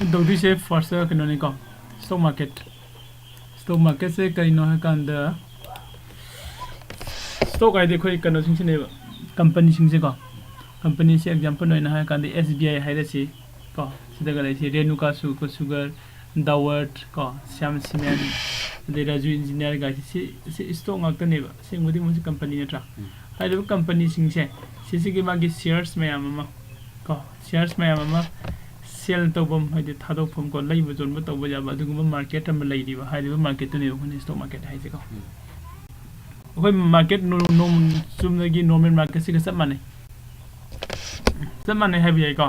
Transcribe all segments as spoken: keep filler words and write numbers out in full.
ꯇꯧꯗꯣꯏꯁꯦ first ꯀꯩꯅꯣꯅꯤꯀꯣ, stock market. Stock ꯃꯥꯔꯀꯦꯠꯁꯦ ꯀꯩꯅꯣ ꯍꯥꯏꯀꯥꯟꯗ, ꯁ꯭ꯇꯣꯛ ꯍꯥꯏꯗꯤ ꯑꯩꯈꯣꯏ ꯀꯩꯅꯣꯁꯤꯡꯁꯤꯅꯦꯕ, ꯀꯝꯄꯅꯤꯁꯤꯡꯁꯦꯀꯣ꯫ ꯀꯝꯄꯅꯤꯁꯦ ꯑꯦꯛꯖꯥꯝꯄꯜ ꯑꯣꯏꯅ ꯍꯥꯏꯔꯀꯥꯟꯗ ꯑꯦꯁ ꯕꯤ ꯑꯥꯏ ꯍꯥꯏꯔꯁꯤ ꯀꯣ, ꯁꯤꯗꯒ ꯂꯩꯁꯤ ꯔꯦꯅꯨꯀꯥ ꯁꯨ-, ꯁꯨꯒꯔ, ꯗꯥꯋꯔꯠ ꯀꯣ, ꯁ꯭ꯌꯥꯝ ꯁꯤꯃꯦꯟ, ꯑꯗꯩ ꯔꯥꯖꯨ ꯏꯟꯖꯤꯅꯤꯌꯥꯔ ꯒꯥꯏꯁꯦ, ꯁꯤ, ꯁꯤ ꯁ꯭ꯇꯣꯛ ꯉꯥꯛꯇꯅꯦꯕ, ꯑꯁꯦꯡꯕꯗꯤ ꯃꯣꯏꯁꯦ ꯀꯝꯄꯅꯤ ꯅꯠꯇ꯭ꯔꯥ? ꯎꯝ꯫ ꯍꯥꯏꯔꯤꯕ ꯀꯝꯄꯅꯤꯁꯤꯡꯁꯦ, ꯁꯤꯁꯤꯒꯤ ꯃꯥꯒꯤ ꯁꯤꯌꯔꯁ ꯃꯌꯥꯝ ꯑꯃ ꯀꯣ, ꯁꯤꯌꯔꯁ ꯃꯌꯥꯝ ꯑꯃ ꯁꯦꯜ ꯇꯧꯐꯝ, ꯍꯥꯏꯗꯤ ꯊꯥꯗꯣꯛꯐꯝ ꯀꯣ, ꯂꯩꯕ ꯌꯣꯟꯕ ꯇꯧꯕ ꯌꯥꯕ ꯑꯗꯨꯒꯨꯝꯕ ꯃꯥꯔꯀꯦꯠ ꯑꯃ ꯂꯩꯔꯤꯕ, ꯍꯥꯏꯔꯤꯕ ꯃꯥꯔꯀꯦꯠꯇꯨꯅꯦꯕ ꯑꯩꯈꯣꯏꯅ ꯁ꯭ꯇꯣꯛ ꯃꯥꯔꯀꯦꯠ ꯍꯥꯏꯁꯦꯀꯣ꯫ ꯎꯝ꯫ ꯑꯩꯈꯣꯏ ꯃꯥꯔꯀꯦꯠ ꯅꯣ-, ꯅꯣꯝ-, ꯆꯨꯝꯅꯒꯤ ꯅꯣꯔꯃꯦꯜ ꯃꯥꯔꯀꯦꯠꯁꯤꯒ ꯆꯞ ꯃꯥꯟꯅꯩ꯫ ꯆꯞ ꯃꯥꯟꯅꯩ ꯍꯥꯏꯕ ꯌꯥꯏꯀꯣ꯫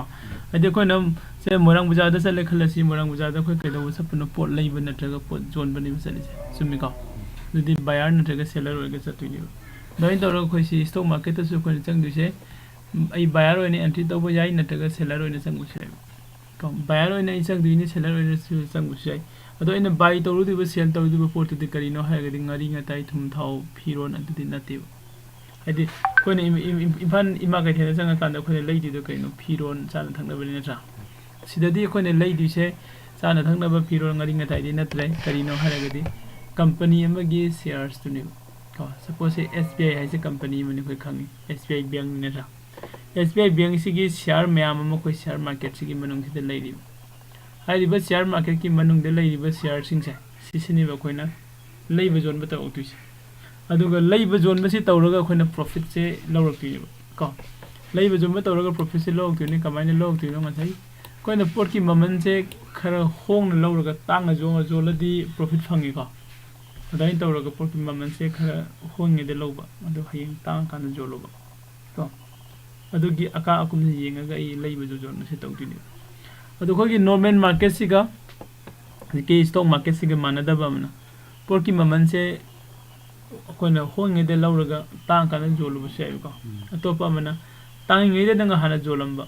ꯍꯥꯏꯗꯤ ꯑꯩꯈꯣꯏꯅ ꯁꯦ ꯃꯣꯏꯔꯥꯡ ꯕꯖꯥꯔꯗ ꯆꯠꯂꯦ ꯈꯜꯂꯁꯤ, ꯃꯣꯏꯔꯥꯡ ꯕꯖꯥꯔꯗ ꯑꯩꯈꯣꯏ ꯀꯩꯗꯧꯕ ꯆꯠꯄꯅꯣ? ꯄꯣꯠ ꯂꯩꯕ ꯅꯠꯇ꯭ꯔꯒ ꯄꯣꯠ ꯌꯣꯟꯕꯅꯦꯕ ꯆꯠꯂꯤꯁꯦ, ꯆꯨꯝꯃꯤꯀꯣ? ꯑꯗꯨꯗꯤ ꯕꯥꯌꯔ ꯅꯠꯇ꯭ꯔꯒ ꯁꯦꯂꯔ ꯑꯣꯏꯔꯒ ꯆꯠꯇꯣꯏꯅꯦꯕ꯫ ꯑꯗꯨꯃꯥꯏꯅ ꯇꯧꯔꯒ ꯑꯩꯈꯣꯏ ꯁꯤ ꯁ꯭ꯇꯣꯛ ꯃꯥꯔꯀꯦꯠꯇꯁꯨ ꯑꯩꯈꯣꯏꯅ ꯆꯪꯗꯣꯏꯁꯦ, ꯑꯩ ꯕꯥꯌꯔ ꯑꯣꯏꯅ ꯑꯦꯟꯇ꯭ꯔꯤ ꯇꯧꯕ ꯌꯥꯏ, ꯅꯠꯇ꯭ꯔꯒ ꯁꯦꯂꯔ ꯑꯣꯏꯅ ꯆꯪꯕꯁꯨ ꯌꯥꯏ꯫ ꯀꯣ, ꯕꯥꯌꯔ ꯑꯣꯏꯅ ꯑꯩ ꯆꯪꯗꯣꯏꯅꯤ, ꯁꯦꯂꯔ ꯑꯣꯏꯅꯁꯨ ꯆꯪꯕꯁꯨ ꯌꯥꯏ꯫ ꯑꯗꯣ ꯑꯩꯅ ꯕꯥꯏ ꯇꯧꯔꯨꯗꯣꯏꯕ, ꯁꯦꯜ ꯇꯧꯔꯨꯗꯣꯏꯕ ꯄꯣꯠꯇꯨꯗꯤ ꯀꯔꯤꯅꯣ ꯍꯥꯏꯔꯒꯗꯤ ꯉꯥꯔꯤ ꯉꯥꯇꯥꯏ, ꯊꯨꯝ ꯊꯥꯎ, ꯐꯤꯔꯣꯟ ꯑꯗꯨꯗꯤ ꯅꯠꯇꯦꯕ꯫ ꯍꯥꯏꯗꯤ ꯑꯩꯈꯣꯏꯅ ꯏꯝ-, ꯏꯝ-, ꯏꯝ-, ꯏꯝꯐꯥꯜ ꯏꯃꯥ ꯀꯩꯊꯦꯜꯗ ꯆꯪꯉꯀꯥꯟꯗ ꯑꯩꯈꯣꯏꯅ ꯂꯩꯗꯣꯏꯗꯣ ꯀꯩꯅꯣ? ꯐꯤꯔꯣꯟ, ꯆꯥꯅ ꯊꯛꯅꯕꯅꯤ ꯅꯠꯇ꯭ꯔꯥ? ꯁꯤꯗꯗꯤ ꯑꯩꯈꯣꯏꯅ ꯂꯩꯗꯣꯏꯁꯦ ꯆꯥꯅ ꯊꯛꯅꯕ, ꯐꯤꯔꯣꯜ, ꯉꯥꯔꯤ ꯉꯥꯇꯥꯏꯗꯤ ꯅꯠꯇ꯭ꯔꯦ꯫ ꯀꯔꯤꯅꯣ ꯍꯥꯏꯔꯒꯗꯤ ꯀꯝꯄꯅꯤ ꯑꯃꯒꯤ ꯁꯤꯌꯔꯁꯇꯨꯅꯦꯕ꯫ ꯀꯣ, ꯁꯄꯣꯖꯁꯦ ꯑꯦꯁ ꯕꯤ ꯑꯥꯏ ꯍꯥꯏꯁꯦ ꯀꯝꯄꯅꯤ ꯑꯃꯅꯤ, ꯑꯩꯈꯣꯏ ꯈꯪꯉꯤ, ꯑꯦꯁ ꯕꯤ ꯑꯥꯏ ꯕꯦꯡꯛꯅꯤ ꯅꯠꯇ꯭ꯔꯥ? ꯑꯦꯁ ꯕꯤ ꯑꯥꯏ ꯕꯦꯡꯛꯁꯤꯒꯤ ꯁꯤꯌꯥꯔ ꯃꯌꯥꯝ ꯑꯃ ꯑꯩꯈꯣꯏ ꯁꯤꯌꯥꯔ ꯃꯥꯔꯀꯦꯠꯁꯤꯒꯤ ꯃꯅꯨꯡꯁꯤꯗ ꯂꯩꯔꯤꯕ꯫ ꯍꯥꯏꯔꯤꯕ ꯁꯤꯌꯥꯔ ꯃꯥꯔꯀꯦꯠꯀꯤ ꯃꯅꯨꯡꯗ ꯂꯩꯔꯤꯕ ꯁꯤꯌꯥꯔꯁꯤꯡꯁꯦ, ꯁꯤꯁꯤꯅꯦꯕ ꯑꯩꯈꯣꯏꯅ ꯂꯩꯕ ꯌꯣꯟꯕ ꯇꯧꯔꯛꯇꯣꯏꯁꯦ꯫ ꯑꯗꯨꯒ ꯂꯩꯕ ꯌꯣꯟꯕꯁꯤ ꯇꯧꯔꯒ ꯑꯩꯈꯣꯏꯅ ꯄ꯭ꯔꯣꯐꯤꯠꯁꯦ ꯂꯧꯔꯛꯇꯣꯏꯅꯦꯕ ꯀꯣ꯫ ꯂꯩꯕ ꯌꯣꯟꯕ ꯇꯧꯔꯒ ꯄ꯭ꯔꯣꯐꯤꯠꯁꯦ ꯂꯧꯔꯛꯇꯣꯏꯅꯦ꯫ ꯀꯃꯥꯏꯅ ꯂꯧꯔꯛꯇꯣꯏꯅꯣ? ꯉꯁꯥꯏ ꯑꯩꯈꯣꯏꯅ ꯄꯣꯠꯀꯤ ꯃꯃꯜꯁꯦ ꯈꯔ ꯍꯣꯡꯅ ꯂꯧꯔꯒ ꯇꯥꯡꯅ ꯌꯣ-, ꯌꯣꯜꯂꯗꯤ ꯄ꯭ꯔꯣꯐꯤꯠ ꯐꯪꯉꯤꯀꯣ꯫ ꯑꯗꯨꯃꯥꯏꯅ ꯇꯧꯔꯒ ꯄꯣꯠꯀꯤ ꯃꯃꯜꯁꯦ ꯈꯔ ꯍꯣꯡꯉꯤꯉꯩꯗ ꯂꯧꯕ, ꯑꯗꯨ ꯍꯌꯦꯡ ꯇꯥꯡꯉꯀꯥꯟꯗ ꯌꯣꯜꯂꯨꯕ ꯀꯣ꯫ ꯑꯗꯨꯒꯤ ꯑꯀꯥ ꯑꯀꯨꯝꯁꯦ ꯌꯦꯡꯉꯒ ꯑꯩ ꯂꯩꯕꯁꯨ ꯌꯣꯟꯕꯁꯦ ꯇꯧꯗꯣꯏꯅꯦꯕ꯫ ꯑꯗꯣ ꯑꯩꯈꯣꯏꯒꯤ ꯅꯣꯔꯃꯦꯜ ꯃꯥꯔꯀꯦꯠꯁꯤꯒ ꯍꯧꯖꯤꯛꯀꯤ ꯁ꯭ꯇꯣꯛ ꯃꯥꯔꯀꯦꯠꯁꯤꯒ ꯃꯥꯟꯅꯗꯕ ꯑꯃꯅ, ꯄꯣꯠꯀꯤ ꯃꯃꯜꯁꯦ ꯑꯩꯈꯣꯏꯅ ꯍꯣꯡꯉꯤꯉꯩꯗ ꯂꯧꯔꯒ ꯇꯥꯡꯉꯀꯥꯟꯗ ꯌꯣꯜꯂꯨꯕꯁꯨ ꯌꯥꯏꯕꯀꯣ꯫ ꯎꯝ꯫ ꯑꯇꯣꯞꯄ ꯑꯃꯅ ꯇꯥꯡꯉꯤꯉꯩꯗ ꯅꯪ ꯍꯥꯟꯅ ꯌꯣꯜꯂꯝꯕ,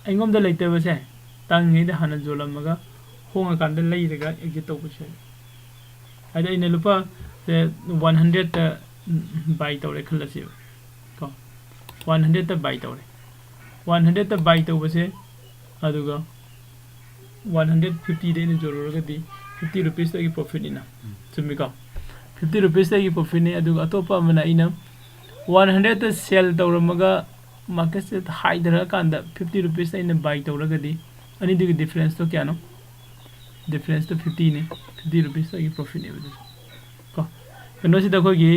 ꯑꯩꯉꯣꯟꯗ ꯂꯩꯇꯕꯁꯦ ꯇꯥꯡꯉꯤꯉꯩꯗ ꯍꯥꯟꯅ ꯌꯣꯜꯂꯝꯃꯒ ꯍꯣꯡꯉꯀꯥꯟꯗ ꯂꯩꯔꯒ ꯑꯦꯛꯖꯤꯠ ꯇꯧꯕꯁꯨ ꯌꯥꯏ꯫ ꯍꯥꯏꯗꯤ ꯑꯩꯅ ꯂꯨꯄꯥ, ꯁꯦ, ꯋꯥꯟ ꯍꯟꯗ꯭ꯔꯦꯠꯇ ꯕꯥꯏ ꯇꯧꯔꯦ ꯈꯜꯂꯁꯦꯕ ꯀꯣ, ꯋꯥꯟ ꯍꯟꯗ꯭ꯔꯦꯠꯇ ꯕꯥꯏ ꯇꯧꯔꯦ꯫ ꯋꯥꯟ ꯍꯟꯗ꯭ꯔꯦꯠꯇ ꯕꯥꯏ ꯇꯧꯕꯁꯦ, ꯑꯗꯨꯒ ꯋꯥꯟ ꯍꯟꯗ꯭ꯔꯦꯠ ꯐꯤꯐꯇꯤꯗ ꯑꯩꯅ ꯌꯣꯜꯂꯨꯔꯒꯗꯤ ꯐꯤꯐꯇꯤ ꯔꯨꯄꯤꯁꯇ ꯑꯩꯒꯤ ꯄ꯭ꯔꯣꯐꯤꯠꯅꯤꯅ, ꯆꯨꯝꯃꯤꯀꯣ? ꯐꯤꯐꯇꯤ ꯔꯨꯄꯤꯁꯇ ꯑꯩꯒꯤ ꯄ꯭ꯔꯣꯐꯤꯠꯅꯤ꯫ ꯑꯗꯨꯒ ꯑꯇꯣꯞꯄ ꯑꯃꯅ ꯑꯩꯅ ꯋꯥꯟ ꯍꯟꯗ꯭ꯔꯦꯠꯇ ꯁꯦꯜ ꯇꯧꯔꯝꯃꯒ ꯃꯥꯔꯀꯦꯠꯁꯦ ꯍꯥꯏꯊꯔꯛꯑꯀꯥꯟꯗ ꯐꯤꯐꯇꯤ ꯔꯨꯄꯤꯁꯇ ꯑꯩꯅ ꯕꯥꯏ ꯇꯧꯔꯒꯗꯤ ꯑꯅꯤꯗꯨꯒꯤ ꯗꯤꯐ꯭ꯔꯦꯟꯁꯇꯣ ꯀꯌꯥꯅꯣ? ꯗꯤꯐ꯭ꯔꯦꯟꯁꯇꯣ ꯐꯤꯐꯇꯤꯅꯤ꯫ ꯐꯤꯐꯇꯤ ꯔꯨꯄꯤꯁꯇ ꯑꯩꯒꯤ ꯄ꯭ꯔꯣꯐꯤꯠꯅꯦꯕ ꯑꯗꯨꯁꯨ ꯀꯣ꯫ ꯀꯩꯅꯣꯁꯤꯗ ꯑꯩꯈꯣꯏꯒꯤ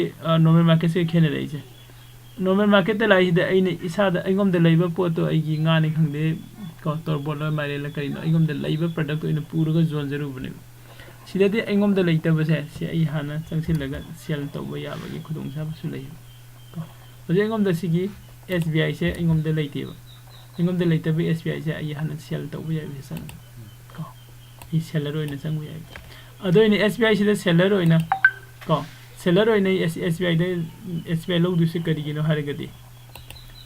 ꯅꯣꯔꯃꯦꯜ ꯃꯥꯔꯀꯦꯠꯁꯤꯒ ꯈꯦꯠꯅꯔꯛꯏꯁꯦ, ꯅꯣꯔꯃꯦꯜ ꯃꯥꯔꯀꯦꯠꯇ ꯂꯥꯛꯏꯁꯤꯗ ꯑꯩꯅ ꯏꯁꯥꯗ, ꯑꯩꯉꯣꯟꯗ ꯂꯩꯕ ꯄꯣꯠꯇꯣ, ꯑꯩꯒꯤ ꯉꯥꯅꯤ ꯈꯪꯗꯦ ꯀꯣ, ꯇꯣꯔꯕꯣꯠꯂ ꯃꯥꯏꯔꯦꯜꯂ ꯀꯔꯤꯅꯣ, ꯑꯩꯉꯣꯟꯗ ꯂꯩꯕ ꯄ꯭ꯔꯗꯛꯇꯣ ꯑꯣꯏꯅ ꯄꯨꯔꯒ ꯌꯣꯟꯖꯔꯨꯕꯅꯦꯕ꯫ ꯁꯤꯗꯗꯤ ꯑꯩꯉꯣꯟꯗ ꯂꯩꯇꯕꯁꯦ ꯁꯤ ꯑꯩ ꯍꯥꯟꯅ ꯆꯪꯁꯤꯜꯂꯒ ꯁꯦꯜ ꯇꯧꯕ ꯌꯥꯕꯒꯤ ꯈꯨꯗꯣꯡꯆꯥꯕꯁꯨ ꯂꯩ ꯀꯣ꯫ ꯍꯧꯖꯤꯛ ꯑꯩꯉꯣꯟꯗ ꯁꯤꯒꯤ ꯑꯦꯁ ꯕꯤ ꯑꯥꯏꯁꯦ ꯑꯩꯉꯣꯟꯗ ꯂꯩꯇꯦꯕ꯫ ꯑꯩꯉꯣꯟꯗ ꯂꯩꯇꯕ ꯑꯦꯁ ꯕꯤ ꯑꯥꯏꯁꯦ ꯑꯩ ꯍꯥꯟꯅ ꯁꯦꯜ ꯇꯧꯕ ꯌꯥꯏꯕꯁꯦ ꯆꯪꯉꯦ ꯀꯣ꯫ ꯑꯩ ꯁꯦꯂꯔ ꯑꯣꯏꯅ ꯆꯪꯕ ꯌꯥꯏ꯫ ꯑꯗꯨ ꯑꯩꯅ ꯑꯦꯁ ꯕꯤ ꯑꯥꯏꯁꯤꯗ ꯁꯦꯂꯔ ꯑꯣꯏꯅ ꯀꯣ, ꯁꯦꯂꯔ ꯑꯣꯏꯅ ꯑꯩ ꯑꯦꯁ ꯕꯤ ꯑꯥꯏꯗ, ꯑꯦꯁ ꯕꯤ ꯑꯥꯏ ꯂꯧꯗꯣꯏꯁꯦ ꯀꯔꯤꯒꯤꯅꯣ ꯍꯥꯏꯔꯒꯗꯤ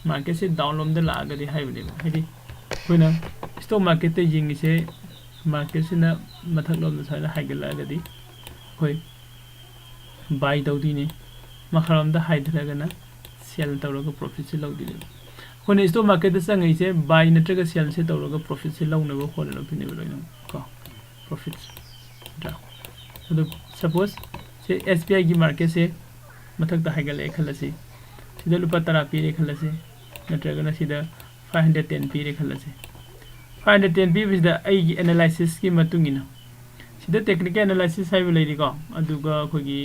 ꯃꯥꯔꯀꯦꯠꯁꯦ ꯗꯥꯎꯟ ꯂꯣꯝꯗ ꯂꯥꯛꯑꯒꯗꯤ ꯍꯥꯏꯕꯅꯦꯕ꯫ ꯍꯥꯏꯗꯤ ꯑꯩꯈꯣꯏꯅ ꯁ꯭ꯇꯣꯛ ꯃꯥꯔꯀꯦꯠꯇ ꯌꯦꯡꯉꯤꯁꯦ ꯃꯥꯔꯀꯦꯠꯁꯤꯅ ꯃꯊꯛꯂꯣꯝꯗ ꯁꯨꯃꯥꯏꯅ ꯍꯥꯏꯒꯠꯂꯛꯑꯒꯗꯤ ꯑꯩꯈꯣꯏ ꯕꯥꯏ ꯇꯧꯗꯣꯏꯅꯤ, ꯃꯈꯥꯔꯣꯝꯗ ꯍꯥꯏꯊꯔꯒꯅ ꯁꯦꯜ ꯇꯧꯔꯒ ꯄ꯭ꯔꯣꯐꯤꯠꯁꯦ ꯂꯧꯗꯣꯏꯅꯦꯕ꯫ ꯑꯩꯈꯣꯏꯅ ꯁ꯭ꯇꯣꯛ ꯃꯥꯔꯀꯦꯠꯇ ꯆꯪꯉꯛꯏꯁꯦ ꯕꯥꯏ ꯅꯠꯇ꯭ꯔꯒ ꯁꯦꯜꯁꯦ ꯇꯧꯔꯒ ꯄ꯭ꯔꯣꯐꯤꯠꯁꯦ ꯂꯧꯅꯕ ꯍꯣꯠꯅꯔꯛꯇꯣꯏꯅꯦꯕ ꯂꯣꯏꯅꯃꯛ ꯀꯣ, ꯄ꯭ꯔꯣꯐꯤꯠ ꯅꯠꯇ꯭ꯔꯥ? ꯑꯗꯣ ꯁꯄꯣꯁ ꯁꯦ ꯑꯦꯁ ꯕꯤ ꯑꯥꯏꯒꯤ ꯃꯥꯔꯀꯦꯠꯁꯦ ꯃꯊꯛꯇ ꯍꯥꯏꯒꯠꯂꯛꯑꯦ ꯈꯜꯂꯁꯤ, ꯁꯤꯗ ꯂꯨꯄꯥ ꯇꯔꯥ ꯄꯤꯔꯦ ꯈꯜꯂꯁꯤ, ꯅꯠꯇ꯭ꯔꯒꯅ ꯁꯤꯗ ꯐꯥꯏꯚ ꯍꯟꯗ꯭ꯔꯦꯠ ꯇꯦꯟ ꯄꯤꯔꯦ ꯈꯜꯂꯁꯤ꯫ ꯐꯥꯏꯚ ꯍꯟꯗ꯭ꯔꯦꯠ ꯇꯦꯟ ꯄꯤꯕꯁꯤꯗ ꯑꯩꯒꯤ ꯑꯦꯅꯥꯂꯥꯏꯁꯤꯁꯀꯤ ꯃꯇꯨꯡ ꯏꯟꯅ, ꯁꯤꯗ ꯇꯦꯛꯅꯤꯀꯦꯜ ꯑꯦꯅꯥꯂꯥꯏꯁꯤꯁ ꯍꯥꯏꯕ ꯂꯩꯔꯤꯀꯣ, ꯑꯗꯨꯒ ꯑꯩꯈꯣꯏꯒꯤ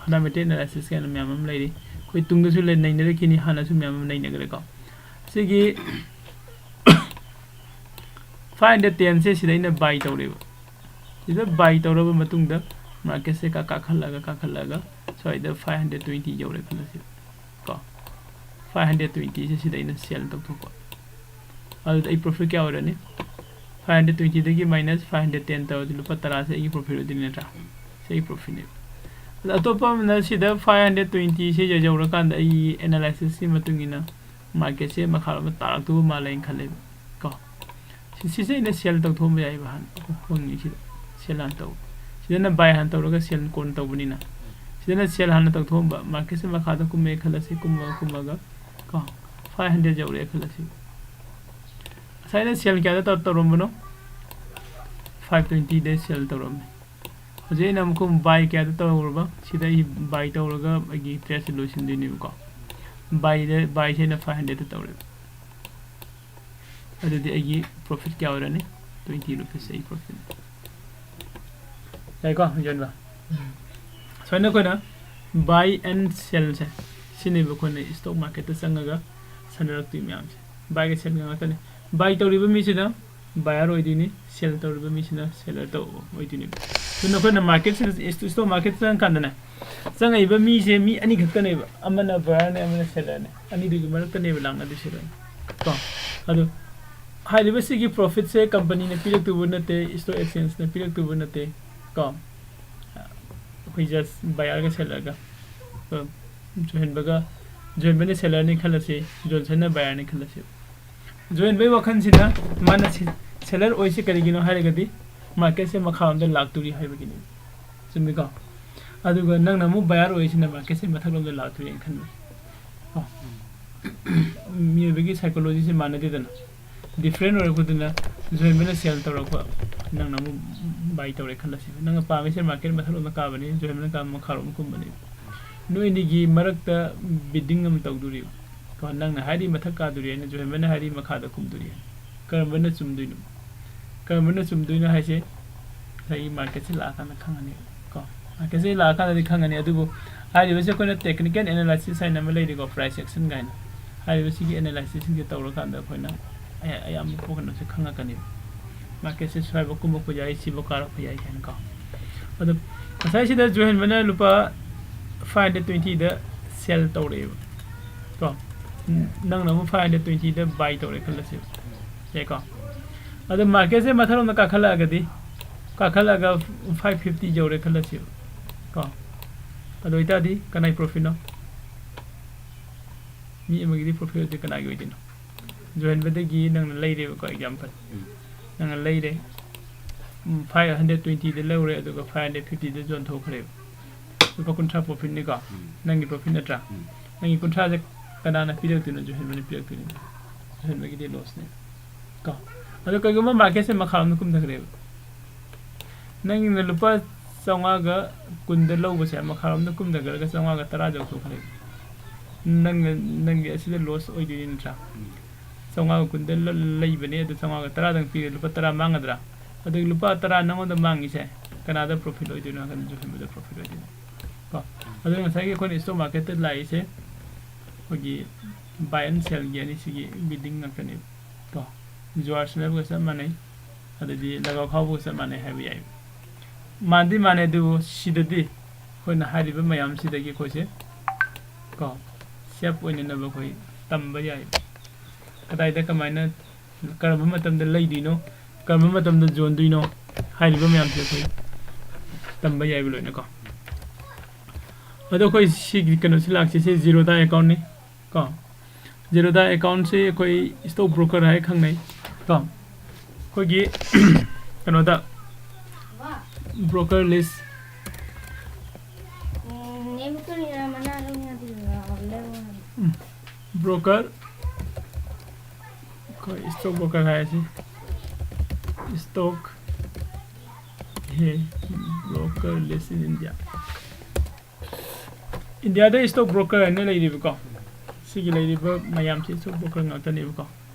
ꯐꯟꯗꯥꯃꯦꯟꯇꯦꯜ ꯑꯦꯅꯥꯂꯥꯏꯁꯤꯁ ꯀꯥꯏꯅ ꯃꯌꯥꯝ ꯑꯃ ꯂꯩꯔꯤ꯫ ꯑꯩꯈꯣꯏ ꯇꯨꯡꯗꯁꯨ ꯂꯩ-, ꯅꯩꯅꯔꯛꯈꯤꯅꯤ, ꯍꯥꯟꯅꯁꯨ ꯃꯌꯥꯝ ꯑꯃ ꯅꯩꯅꯈ꯭ꯔꯦꯀꯣ꯫ ꯁꯤꯒꯤ ꯐꯥꯏꯚ ꯍꯟꯗ꯭ꯔꯦꯠ ꯇꯦꯟꯁꯦ ꯁꯤꯗ ꯑꯩꯅ ꯕꯥꯏ ꯇꯧꯔꯦꯕ꯫ ꯁꯤꯗ ꯕꯥꯏ ꯇꯧꯔꯕ ꯃꯇꯨꯡꯗ ꯃꯥꯔꯀꯦꯠꯁꯦ ꯀꯥ-, ꯀꯥꯈꯠꯂꯒ, ꯀꯥꯈꯠꯂꯒ ꯁ꯭ꯋꯥꯏꯗ ꯐꯥꯏꯚ ꯍꯟꯗ꯭ꯔꯦꯠ ꯇ꯭ꯋꯦꯟꯇꯤ ꯌꯧꯔꯦ ꯈꯜꯂꯁꯤ ꯀꯣ꯫ ꯐꯥꯏꯚ ꯍꯟꯗ꯭ꯔꯦꯠ ꯇ꯭ꯋꯦꯟꯇꯤꯁꯦ ꯁꯤꯗ ꯑꯩꯅ ꯁꯦꯜ ꯇꯧꯊꯣꯛꯄ꯫ ꯑꯗꯨꯗ ꯑꯩ ꯄ꯭ꯔꯣꯐꯤꯠ ꯀꯌꯥ ꯑꯣꯏꯔꯅꯤ? ꯐꯥꯏꯚ ꯍꯟꯗ꯭ꯔꯦꯠ ꯇ꯭ꯋꯦꯟꯇꯤꯗꯒꯤ ꯃꯥꯏꯅꯁ ꯐꯥꯏꯚ ꯍꯟꯗ꯭ꯔꯦꯠ ꯇꯦꯟ ꯇꯧꯔꯗꯤ ꯂꯨꯄꯥ ꯇꯔꯥꯁꯦ ꯑꯩꯒꯤ ꯄ꯭ꯔꯣꯐꯤꯠ ꯑꯣꯏꯗꯣꯏꯅꯤ ꯅꯠꯇ꯭ꯔꯥ? ꯁꯤ ꯑꯩꯒꯤ ꯄ꯭ꯔꯣꯐꯤꯠꯅꯦꯕ꯫ ꯑꯗ ꯑꯇꯣꯞꯄ ꯑꯃꯅ ꯁꯤꯗ ꯐꯥꯏꯚ ꯍꯟꯗ꯭ꯔꯦꯠ ꯇ꯭ꯋꯦꯟꯇꯤꯁꯦ ꯌꯧꯔꯀꯥꯟꯗ ꯑꯩꯒꯤ ꯑꯦꯅꯥꯂꯥꯏꯁꯤꯁꯀꯤ ꯃꯇꯨꯡ ꯏꯟꯅ ꯃꯥꯔꯀꯦꯠꯁꯦ ꯃꯈꯥꯔꯣꯝꯗ ꯇꯥꯔꯛꯇꯧꯕ ꯃꯥꯜꯂꯦꯅ ꯈꯜꯂꯦꯕ ꯀꯣ꯫ ꯁꯤ-, ꯁꯤꯁꯦ ꯑꯩꯅ ꯁꯦꯜ ꯇꯧꯊꯣꯛꯑꯝꯕ ꯌꯥꯏꯕ ꯍꯥꯟꯅ ꯍꯣꯡꯉꯤꯁꯤꯗ꯫ ꯁꯦꯜ ꯍꯥꯟꯅ ꯇꯧ-, ꯁꯤꯗꯅ ꯕꯥꯏ ꯍꯥꯟꯅ ꯇꯧꯔꯒ ꯁꯦꯜ ꯀꯣꯟꯅ ꯇꯧꯕꯅꯤꯅ꯫ ꯁꯤꯗꯅ ꯁꯦꯜ ꯍꯥꯟꯅ ꯇꯧꯊꯣꯛꯑꯝꯕ, ꯃꯥꯔꯀꯦꯠꯁꯦ ꯃꯈꯥꯗ ꯀꯨꯝꯃꯛꯑꯦ ꯈꯜꯂꯁꯤ, ꯀꯨꯝꯃꯒ, ꯀꯨꯝꯃꯒ ꯀꯣ, ꯐꯥꯏꯚ ꯍꯟꯗ꯭ꯔꯦꯠ ꯌꯧꯔꯛꯑꯦ ꯈꯜꯂꯁꯤ꯫ ꯉꯁꯥꯏꯅ ꯁꯦꯜ ꯀꯌꯥꯗ ꯇꯧ-, ꯇꯧꯔꯝꯕꯅꯣ? ꯐꯥꯏꯚ ꯇ꯭ꯋꯦꯟꯇꯤꯗ ꯁꯦꯜ ꯇꯧꯔꯝꯃꯦ꯫ ꯍꯧꯖꯤꯛ ꯑꯩꯅ ꯑꯃꯨꯛꯀ ꯕꯥꯏ ꯀꯌꯥꯗ ꯇꯧꯔꯕ? ꯁꯤꯗ ꯑꯩ ꯕꯥꯏ ꯇꯧꯔꯒ ꯑꯩꯒꯤ ꯇ꯭ꯔꯦꯠꯁꯦ ꯂꯣꯏꯁꯤꯟꯗꯣꯏꯅꯦꯕꯀꯣ꯫ ꯕꯥꯏꯗ, ꯕꯥꯏꯁꯦ ꯑꯩꯅ ꯐꯥꯏꯚ ꯍꯟꯗ꯭ꯔꯦꯗꯇ ꯇꯧꯔꯦꯕ꯫ ꯑꯗꯨꯗꯤ ꯑꯩꯒꯤ ꯄ꯭ꯔꯣꯐꯤꯠ ꯀꯌꯥ ꯑꯣꯏꯔꯅꯤ? ꯇ꯭ꯋꯦꯟꯇꯤ ꯔꯨꯄꯤꯁ ꯑꯩ ꯄ꯭ꯔꯣꯐꯤꯠ꯫ ꯌꯥꯏꯀꯣ, ꯌꯣꯟꯕ? ꯁꯨꯃꯥꯏꯅ ꯑꯩꯈꯣꯏꯅ ꯕꯥꯏ ꯑꯦꯟ ꯁꯦꯜꯁꯦ ꯁꯤꯅꯦꯕ ꯑꯩꯈꯣꯏꯅ ꯏꯁꯇꯣꯛ ꯃꯥꯔꯀꯦꯠꯇ ꯆꯪꯉꯒ ꯁꯥꯟꯅꯔꯛꯇꯣꯏ ꯃꯌꯥꯝꯁꯦ꯫ ꯕꯥꯏꯒ ꯁꯦꯜꯒ ꯉꯥꯛꯇꯅꯤ꯫ ꯕꯥꯏ ꯇꯧꯔꯤꯕ ꯃꯤꯁꯤꯅ ꯕꯥꯌꯔ ꯑꯣꯏꯗꯣꯏꯅꯤ, ꯁꯦꯜ ꯇꯧꯔꯤꯕ ꯃꯤꯁꯤꯅ ꯁꯦꯂꯔ ꯇꯧꯕ ꯑꯣꯏꯗꯣꯏꯅꯦꯕ꯫ ꯑꯗꯨꯅ ꯑꯩꯈꯣꯏꯅ ꯃꯥꯔꯀꯦꯠꯁꯤꯗ, ꯏꯁ-, ꯏꯁꯇꯣꯛ ꯃꯥꯔꯀꯦꯠꯇ ꯆꯪꯉꯀꯥꯟꯗꯅꯦ, ꯆꯪꯉꯛꯏꯕ ꯃꯤꯁꯦ ꯃꯤ ꯑꯅꯤꯈꯛꯇꯅꯦꯕ, ꯑꯃꯅ ꯕꯥꯌꯔꯅꯦ, ꯑꯃꯅ ꯁꯦꯂꯔꯅꯦ, ꯑꯅꯤꯗꯨꯒꯤ ꯃꯔꯛꯇꯅꯦꯕ ꯂꯥꯛꯅꯗꯣꯏꯁꯦ ꯂꯣꯏꯅ꯫ ꯀꯣ? ꯑꯗꯣ ꯍꯥꯏꯔꯤꯕꯁꯤꯒꯤ ꯄ꯭ꯔꯣꯐꯤꯠꯁꯦ ꯀꯝꯄꯅꯤꯅ ꯄꯤꯔꯛꯇꯧꯕ ꯅꯠꯇꯦ, ꯏꯁꯇꯣꯛ ꯑꯦꯛꯁꯆꯦꯟꯖꯅ ꯄꯤꯔꯛꯇꯧꯕ ꯅꯠꯇꯦ꯫ ꯀꯣ? ꯑꯩꯈꯣꯏ just ꯕꯥꯌꯔꯒ ꯁꯦꯂꯔꯒ, ꯑ, ꯖꯣꯍꯦꯟꯕꯒ, ꯖꯣꯍꯦꯟꯕꯅ ꯁꯦꯂꯔꯅꯤ ꯈꯜꯂꯁꯤ, ꯖꯣꯟꯁꯟꯅ ꯕꯥꯌꯔꯅꯤ ꯈꯜꯂꯁꯤ꯫ ꯖꯣꯍꯦꯟꯕꯒꯤ ꯋꯥꯈꯜꯁꯤꯅ ꯃꯥꯅ ꯁꯦ-, ꯁꯦꯂꯔ ꯑꯣꯏꯁꯤ ꯀꯔꯤꯒꯤꯅꯣ ꯍꯥꯏꯔꯒꯗꯤ ꯃꯥꯔꯀꯦꯠꯁꯦ ꯃꯈꯥꯔꯣꯝꯗ ꯂꯥꯛꯇꯣꯔꯤ ꯍꯥꯏꯕꯒꯤꯅꯤ꯫ ꯆꯨꯝꯃꯤꯀꯣ? ꯑꯗꯨꯒ ꯅꯪꯅ ꯑꯃꯨꯛ ꯕꯥꯌꯔ ꯑꯣꯏꯁꯤꯅ ꯃꯥꯔꯀꯦꯠꯁꯦ ꯃꯊꯛꯂꯣꯝꯗ ꯂꯥꯛꯇꯣꯔꯤ ꯍꯥꯏꯅ ꯈꯟꯕ꯫ ꯀꯣ? ꯃꯤꯑꯣꯏꯕꯒꯤ ꯁꯥꯏꯀꯣꯂꯣꯖꯤꯁꯦ ꯃꯥꯟꯅꯗꯦꯗꯅ꯫ ꯗꯤꯐ꯭ꯔꯦꯟ ꯑꯣꯏꯔꯛꯄꯗꯨꯅ ꯖꯣꯍꯦꯟꯕꯅ ꯁꯦꯜ ꯇꯧꯔꯛꯄ, ꯅꯪꯅ ꯑꯃꯨꯛ ꯕꯥꯏ ꯇꯧꯔꯦ ꯈꯜꯂꯁꯤ꯫ ꯅꯪꯅ ꯄꯥꯝꯃꯤꯁꯦ ꯃꯥꯔꯀꯦꯠ ꯃꯊꯛꯂꯣꯝꯗ ꯀꯥꯕꯅꯤ, ꯖꯣꯍꯦꯟꯕꯅ ꯀꯥꯕ ꯃꯈꯥꯔꯣꯝ ꯀꯨꯝꯕꯅꯤ꯫ ꯅꯣꯏ ꯑꯅꯤꯒꯤ ꯃꯔꯛꯇ ꯕꯤꯗꯤꯡ ꯑꯃ ꯇꯧꯗꯣꯔꯤꯕ꯫ ꯀꯣ, ꯅꯪꯅ ꯍꯥꯏꯔꯤ ꯃꯊꯛ ꯀꯥꯗꯣꯔꯤ ꯍꯥꯏꯅ, ꯖꯣꯍꯦꯟꯕꯅ ꯍꯥꯏꯔꯤ ꯃꯈꯥꯗ ꯀꯨꯝꯗꯣꯔꯤ ꯍꯥꯏꯅ꯫ ꯀꯔꯝꯕꯅ ꯆꯨꯝꯗꯣꯏꯅꯣ? ꯀꯔꯝꯕꯅ ꯆꯨꯝꯗꯣꯏꯅꯣ ꯍꯥꯏꯁꯦ ꯉꯁꯥꯏꯒꯤ ꯃꯥꯔꯀꯦꯠꯁꯦ ꯂꯥꯛꯑꯀꯥꯟꯗ ꯈꯪꯉꯅꯤ꯫ ꯀꯣ, ꯃꯥꯔꯀꯦꯠꯁꯦ ꯂꯥꯛꯑꯀꯥꯟꯗꯗꯤ ꯈꯪꯉꯅꯤ꯫ ꯑꯗꯨꯕꯨ ꯍꯥꯏꯔꯤꯕꯁꯦ ꯑꯩꯈꯣꯏꯅ ꯇꯦꯛꯅꯤꯀꯦꯜ ꯑꯦꯅꯥꯂꯥꯏꯁꯤꯁ ꯍꯥꯏꯅ ꯑꯃ ꯂꯩꯔꯤꯀꯣ, ꯄ꯭ꯔꯥꯏꯁ ꯑꯦꯛꯁꯟ ꯀꯥꯏꯅ꯫ ꯍꯥꯏꯔꯤꯕꯁꯤꯒꯤ ꯑꯦꯅꯥꯂꯥꯏꯁꯤꯁꯁꯤꯡꯁꯦ ꯇꯧꯔꯀꯥꯟꯗ ꯑꯩꯈꯣꯏꯅ ꯑꯌꯥ-, ꯑꯌꯥꯝꯕ ꯄꯣꯠ ꯀꯩꯅꯣꯁꯦ ꯈꯪꯉꯛꯀꯅꯦꯕ꯫ ꯃꯥꯔꯀꯦꯠꯁꯦ ꯁ꯭ꯋꯥꯏꯐꯥꯎ ꯀꯨꯝꯃꯛꯄ ꯌꯥꯏ, ꯁꯤꯐꯥꯎ ꯀꯥꯔꯛꯄ ꯌꯥꯏ ꯀꯥꯏꯅꯀꯣ꯫ ꯑꯗꯣ ꯉꯁꯥꯏꯁꯤꯗ ꯖꯣꯍꯦꯟꯕꯅ ꯂꯨꯄꯥ ꯐꯥꯏꯚ ꯍꯟꯗ꯭ꯔꯦꯠ ꯇ꯭ꯋꯦꯟꯇꯤꯗ ꯁꯦꯜ ꯇꯧꯔꯛꯑꯦꯕ꯫ ꯀꯣ? ꯅꯪꯅ ꯑꯃꯨꯛ ꯐꯥꯏꯚ ꯍꯟꯗ꯭ꯔꯦꯠ ꯇ꯭ꯋꯦꯟꯇꯤꯗ ꯕꯥꯏ ꯇꯧꯔꯦ ꯈꯜꯂꯁꯦꯕ꯫ ꯌꯥꯏꯀꯣ? ꯑꯗꯣ ꯃꯥꯔꯀꯦꯠꯁꯦ ꯃꯊꯛꯂꯣꯝꯗ ꯀꯥꯈꯠꯂꯛꯑꯒꯗꯤ, ꯀꯥꯈꯠꯂꯒ ꯐꯥꯏꯚ ꯐꯤꯐꯇꯤ ꯌꯧꯔꯦ ꯈꯜꯂꯁꯦꯕ꯫ ꯀꯣ? ꯑꯗꯨ ꯑꯣꯏꯇꯥꯔꯗꯤ ꯀꯅꯥꯒꯤ ꯄ꯭ꯔꯣꯐꯤꯠꯅꯣ? ꯃꯤ ꯑꯃꯒꯤꯗꯤ ꯄ꯭ꯔꯣꯐꯤꯠ ꯑꯣꯏꯗꯣꯏ ꯀꯅꯥꯒꯤ ꯑꯣꯏꯗꯣꯏꯅꯣ? ꯖꯣꯍꯦꯟꯕꯗꯒꯤ ꯅꯪꯅ ꯂꯩꯔꯦꯕꯀꯣ, ꯑꯦꯛꯖꯥꯝꯄꯜ꯫ ꯎꯝ꯫ ꯅꯪꯅ ꯂꯩꯔꯦ꯫ ꯎꯝ, ꯐꯥꯏꯚ ꯍꯟꯗ꯭ꯔꯦꯠ ꯇ꯭ꯋꯦꯟꯇꯤꯗ ꯂꯧꯔꯦ, ꯑꯗꯨꯒ ꯐꯥꯏꯚ ꯍꯟꯗ꯭ꯔꯦꯠ ꯐꯤꯐꯇꯤꯗ ꯌꯣꯟꯊꯣꯛꯈ꯭ꯔꯦꯕ꯫ ꯂꯨꯄꯥ ꯀꯨꯟꯊ꯭ꯔꯥ ꯄ꯭ꯔꯣꯐꯤꯠꯅꯤꯀꯣ? ꯎꯝ꯫ ꯅꯪꯒꯤ ꯄ꯭ꯔꯣꯐꯤꯠ ꯅꯠꯇ꯭ꯔꯥ? ꯎꯝ꯫ ꯅꯪꯒꯤ ꯀꯨꯟꯊ꯭ꯔꯥꯁꯦ ꯀꯅꯥꯅ ꯄꯤꯔꯛꯇꯣꯏꯅꯣ? ꯖꯣꯍꯦꯟꯕꯅ ꯄꯤꯔꯛꯇꯣꯏꯅꯤ꯫ ꯖꯣꯍꯦꯟꯕꯒꯤꯗꯤ ꯂꯣꯁꯅꯦ꯫ ꯀꯣ? ꯑꯗꯣ ꯀꯩꯒꯨꯝꯕ ꯃꯥꯔꯀꯦꯠꯁꯦ ꯃꯈꯥꯔꯣꯝꯗ ꯀꯨꯝꯊꯈ꯭ꯔꯦꯕ꯫ ꯅꯪꯅ ꯂꯨꯄꯥ ꯆꯥꯝꯃꯉꯥꯒ ꯀꯨꯟꯗ ꯂꯧꯕꯁꯦ, ꯃꯈꯥꯔꯣꯝꯗ ꯀꯨꯝꯊꯈ꯭ꯔꯒ ꯆꯥꯝꯃꯉꯥꯒ ꯇꯔꯥ ꯌꯧꯊꯣꯛꯈ꯭ꯔꯦ꯫ ꯅꯪꯅ, ꯅꯪꯒꯤ ꯑꯁꯤꯗ ꯂꯣꯁ ꯑꯣꯏꯗꯣꯏꯅꯤ ꯅꯠꯇ꯭ꯔꯥ? ꯆꯥꯝꯃꯉꯥꯒ ꯀꯨꯟꯗ ꯂ-, ꯂꯩꯕꯅꯦ, ꯑꯗꯨ ꯆꯥꯝꯃꯉꯥꯒ ꯇꯔꯥꯗꯪ ꯄꯤꯔꯦ, ꯂꯨꯄꯥ ꯇꯔꯥ ꯃꯥꯡꯒꯗ꯭ꯔꯥ? ꯑꯗꯨꯒꯤ ꯂꯨꯄꯥ ꯇꯔꯥ ꯅꯪꯉꯣꯟꯗ ꯃꯥꯡꯉꯤꯁꯦ ꯀꯅꯥꯗ ꯄ꯭ꯔꯣꯐꯤꯠ ꯑꯣꯏꯗꯣꯏꯅꯣ ꯍꯥꯏ ꯀꯥꯟꯗ ꯖꯣꯁꯦꯟꯕꯗ ꯄ꯭ꯔꯣꯐꯤꯠ ꯑꯣꯏꯗꯣꯏꯅꯦ꯫ ꯀꯣ? ꯑꯗꯨꯅ ꯉꯁꯥꯏꯒꯤ ꯑꯩꯈꯣꯏꯅ ꯏꯁꯇꯣꯛ ꯃꯥꯔꯀꯦꯠꯇ ꯂꯥꯛꯏꯁꯦ ꯑꯩꯈꯣꯏꯒꯤ ꯕꯥꯏ ꯑꯦꯟ ꯁꯦꯜꯒꯤ ꯑꯅꯤꯁꯤꯒꯤ ꯕꯤꯗꯤꯡ ꯉꯥꯛꯇꯅꯦꯕ꯫ ꯀꯣ? ꯖꯨꯋꯥꯔ ꯁꯥꯟꯅꯕꯒ ꯆꯞ ꯃꯥꯟꯅꯩ, ꯑꯗꯩꯗꯤ ꯂꯒꯥꯎ ꯈꯥꯎꯕꯒ ꯆꯞ ꯃꯥꯟꯅꯩ ꯍꯥꯏꯕ ꯌꯥꯏ꯫ ꯃꯥꯟꯗꯤ ꯃꯥꯟꯅꯩ, ꯑꯗꯨꯕꯨ ꯁꯤꯗꯗꯤ ꯑꯩꯈꯣꯏꯅ ꯍꯥꯏꯔꯤꯕ ꯃꯌꯥꯝꯁꯤꯗꯒꯤ ꯑꯩꯈꯣꯏꯁꯦ ꯀꯣ ꯁꯦꯞ ꯑꯣꯏꯅꯅꯕ ꯑꯩꯈꯣꯏ ꯇꯝꯕ ꯌꯥꯏ꯫ ꯀꯗꯥꯏꯗ ꯀꯃꯥꯏꯅ, ꯀꯔꯝꯕ ꯃꯇꯝꯗ ꯂꯩꯗꯣꯏꯅꯣ, ꯀꯔꯝꯕ ꯃꯇꯝꯗ ꯌꯣꯟꯗꯣꯏꯅꯣ ꯍꯥꯏꯔꯤꯕ ꯃꯌꯥꯝꯁꯦ ꯑꯩꯈꯣꯏ ꯇꯝꯕ ꯌꯥꯏꯕ ꯂꯣꯏꯅꯀꯣ꯫ ꯑꯗꯣ ꯑꯩꯈꯣꯏ ꯁꯤꯒꯤ ꯀꯩꯅꯣꯁꯤ ꯂꯥꯛꯁꯤ, ꯁꯤ ꯖꯤꯔꯣꯗꯥ ꯑꯦꯀꯥꯎꯟꯅꯤ ꯀꯣ꯫ ꯖꯤꯔꯣꯗꯥ ꯑꯦꯀꯥꯎꯟꯁꯤ ꯑꯩꯈꯣꯏ ꯏꯁꯇꯣꯛ ꯕ꯭ꯔꯣꯀꯔ ꯍꯥꯏ ꯈꯪꯅꯩ ꯀꯣ꯫ ꯑꯩꯈꯣꯏꯒꯤ ꯀꯩꯅꯣꯗ ꯕ꯭ꯔꯣꯀꯔ ꯂꯤꯁ, ꯎꯝ, ꯅꯦꯝꯇꯨꯅꯤꯅ ꯃꯅꯥ ꯂꯧꯅꯤꯡꯉꯗꯤ ꯂꯧꯔꯣ꯫ ꯎꯝ, ꯕ꯭ꯔꯣꯀꯔ, ꯑꯩꯈꯣꯏ ꯏꯁꯇꯣꯛ ꯕ꯭ꯔꯣꯀꯔ ꯍꯥꯏꯔꯁꯤ, ꯏꯁꯇꯣꯛ ꯍꯦ ꯕ꯭ꯔꯣꯀꯔ ꯂꯤꯁ ꯏꯟ ꯏꯟꯗꯤꯌꯥ꯫ ꯏꯟꯗꯤꯌꯥꯗ ꯏꯁꯇꯣꯛ ꯕ꯭ꯔꯣꯀꯔ ꯍꯥꯏꯅ ꯂꯩꯔꯤꯕꯀꯣ, ꯁꯤꯒꯤ ꯂꯩꯔꯤꯕ ꯃꯌꯥꯝꯁꯤ ꯏꯁꯇꯣꯛ ꯕ꯭ꯔꯣꯀꯔ ꯉꯥꯛꯇꯅꯦꯕꯀꯣ꯫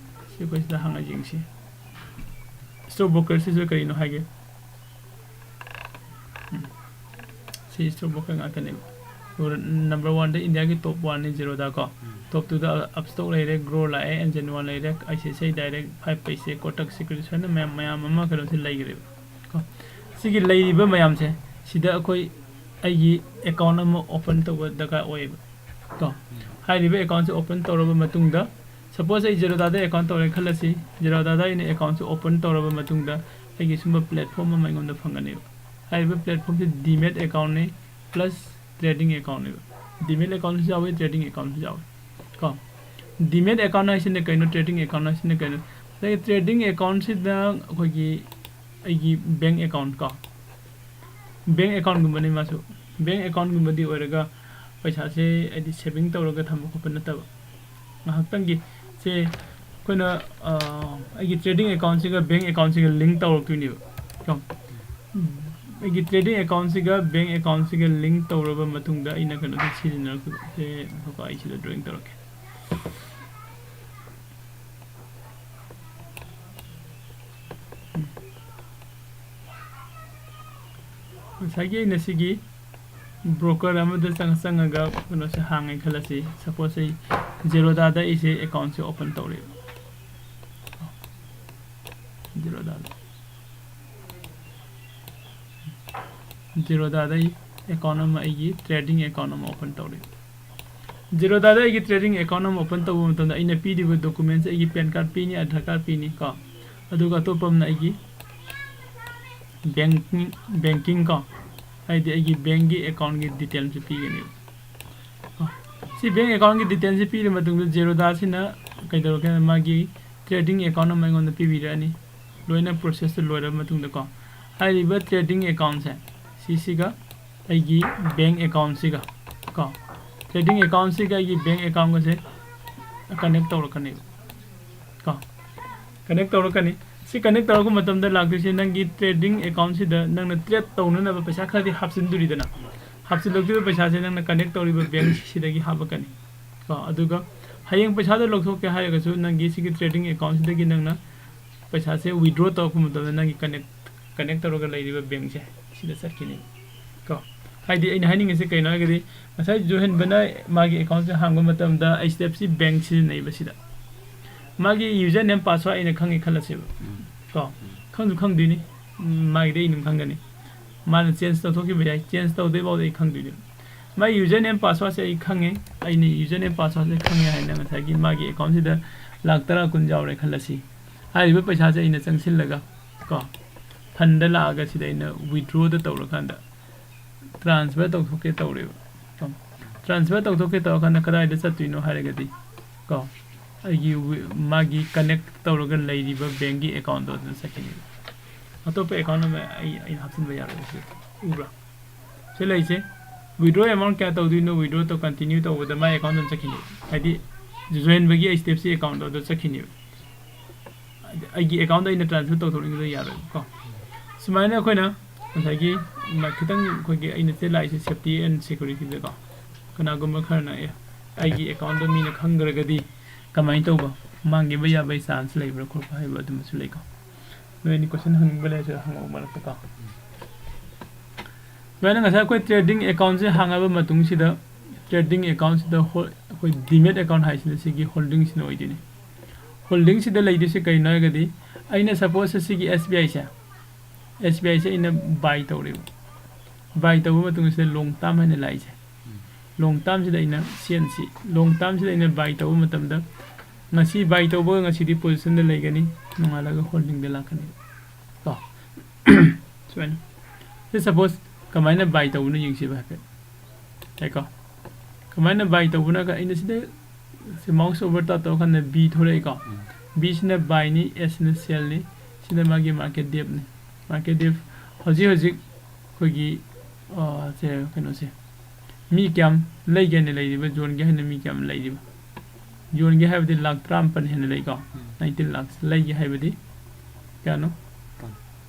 ꯁꯤ ꯑꯩꯈꯣꯏ ꯁꯤꯗ ꯍꯥꯟꯅ ꯌꯦꯡꯁꯤ, ꯏꯁꯇꯣꯛ ꯕ꯭ꯔꯣꯀꯔꯁꯤꯁꯨ ꯀꯔꯤꯅꯣ ꯍꯥꯏꯒꯦ꯫ ꯎꯝ꯫ ꯁꯤ ꯏꯁꯇꯣꯛ ꯕ꯭ꯔꯣꯀꯔ ꯉꯥꯛꯇꯅꯦꯕ꯫ ꯅꯝꯕꯔ ꯋꯥꯟꯗ ꯏꯟꯗꯤꯌꯥꯒꯤ ꯇꯣꯞ ꯋꯥꯟꯅꯤ ꯖꯤꯔꯣꯗꯥ ꯀꯣ꯫ ꯎꯝ꯫ ꯇꯣꯞ ꯇꯨꯗ ꯑꯞꯁꯇꯣꯛ ꯂꯩꯔꯦ, ꯒ꯭ꯔꯣ ꯂꯥꯛꯑꯦ, ꯑꯦꯟꯖꯦꯟ ꯋꯥꯟ ꯂꯩꯔꯦ, ꯑꯥꯏ C I C I direct, five ꯄꯩꯁꯦ, ꯀꯣꯇꯛ ꯁꯦꯀ꯭ꯌꯨꯔꯤꯇꯤꯁ ꯍꯥꯏꯅ ꯃꯌꯥꯝ, ꯃꯌꯥꯝ ꯑꯃ ꯀꯩꯅꯣꯁꯤ ꯂꯩꯈ꯭ꯔꯦꯕ ꯀꯣ꯫ ꯁꯤꯒꯤ ꯂꯩꯔꯤꯕ ꯃꯌꯥꯝꯁꯦ, ꯁꯤꯗ ꯑꯩꯈꯣꯏ ꯑꯩꯒꯤ ꯑꯦꯀꯥꯎꯟ ꯑꯃ ꯑꯣꯄꯟ ꯇꯧꯕ ꯗꯔꯀꯥꯔ ꯑꯣꯏꯌꯦꯕ ꯀꯣ꯫ ꯎꯝ꯫ ꯍꯥꯏꯔꯤꯕ ꯑꯦꯀꯥꯎꯟꯁꯦ ꯑꯣꯄꯟ ꯇꯧꯔꯕ ꯃꯇꯨꯡꯗ, ꯁꯄꯣꯁ ꯑꯩ ꯖꯤꯔꯣꯗꯥꯗ ꯑꯦꯀꯥꯎꯟ ꯇꯧꯔꯦ ꯈꯜꯂꯁꯤ, ꯖꯤꯔꯣꯗꯥꯗ ꯑꯩꯅ ꯑꯦꯀꯥꯎꯟꯁꯦ ꯑꯣꯄꯟ ꯇꯧꯔꯕ ꯃꯇꯨꯡꯗ ꯑꯩꯒꯤ ꯁꯨꯝꯕ ꯄ꯭ꯂꯦꯠꯐꯣꯝ ꯑꯃ ꯑꯩꯉꯣꯟꯗ ꯐꯪꯒꯅꯦꯕ꯫ ꯍꯥꯏꯔꯤꯕ ꯄ꯭ꯂꯦꯠꯐꯣꯝꯁꯦ ꯗꯤꯃꯦꯠ ꯑꯦꯀꯥꯎꯟꯅꯤ ꯄ꯭ꯂꯁ ꯇ꯭ꯔꯦꯗꯤꯡ ꯑꯦꯀꯥꯎꯟꯅꯦꯕ꯫ ꯗꯤꯃꯦꯠ ꯑꯦꯀꯥꯎꯟꯁꯨ ꯌꯥꯎꯋꯤ, ꯇ꯭ꯔꯦꯗꯤꯡ ꯑꯦꯀꯥꯎꯟꯁꯨ ꯌꯥꯎꯋꯤ ꯀꯣ꯫ ꯗꯤꯃꯦꯠ ꯑꯦꯀꯥꯎꯟ ꯍꯥꯏꯁꯤꯅ ꯀꯩꯅꯣ, ꯇ꯭ꯔꯦꯗꯤꯡ ꯑꯦꯀꯥꯎꯟ ꯍꯥꯏꯁꯤꯅ ꯀꯩꯅꯣ? ꯉꯁꯥꯏꯒꯤ ꯇ꯭ꯔꯦꯗꯤꯡ ꯑꯦꯀꯥꯎꯟꯁꯤꯗ ꯑꯩꯈꯣꯏꯒꯤ ꯑꯩꯒꯤ ꯕꯦꯡ ꯑꯦꯀꯥꯎꯟ ꯀꯣ, ꯕꯦꯡ ꯑꯦꯀꯥꯎꯟꯒꯨꯝꯕꯅꯤ ꯃꯥꯁꯨ꯫ ꯕꯦꯡ ꯑꯦꯀꯥꯎꯟꯒꯨꯝꯕꯗꯤ ꯑꯣꯏꯔꯒ ꯄꯩꯁꯥꯁꯦ ꯍꯥꯏꯗꯤ ꯁꯦꯚꯤꯡ ꯇꯧꯔꯒ ꯊꯝꯕ ꯈꯣꯠꯄ ꯅꯠꯇꯕ, ꯉꯥꯏꯍꯥꯛꯇꯪꯒꯤ ꯁꯦ ꯑꯩꯈꯣꯏꯅ, ꯑ, ꯑꯩꯒꯤ ꯇ꯭ꯔꯦꯗꯤꯡ ꯑꯦꯀꯥꯎꯟꯁꯤꯒ ꯕꯦꯡ ꯑꯦꯀꯥꯎꯟꯁꯤꯒ ꯂꯤꯡ ꯇꯧꯔꯛꯇꯣꯏꯅꯦꯕ ꯀꯣ꯫ ꯑꯩꯒꯤ ꯇ꯭ꯔꯦꯗꯤꯡ ꯑꯦꯀꯥꯎꯟꯁꯤꯒ ꯕꯦꯡ ꯑꯦꯀꯥꯎꯟꯁꯤꯒ ꯂꯤꯡ ꯇꯧꯔꯕ ꯃꯇꯨꯡꯗ ꯑꯩꯅ ꯀꯩꯅꯣꯗ ꯁꯤꯖꯤꯟꯅꯔꯛꯄꯁꯦ, ꯉꯥꯏꯈꯣꯀꯣ, ꯑꯩ ꯁꯤꯗ ꯗ꯭ꯔꯣꯌꯤꯡ ꯇꯧꯔꯛꯀꯦ꯫ ꯉꯁꯥꯏꯒꯤ ꯑꯩꯅ ꯁꯤꯒꯤ ꯕ꯭ꯔꯣꯀꯔ ꯑꯃꯗ ꯆꯪ-, ꯆꯪꯉꯒ ꯀꯩꯅꯣꯁꯦ ꯍꯥꯡꯉꯦ ꯈꯜꯂꯁꯤ꯫ ꯁꯄꯣꯁ ꯑꯩ ꯖꯦꯔꯣꯗꯥꯗ ꯑꯩꯁꯦ ꯑꯦꯀꯥꯎꯟꯁꯦ ꯑꯣꯄꯟ ꯇꯧꯔꯦꯕ꯫ ꯖꯦꯔꯣꯗꯥꯗ꯫ ꯖꯦꯔꯣꯗꯥꯗ ꯑꯩ ꯑꯦꯀꯥꯎꯟ ꯑꯃ, ꯑꯩꯒꯤ ꯇ꯭ꯔꯦꯗꯤꯡ ꯑꯦꯀꯥꯎꯟ ꯑꯃ ꯑꯣꯄꯟ ꯇꯧꯔꯦ꯫ ꯖꯦꯔꯣꯗꯥꯗ ꯑꯩꯒꯤ ꯇ꯭ꯔꯦꯗꯤꯡ ꯑꯦꯀꯥꯎꯟ ꯑꯃ ꯑꯣꯄꯟ ꯇꯧꯕ ꯃꯇꯝꯗ ꯑꯩꯅ ꯄꯤꯔꯤꯕ ꯗꯣꯀꯨꯃꯦꯟꯁ, ꯑꯩꯒꯤ ꯄꯦꯟ ꯀꯥꯔꯗ ꯄꯤꯅꯤ, ꯑꯙꯥꯔ ꯀꯥꯔꯗ ꯄꯤꯅꯤ ꯀꯣ, ꯑꯗꯨꯒ ꯑꯇꯣꯞꯄ ꯑꯃꯅ ꯑꯩꯒꯤ ꯕꯦꯡꯀꯤꯡ, ꯕꯦꯡꯀꯤꯡ ꯀꯣ, ꯍꯥꯏꯗꯤ ꯑꯩꯒꯤ ꯕꯦꯡꯒꯤ ꯑꯦꯀꯥꯎꯟꯒꯤ ꯗꯤꯇꯦꯜꯁꯨ ꯄꯤꯒꯅꯤ꯫ ꯁꯤ ꯕꯦꯡ ꯑꯦꯀꯥꯎꯟꯒꯤ ꯗꯤꯇꯦꯜꯁꯤ ꯄꯤꯔ ꯃꯇꯨꯡꯗ ꯖꯦꯔꯣꯗꯥꯁꯤꯅ ꯀꯩꯗꯧꯔꯛꯀꯦ? ꯃꯥꯒꯤ ꯇ꯭ꯔꯦꯗꯤꯡ ꯑꯦꯀꯥꯎꯟ ꯑꯃ ꯑꯩꯉꯣꯟꯗ ꯄꯤꯕꯤꯔꯛꯑꯅꯤ꯫ ꯂꯣꯏꯅ ꯄ꯭ꯔꯣꯁꯦꯁꯇꯨ ꯂꯣꯏꯔꯕ ꯃꯇꯨꯡꯗꯀꯣ, ꯍꯥꯏꯔꯤꯕ ꯇ꯭ꯔꯦꯗꯤꯡ ꯑꯦꯀꯥꯎꯟꯁꯦ, ꯁꯤꯁꯤꯒ ꯑꯩꯒꯤ ꯕꯦꯡ ꯑꯦꯀꯥꯎꯟꯁꯤꯒ ꯀꯣ, ꯇ꯭ꯔꯦꯗꯤꯡ ꯑꯦꯀꯥꯎꯟꯁꯤꯒ ꯑꯩꯒꯤ ꯕꯦꯡ ꯑꯦꯀꯥꯎꯟꯒꯁꯦ ꯀꯅꯦꯛ ꯇꯧꯔꯛꯀꯅꯦꯕ ꯀꯣ, ꯀꯅꯦꯛ ꯇꯧꯔꯛꯀꯅꯤ꯫ ꯁꯤ ꯀꯅꯦꯛ ꯇꯧꯔꯛꯄ ꯃꯇꯝꯗ ꯂꯥꯛꯇꯣꯏꯁꯦ, ꯅꯪꯒꯤ ꯇ꯭ꯔꯦꯗꯤꯡ ꯑꯦꯀꯥꯎꯟꯁꯤꯗ ꯅꯪꯅ ꯇ꯭ꯔꯦꯗ ꯇꯧꯅꯅꯕ ꯄꯩꯁꯥ ꯈꯔꯗꯤ ꯍꯥꯞꯆꯤꯟꯗꯣꯔꯤꯗꯅ, ꯍꯥꯞꯆꯤꯜꯂꯛꯇꯣꯏꯕ ꯄꯩꯁꯥꯁꯦ ꯅꯪꯅ ꯀꯅꯦꯛ ꯇꯧꯔꯤꯕ ꯕꯦꯡꯁꯤꯗꯒꯤ ꯍꯥꯞꯄꯛꯀꯅꯤ ꯀꯣ꯫ ꯑꯗꯨꯒ ꯍꯌꯦꯡ ꯄꯩꯁꯥꯗꯣ ꯂꯧꯊꯣꯛꯀꯦ ꯍꯥꯏꯔꯒꯁꯨ, ꯅꯪꯒꯤ ꯁꯤꯒꯤ ꯇ꯭ꯔꯦꯗꯤꯡ ꯑꯦꯀꯥꯎꯟꯁꯤꯗꯒꯤ ꯅꯪꯅ ꯄꯩꯁꯥꯁꯦ ꯋꯤꯗ꯭ꯔꯣ ꯇꯧꯔꯛꯄ ꯃꯇꯝꯗ, ꯅꯪꯒꯤ ꯀꯅꯦꯛ, ꯀꯅꯦꯛ ꯇꯧꯔꯒ ꯂꯩꯔꯤꯕ ꯕꯦꯡꯁꯦ ꯁꯤꯗ ꯆꯠꯈꯤꯅꯤ ꯀꯣ꯫ ꯍꯥꯏꯗꯤ ꯑꯩꯅ ꯍꯥꯏꯅꯤꯡꯉꯤꯁꯦ ꯀꯩꯅꯣ ꯍꯥꯏꯔꯒꯗꯤ, ꯉꯁꯥꯏ ꯖꯣꯍꯦꯟꯕꯅ ꯃꯥꯒꯤ ꯑꯦꯀꯥꯎꯟꯁꯦ ꯍꯥꯡꯕ ꯃꯇꯝꯗ H D F C bank ꯁꯤꯖꯤꯟꯅꯩꯕ ꯁꯤꯗ꯫ ꯃꯥꯒꯤ ꯌꯨꯖꯔ ꯅꯦꯝ ꯄꯥꯁꯋꯥꯔꯗ ꯑꯩꯅ ꯈꯪꯉꯦ ꯈꯜꯂꯁꯦꯕ ꯀꯣ, ꯈꯪꯁꯨ ꯈꯪꯗꯣꯏꯅꯤ꯫ ꯎꯝ, ꯃꯥꯒꯤꯗꯤ ꯑꯩ ꯑꯗꯨꯝ ꯈꯪꯒꯅꯤ꯫ ꯃꯥꯅ ꯆꯦꯟꯖ ꯇꯧꯊꯣꯛꯈꯤꯕ ꯌꯥꯏ, ꯆꯦꯟꯖ ꯇꯧꯗ꯭ꯔꯤ ꯐꯥꯎꯗꯤ ꯑꯩ ꯈꯪꯗꯣꯏꯅꯦꯕ꯫ ꯃꯥꯒꯤ ꯌꯨꯖꯔ ꯅꯦꯝ ꯄꯥꯁꯋꯥꯔꯗꯁꯦ ꯑꯩ ꯈꯪꯉꯦ, ꯑꯩꯅ ꯌꯨꯖꯔ ꯅꯦꯝ ꯄꯥꯁꯋꯥꯔꯗꯁꯦ ꯈꯪꯉꯦ ꯍꯥꯏꯅ ꯉꯁꯥꯏꯒꯤ ꯃꯥꯒꯤ ꯑꯦꯀꯥꯎꯟꯁꯤꯗ ꯂꯥꯛ ꯇꯔꯥ ꯀꯨꯟ ꯌꯥꯎꯔꯦ ꯈꯜꯂꯁꯤ꯫ ꯍꯥꯏꯔꯤꯕ ꯄꯩꯁꯥꯁꯦ ꯑꯩꯅ ꯆꯪꯁꯤꯜꯂꯒ ꯀꯣ, ꯐꯟꯗ ꯂꯥꯛꯑꯒ ꯁꯤꯗ ꯑꯩꯅ ꯋꯤꯗ꯭ꯔꯣꯗ ꯇꯧꯔꯀꯥꯟꯗ ꯇ꯭ꯔꯥꯟꯁꯐꯔ ꯇꯧꯊꯣꯛꯀꯦ ꯇꯧꯔꯦꯕ꯫ ꯇ꯭ꯔꯥꯟꯁꯐꯔ ꯇꯧꯊꯣꯛꯀꯦ ꯇꯧꯔꯀꯥꯟꯗ ꯀꯗꯥꯏꯗ ꯆꯠꯇꯣꯏꯅꯣ ꯍꯥꯏꯔꯒꯗꯤ ꯀꯣ, ꯑꯩꯒꯤ ꯋꯤ-, ꯃꯥꯒꯤ ꯀꯅꯦꯛ ꯇꯧꯔꯒ ꯂꯩꯔꯤꯕ ꯕꯦꯡꯒꯤ ꯑꯦꯀꯥꯎꯟꯗꯣ ꯑꯗꯨꯗ ꯆꯠꯈꯤꯅꯦꯕ꯫ ꯑꯇꯣꯞꯄ ꯑꯦꯀꯥꯎꯟ ꯑꯃ ꯑꯩ, ꯑꯩꯅ ꯍꯥꯞꯆꯤꯟꯕ ꯌꯥꯔꯣꯏ ꯁꯤꯗ꯫ ꯎꯕ꯭ꯔꯥ? ꯁꯤ ꯂꯩꯁꯦ꯫ ꯋꯤꯗ꯭ꯔꯣ ꯑꯦꯃꯥꯎꯟ ꯀꯌꯥ ꯇꯧꯗꯣꯏꯅꯣ? ꯋꯤꯗ꯭ꯔꯣ ꯇꯧ, ꯀꯟꯇꯤꯅ꯭ꯌꯨ ꯇꯧꯕꯗ ꯃꯥꯏ ꯑꯦꯀꯥꯎꯟꯗ ꯑꯗꯨꯝ ꯆꯠꯈꯤꯅꯦꯕ꯫ ꯍꯥꯏꯗꯤ ꯖꯣꯍꯦꯟꯕꯒꯤ ꯑꯩꯆ ꯗꯤ ꯑꯦꯐ ꯁꯤ ꯑꯦꯀꯥꯎꯟꯗꯣ ꯑꯗꯨ ꯆꯠꯈꯤꯅꯦꯕ꯫ ꯑꯩꯒꯤ ꯑꯦꯀꯥꯎꯟꯗ ꯑꯩꯅ ꯇ꯭ꯔꯥꯟꯁꯐꯔ ꯇꯧꯊꯣꯛꯅꯤꯡꯕꯗꯣ ꯌꯥꯔꯣꯏꯕꯀꯣ꯫ ꯁꯨꯃꯥꯏꯅ ꯑꯩꯈꯣꯏꯅ ꯉꯁꯥꯏꯒꯤ ꯃ-, ꯈꯤꯇꯪ ꯑꯩꯈꯣꯏꯒꯤ ꯑꯩꯅ ꯁꯤꯗ ꯂꯥꯛꯏꯁꯦ safety and security ꯗꯀꯣ꯫ ꯀꯅꯥꯒꯨꯝꯕ ꯈꯔꯅ, "ꯑꯦ, ꯑꯩꯒꯤ account ꯗꯣ ꯃꯤꯅ ꯈꯪꯈ꯭ꯔꯒꯗꯤ ꯀꯃꯥꯏꯅ ꯇꯧꯕ? ꯃꯥꯡꯈꯤꯕ ꯌꯥꯕꯒꯤ chance ꯂꯩꯕ꯭ꯔꯥ ꯈꯣꯠꯄ꯭ꯔꯥ?" ꯍꯥꯏꯕ ꯑꯗꯨꯝꯕꯁꯨ ꯂꯩꯀꯣ꯫ ꯅꯣꯏ ꯑꯅꯤ question ꯍꯪꯅꯤꯡꯕ ꯂꯩꯔꯁꯨ ꯍꯪꯉꯛꯑꯣ ꯃꯔꯛꯇꯀꯣ꯫ ꯁꯨꯃꯥꯏꯅ ꯉꯁꯥꯏ ꯑꯩꯈꯣꯏ trading account ꯁꯦ ꯍꯥꯡꯉꯕ ꯃꯇꯨꯡꯁꯤꯗ, trading account ꯁꯤꯗ ꯍꯣ-, ꯑꯩꯈꯣꯏ demat account ꯍꯥꯏꯁꯤꯅ ꯁꯤꯒꯤ holding ꯁꯤꯅ ꯑꯣꯏꯗꯣꯏꯅꯤ꯫ Holding ꯁꯤꯗ ꯂꯩꯗꯣꯏꯁꯦ ꯀꯩꯅꯣ ꯍꯥꯏꯔꯒꯗꯤ, ꯑꯩꯅ suppose ꯁꯤꯒꯤ S B I say, S B I ꯁꯦ ꯑꯩꯅ buy ꯇꯧꯔꯦꯕ꯫ Buy ꯇꯧꯕ ꯃꯇꯨꯡꯁꯤꯗ long term ꯍꯥꯏꯅ ꯂꯥꯛꯏꯁꯦ꯫ Long term ꯁꯤꯗ ꯑꯩꯅ ꯁꯦꯟꯁꯤ, long term ꯁꯤꯗ ꯑꯩꯅ buy ꯇꯧꯕ ꯃꯇꯝꯗ, ꯉꯁꯤ buy ꯇꯧꯕꯒ ꯉꯁꯤꯗꯤ position ꯗ ꯂꯩꯒꯅꯤ, ꯅꯣꯡꯉꯥꯜꯂꯒ holding ꯗ ꯂꯥꯛꯀꯅꯤ ꯀꯣ꯫ ꯁꯨꯃꯥꯏꯅ꯫ ꯁꯤ suppose ꯀꯃꯥꯏꯅ buy ꯇꯧꯕꯅꯣ ꯌꯦꯡꯁꯤꯕ ꯍꯥꯏꯐꯦꯠ꯫ ꯌꯥꯏꯀꯣ? ꯀꯃꯥꯏꯅ buy ꯇꯧꯕꯅꯣ ꯍꯥꯏꯔꯒ ꯑꯩꯅ ꯁꯤꯗ ꯁꯤ mouse over ꯇ ꯇꯧꯔꯀꯥꯟꯗ B ꯊꯣꯔꯛꯏꯀꯣ? ꯎꯝ꯫ B ꯁꯤꯅ buy ꯅꯤ, S ꯁꯤꯅ sell ꯅꯤ, ꯁꯤꯅ ꯃꯥꯒꯤ market depth ꯅꯤ꯫ Market depth ꯍꯧꯖꯤꯛ ꯍꯧꯖꯤꯛ ꯑꯩꯈꯣꯏꯒꯤ, ꯑ, ꯁꯦ, ꯀꯩꯅꯣꯁꯦ, ꯃꯤ ꯀꯌꯥꯝ ꯂꯩꯒꯦꯅ ꯂꯩꯔꯤꯕ, ꯌꯣꯟꯒꯦ ꯍꯥꯏꯅ ꯃꯤ ꯀꯌꯥꯝ ꯂꯩꯔꯤꯕ? ꯌꯣꯟꯒꯦ ꯍꯥꯏꯕꯗꯤ ꯂꯥꯈ ꯇꯔꯥꯃꯥꯄꯟ ꯍꯦꯟꯅ ꯂꯩꯀꯣ? ꯎꯝ꯫ Nineteen lakhs꯫ ꯂꯩꯒꯦ ꯍꯥꯏꯕꯗꯤ ꯀꯌꯥꯅꯣ?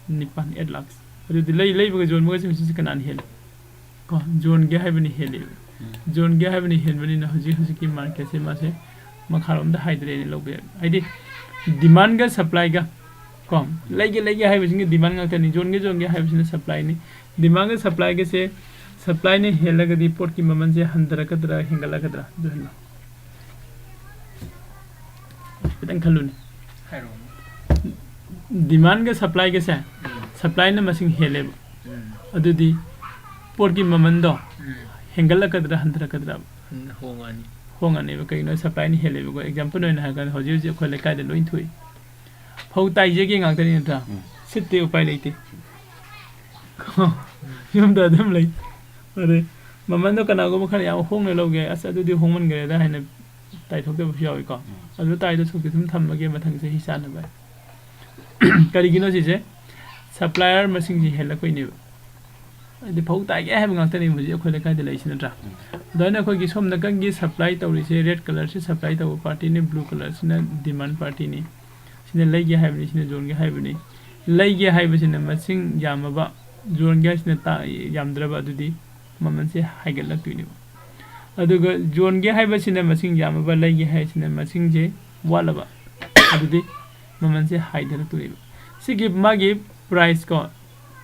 ꯅꯤꯄꯥꯟ꯫ Nine, eight lakhs꯫ ꯑꯗꯨꯗꯤ ꯂꯩ-, ꯂꯩꯕꯒ ꯌꯣꯟꯕꯒꯁꯦ ꯍꯧꯖꯤꯛꯁꯦ ꯀꯅꯥꯅ ꯍꯦꯜꯂꯤ? ꯀꯣ, ꯌꯣꯟꯒꯦ ꯍꯥꯏꯕꯅ ꯍꯦꯜꯂꯦꯕ꯫ ꯎꯝ꯫ ꯌꯣꯟꯒꯦ ꯍꯥꯏꯕꯅ ꯍꯦꯟꯕꯅꯤꯅ ꯍꯧꯖꯤꯛ ꯍꯧꯖꯤꯛꯀꯤ market ꯁꯦ ꯃꯥꯁꯦ ꯃꯈꯥꯔꯣꯝꯗ ꯍꯥꯏꯊꯔꯛꯑꯦꯅ ꯂꯧꯕ ꯌꯥꯏ꯫ ꯍꯥꯏꯗꯤ demand ꯒ supply ꯒ ꯀꯣ, ꯂꯩꯒꯦ ꯂꯩꯒꯦ ꯍꯥꯏꯕꯁꯤꯡꯒꯤ demand ꯉꯥꯛꯇꯅꯤ, ꯌꯣꯟꯒꯦ ꯌꯣꯟꯒꯦ ꯍꯥꯏꯕꯁꯤꯅ supply ꯅꯤ꯫ Demand ꯒ supply ꯒꯁꯦ, supply ꯅ ꯍꯦꯜꯂꯒꯗꯤ ꯄꯣꯠꯀꯤ ꯃꯃꯜꯁꯦ ꯍꯟꯊꯔꯛꯀꯗ꯭ꯔꯥ ꯍꯦꯟꯒꯠꯂꯛꯀꯗ꯭ꯔꯥ? ꯑꯗꯨ ꯍꯦꯟꯅ ꯈꯤꯇꯪ ꯈꯜꯂꯨꯅꯦ꯫ ꯍꯥꯏꯔꯛꯑꯣꯅꯦ꯫ Demand ꯒ supply ꯒꯁꯦ, ꯎꯝ꯫ Supply ꯅ ꯃꯁꯤꯡ ꯍꯦꯜꯂꯦꯕ꯫ ꯎꯝ꯫ ꯑꯗꯨꯗꯤ ꯄꯣꯠꯀꯤ ꯃꯃꯟꯗꯣ ꯎꯝ꯫ ꯍꯦꯟꯒꯠꯂꯛꯀꯗ꯭ꯔꯥ ꯍꯟꯊꯔꯛꯀꯗ꯭ꯔꯥ? ꯎꯝ, ꯍꯣꯡꯉꯛꯑꯅꯤ꯫ ꯍꯣꯡꯉꯅꯦꯕ꯫ ꯀꯩꯒꯤꯅꯣ? Supply ꯅ ꯍꯦꯜꯂꯦꯕꯀꯣ꯫ Example ꯑꯣꯏꯅ ꯍꯥꯏꯔꯀꯥꯟꯗ ꯍꯧꯖꯤꯛ ꯍꯧꯖꯤꯛ ꯑꯩꯈꯣꯏ ꯂꯩꯀꯥꯏꯗ ꯂꯣꯏ ꯊꯣꯛꯏ꯫ ꯐꯧ ꯇꯥꯏꯖꯒꯦ ꯉꯥꯛꯇꯅꯤ ꯅꯠꯇ꯭ꯔꯥ? ꯎꯝ꯫ ꯁꯤꯠꯇꯦ, ꯎꯄꯥꯏ ꯂꯩꯇꯦ꯫ ꯌꯨꯝꯗ ꯑꯗꯨꯝ ꯂꯩ꯫ ꯑꯗꯩ ꯃꯃꯟꯗꯣ ꯀꯅꯥꯒꯨꯝꯕ ꯈꯔ ꯌꯥꯝ ꯍꯣꯡꯅ ꯂꯧꯒꯦ, "ꯑꯁ, ꯑꯗꯨꯗꯤ ꯍꯣꯡꯃꯟꯈ꯭ꯔꯦꯗ" ꯍꯥꯏꯅ ꯇꯥꯏꯊꯣꯛꯇꯕꯁꯨ ꯌꯥꯎꯏꯀꯣ꯫ ꯎꯝ꯫ ꯑꯗꯨ ꯇꯥꯏꯗꯣ ꯁꯨꯝ ꯊꯝꯃꯒꯦ ꯃꯊꯪ ꯆꯍꯤ ꯆꯥꯅꯕ꯫ ꯀꯔꯤꯒꯤꯅꯣ ꯁꯤꯁꯦ? Supplier ꯃꯁꯤꯡꯁꯦ ꯍꯦꯜꯂꯛꯄꯩꯅꯦꯕ꯫ ꯍꯥꯏꯗꯤ ꯐꯧ ꯇꯥꯏꯒꯦ ꯍꯥꯏꯕ ꯉꯥꯛꯇꯅꯦ ꯍꯧꯖꯤꯛ ꯑꯩꯈꯣꯏ ꯂꯩꯀꯥꯏꯗ ꯂꯩꯔꯤꯁꯤ ꯅꯠꯇ꯭ꯔꯥ? ꯎꯝ꯫ ꯑꯗꯨꯃꯥꯏꯅ ꯑꯩꯈꯣꯏꯒꯤ ꯁꯣꯝ ꯅꯥꯀꯟꯒꯤ supply ꯇꯧꯔꯤꯁꯦ, red colour ꯁꯤ supply ꯇꯧꯕ party ꯅꯤ, blue colour ꯁꯤꯅ demand party ꯅꯤ꯫ ꯁꯤꯅ ꯂꯩꯒꯦ ꯍꯥꯏꯕꯅꯤ, ꯁꯤꯅ ꯌꯣꯟꯒꯦ ꯍꯥꯏꯕꯅꯤ꯫ ꯂꯩꯒꯦ ꯍꯥꯏꯕꯁꯤꯅ ꯃꯁꯤꯡ ꯌꯥꯝꯃꯕ, ꯌꯣꯟꯒꯦ ꯍꯥꯏꯁꯤꯅ ꯇꯥ-, ꯌꯥꯝꯗ꯭ꯔꯕ, ꯑꯗꯨꯗꯤ ꯃꯃꯜꯁꯦ ꯍꯥꯏꯒꯠꯂꯛꯇꯣꯏꯅꯦꯕ꯫ ꯑꯗꯨꯒ ꯌꯣꯟꯒꯦ ꯍꯥꯏꯕꯁꯤꯅ ꯃꯁꯤꯡ ꯌꯥꯝꯃꯕ, ꯂꯩꯒꯦ ꯍꯥꯏꯁꯤꯅ ꯃꯁꯤꯡꯁꯦ ꯋꯥꯠꯂꯕ, ꯑꯗꯨꯗꯤ ꯃꯃꯜꯁꯦ ꯍꯥꯏꯊꯔꯛꯇꯣꯏꯅꯦꯕ꯫ ꯁꯤꯒꯤ ꯃꯥꯒꯤ price ꯀꯣ,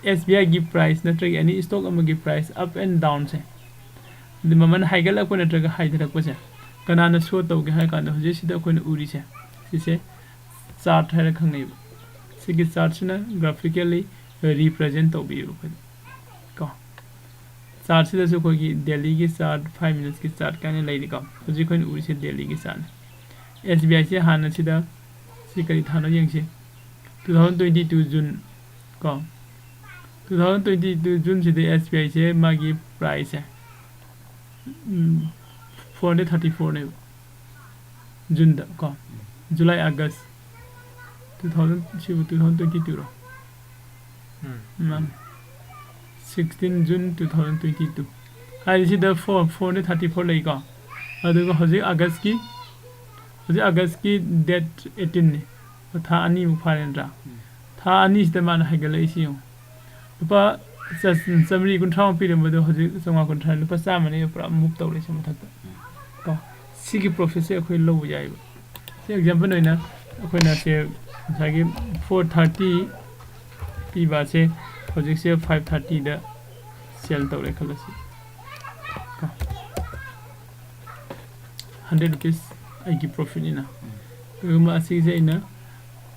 S B I ꯒꯤ price ꯅꯠꯇ꯭ꯔꯒ any stock ꯑꯃꯒꯤ price up and down ꯁꯦ, ꯑꯗꯨ ꯃꯃꯜ ꯍꯥꯏꯒꯠꯂꯛꯄ ꯅꯠꯇ꯭ꯔꯒ ꯍꯥꯏꯊꯔꯛꯄꯁꯦ ꯀꯅꯥꯅ show ꯇꯧꯒꯦ ꯍꯥꯏ ꯀꯥꯟꯗ, ꯍꯧꯖꯤꯛ ꯁꯤꯗ ꯑꯩꯈꯣꯏꯅ ꯎꯔꯤꯁꯦ, ꯁꯤꯁꯦ chart ꯍꯥꯏꯅ ꯈꯪꯅꯩꯕ꯫ ꯁꯤꯒꯤ chart ꯁꯤꯅ graphically represent ꯇꯧꯕꯤꯌꯦꯕ ꯑꯩꯈꯣꯏꯗ ꯀꯣ꯫ Chart ꯁꯤꯗꯁꯨ ꯑꯩꯈꯣꯏꯒꯤ daily ꯒꯤ chart, five minutes ꯀꯤ chart ꯀꯥꯏꯅ ꯂꯩꯔꯤꯀꯣ꯫ ꯍꯧꯖꯤꯛ ꯑꯩꯈꯣꯏꯅ ꯎꯔꯤꯁꯦ daily ꯒꯤ chart ꯅꯤ꯫ S B I ꯁꯦ ꯍꯥꯟꯅ ꯁꯤꯗ, ꯁꯤ ꯀꯔꯤ ꯊꯥꯅꯣ ꯌꯦꯡꯁꯤ꯫ Two thousand twenty two June ꯀꯣ꯫ Two thousand twenty two June ꯁꯤꯗ S B I ꯁꯦ ꯃꯥꯒꯤ price ꯁꯦ, ꯎꯝ, four hundred thirty four ꯅꯦꯕ꯫ June ꯗ ꯀꯣ꯫ July, August, two thousand, ꯁꯤꯕꯨ two thousand twenty two ꯔꯣ? ꯎꯝ꯫ ꯃꯥꯅꯤ꯫ Sixteen June two thousand twenty two꯫ ꯍꯥꯏꯗꯤ ꯁꯤꯗ four, four hundred thirty four ꯂꯩꯀꯣ꯫ ꯑꯗꯨꯒ ꯍꯧꯖꯤꯛ August ꯀꯤ, ꯍꯧꯖꯤꯛ August ꯀꯤ date eighteen ꯅꯤ꯫ ꯊꯥ ꯑꯅꯤꯃꯨꯛ ꯐꯥꯔꯦ ꯅꯠꯇ꯭ꯔꯥ? ꯎꯝ꯫ ꯊꯥ ꯑꯅꯤꯁꯤꯗ ꯃꯥꯅ ꯍꯥꯏꯒꯠꯂꯛꯏꯁꯤ ꯌꯦꯡꯉꯨ꯫ ꯂꯨꯄꯥ ꯆ-, ꯆꯥꯃꯔꯤ ꯀꯨꯟꯊ꯭ꯔꯥꯃꯨꯛ ꯄꯤꯔꯝꯕꯗꯣ ꯍꯧꯖꯤꯛ ꯆꯥꯝꯃꯉꯥ ꯀꯨꯟꯊ꯭ꯔꯥ, ꯂꯨꯄꯥ ꯆꯥꯝꯃꯅꯦꯕ ꯄꯨꯔꯥ move ꯇꯧꯔꯤꯁꯦ ꯃꯊꯛꯇ꯫ ꯎꯝ꯫ ꯀꯣ? ꯁꯤꯒꯤ profit ꯁꯦ ꯑꯩꯈꯣꯏ ꯂꯧꯕ ꯌꯥꯏꯕ꯫ ꯁꯤ example ꯑꯣꯏꯅ ꯑꯩꯈꯣꯏꯅ ꯁꯦ ꯉꯁꯥꯏꯒꯤ four thirty ꯄꯤꯕ ꯑꯁꯦ ꯍꯧꯖꯤꯛꯁꯦ five thirty ꯗ sell ꯇꯧꯔꯦ ꯈꯜꯂꯁꯤ꯫ ꯀꯣ? Hundred rupees ꯑꯩꯒꯤ profit ꯅꯤꯅ꯫ ꯀꯔꯤꯒꯨꯝꯕ ꯑꯁꯤꯁꯦ ꯑꯩꯅ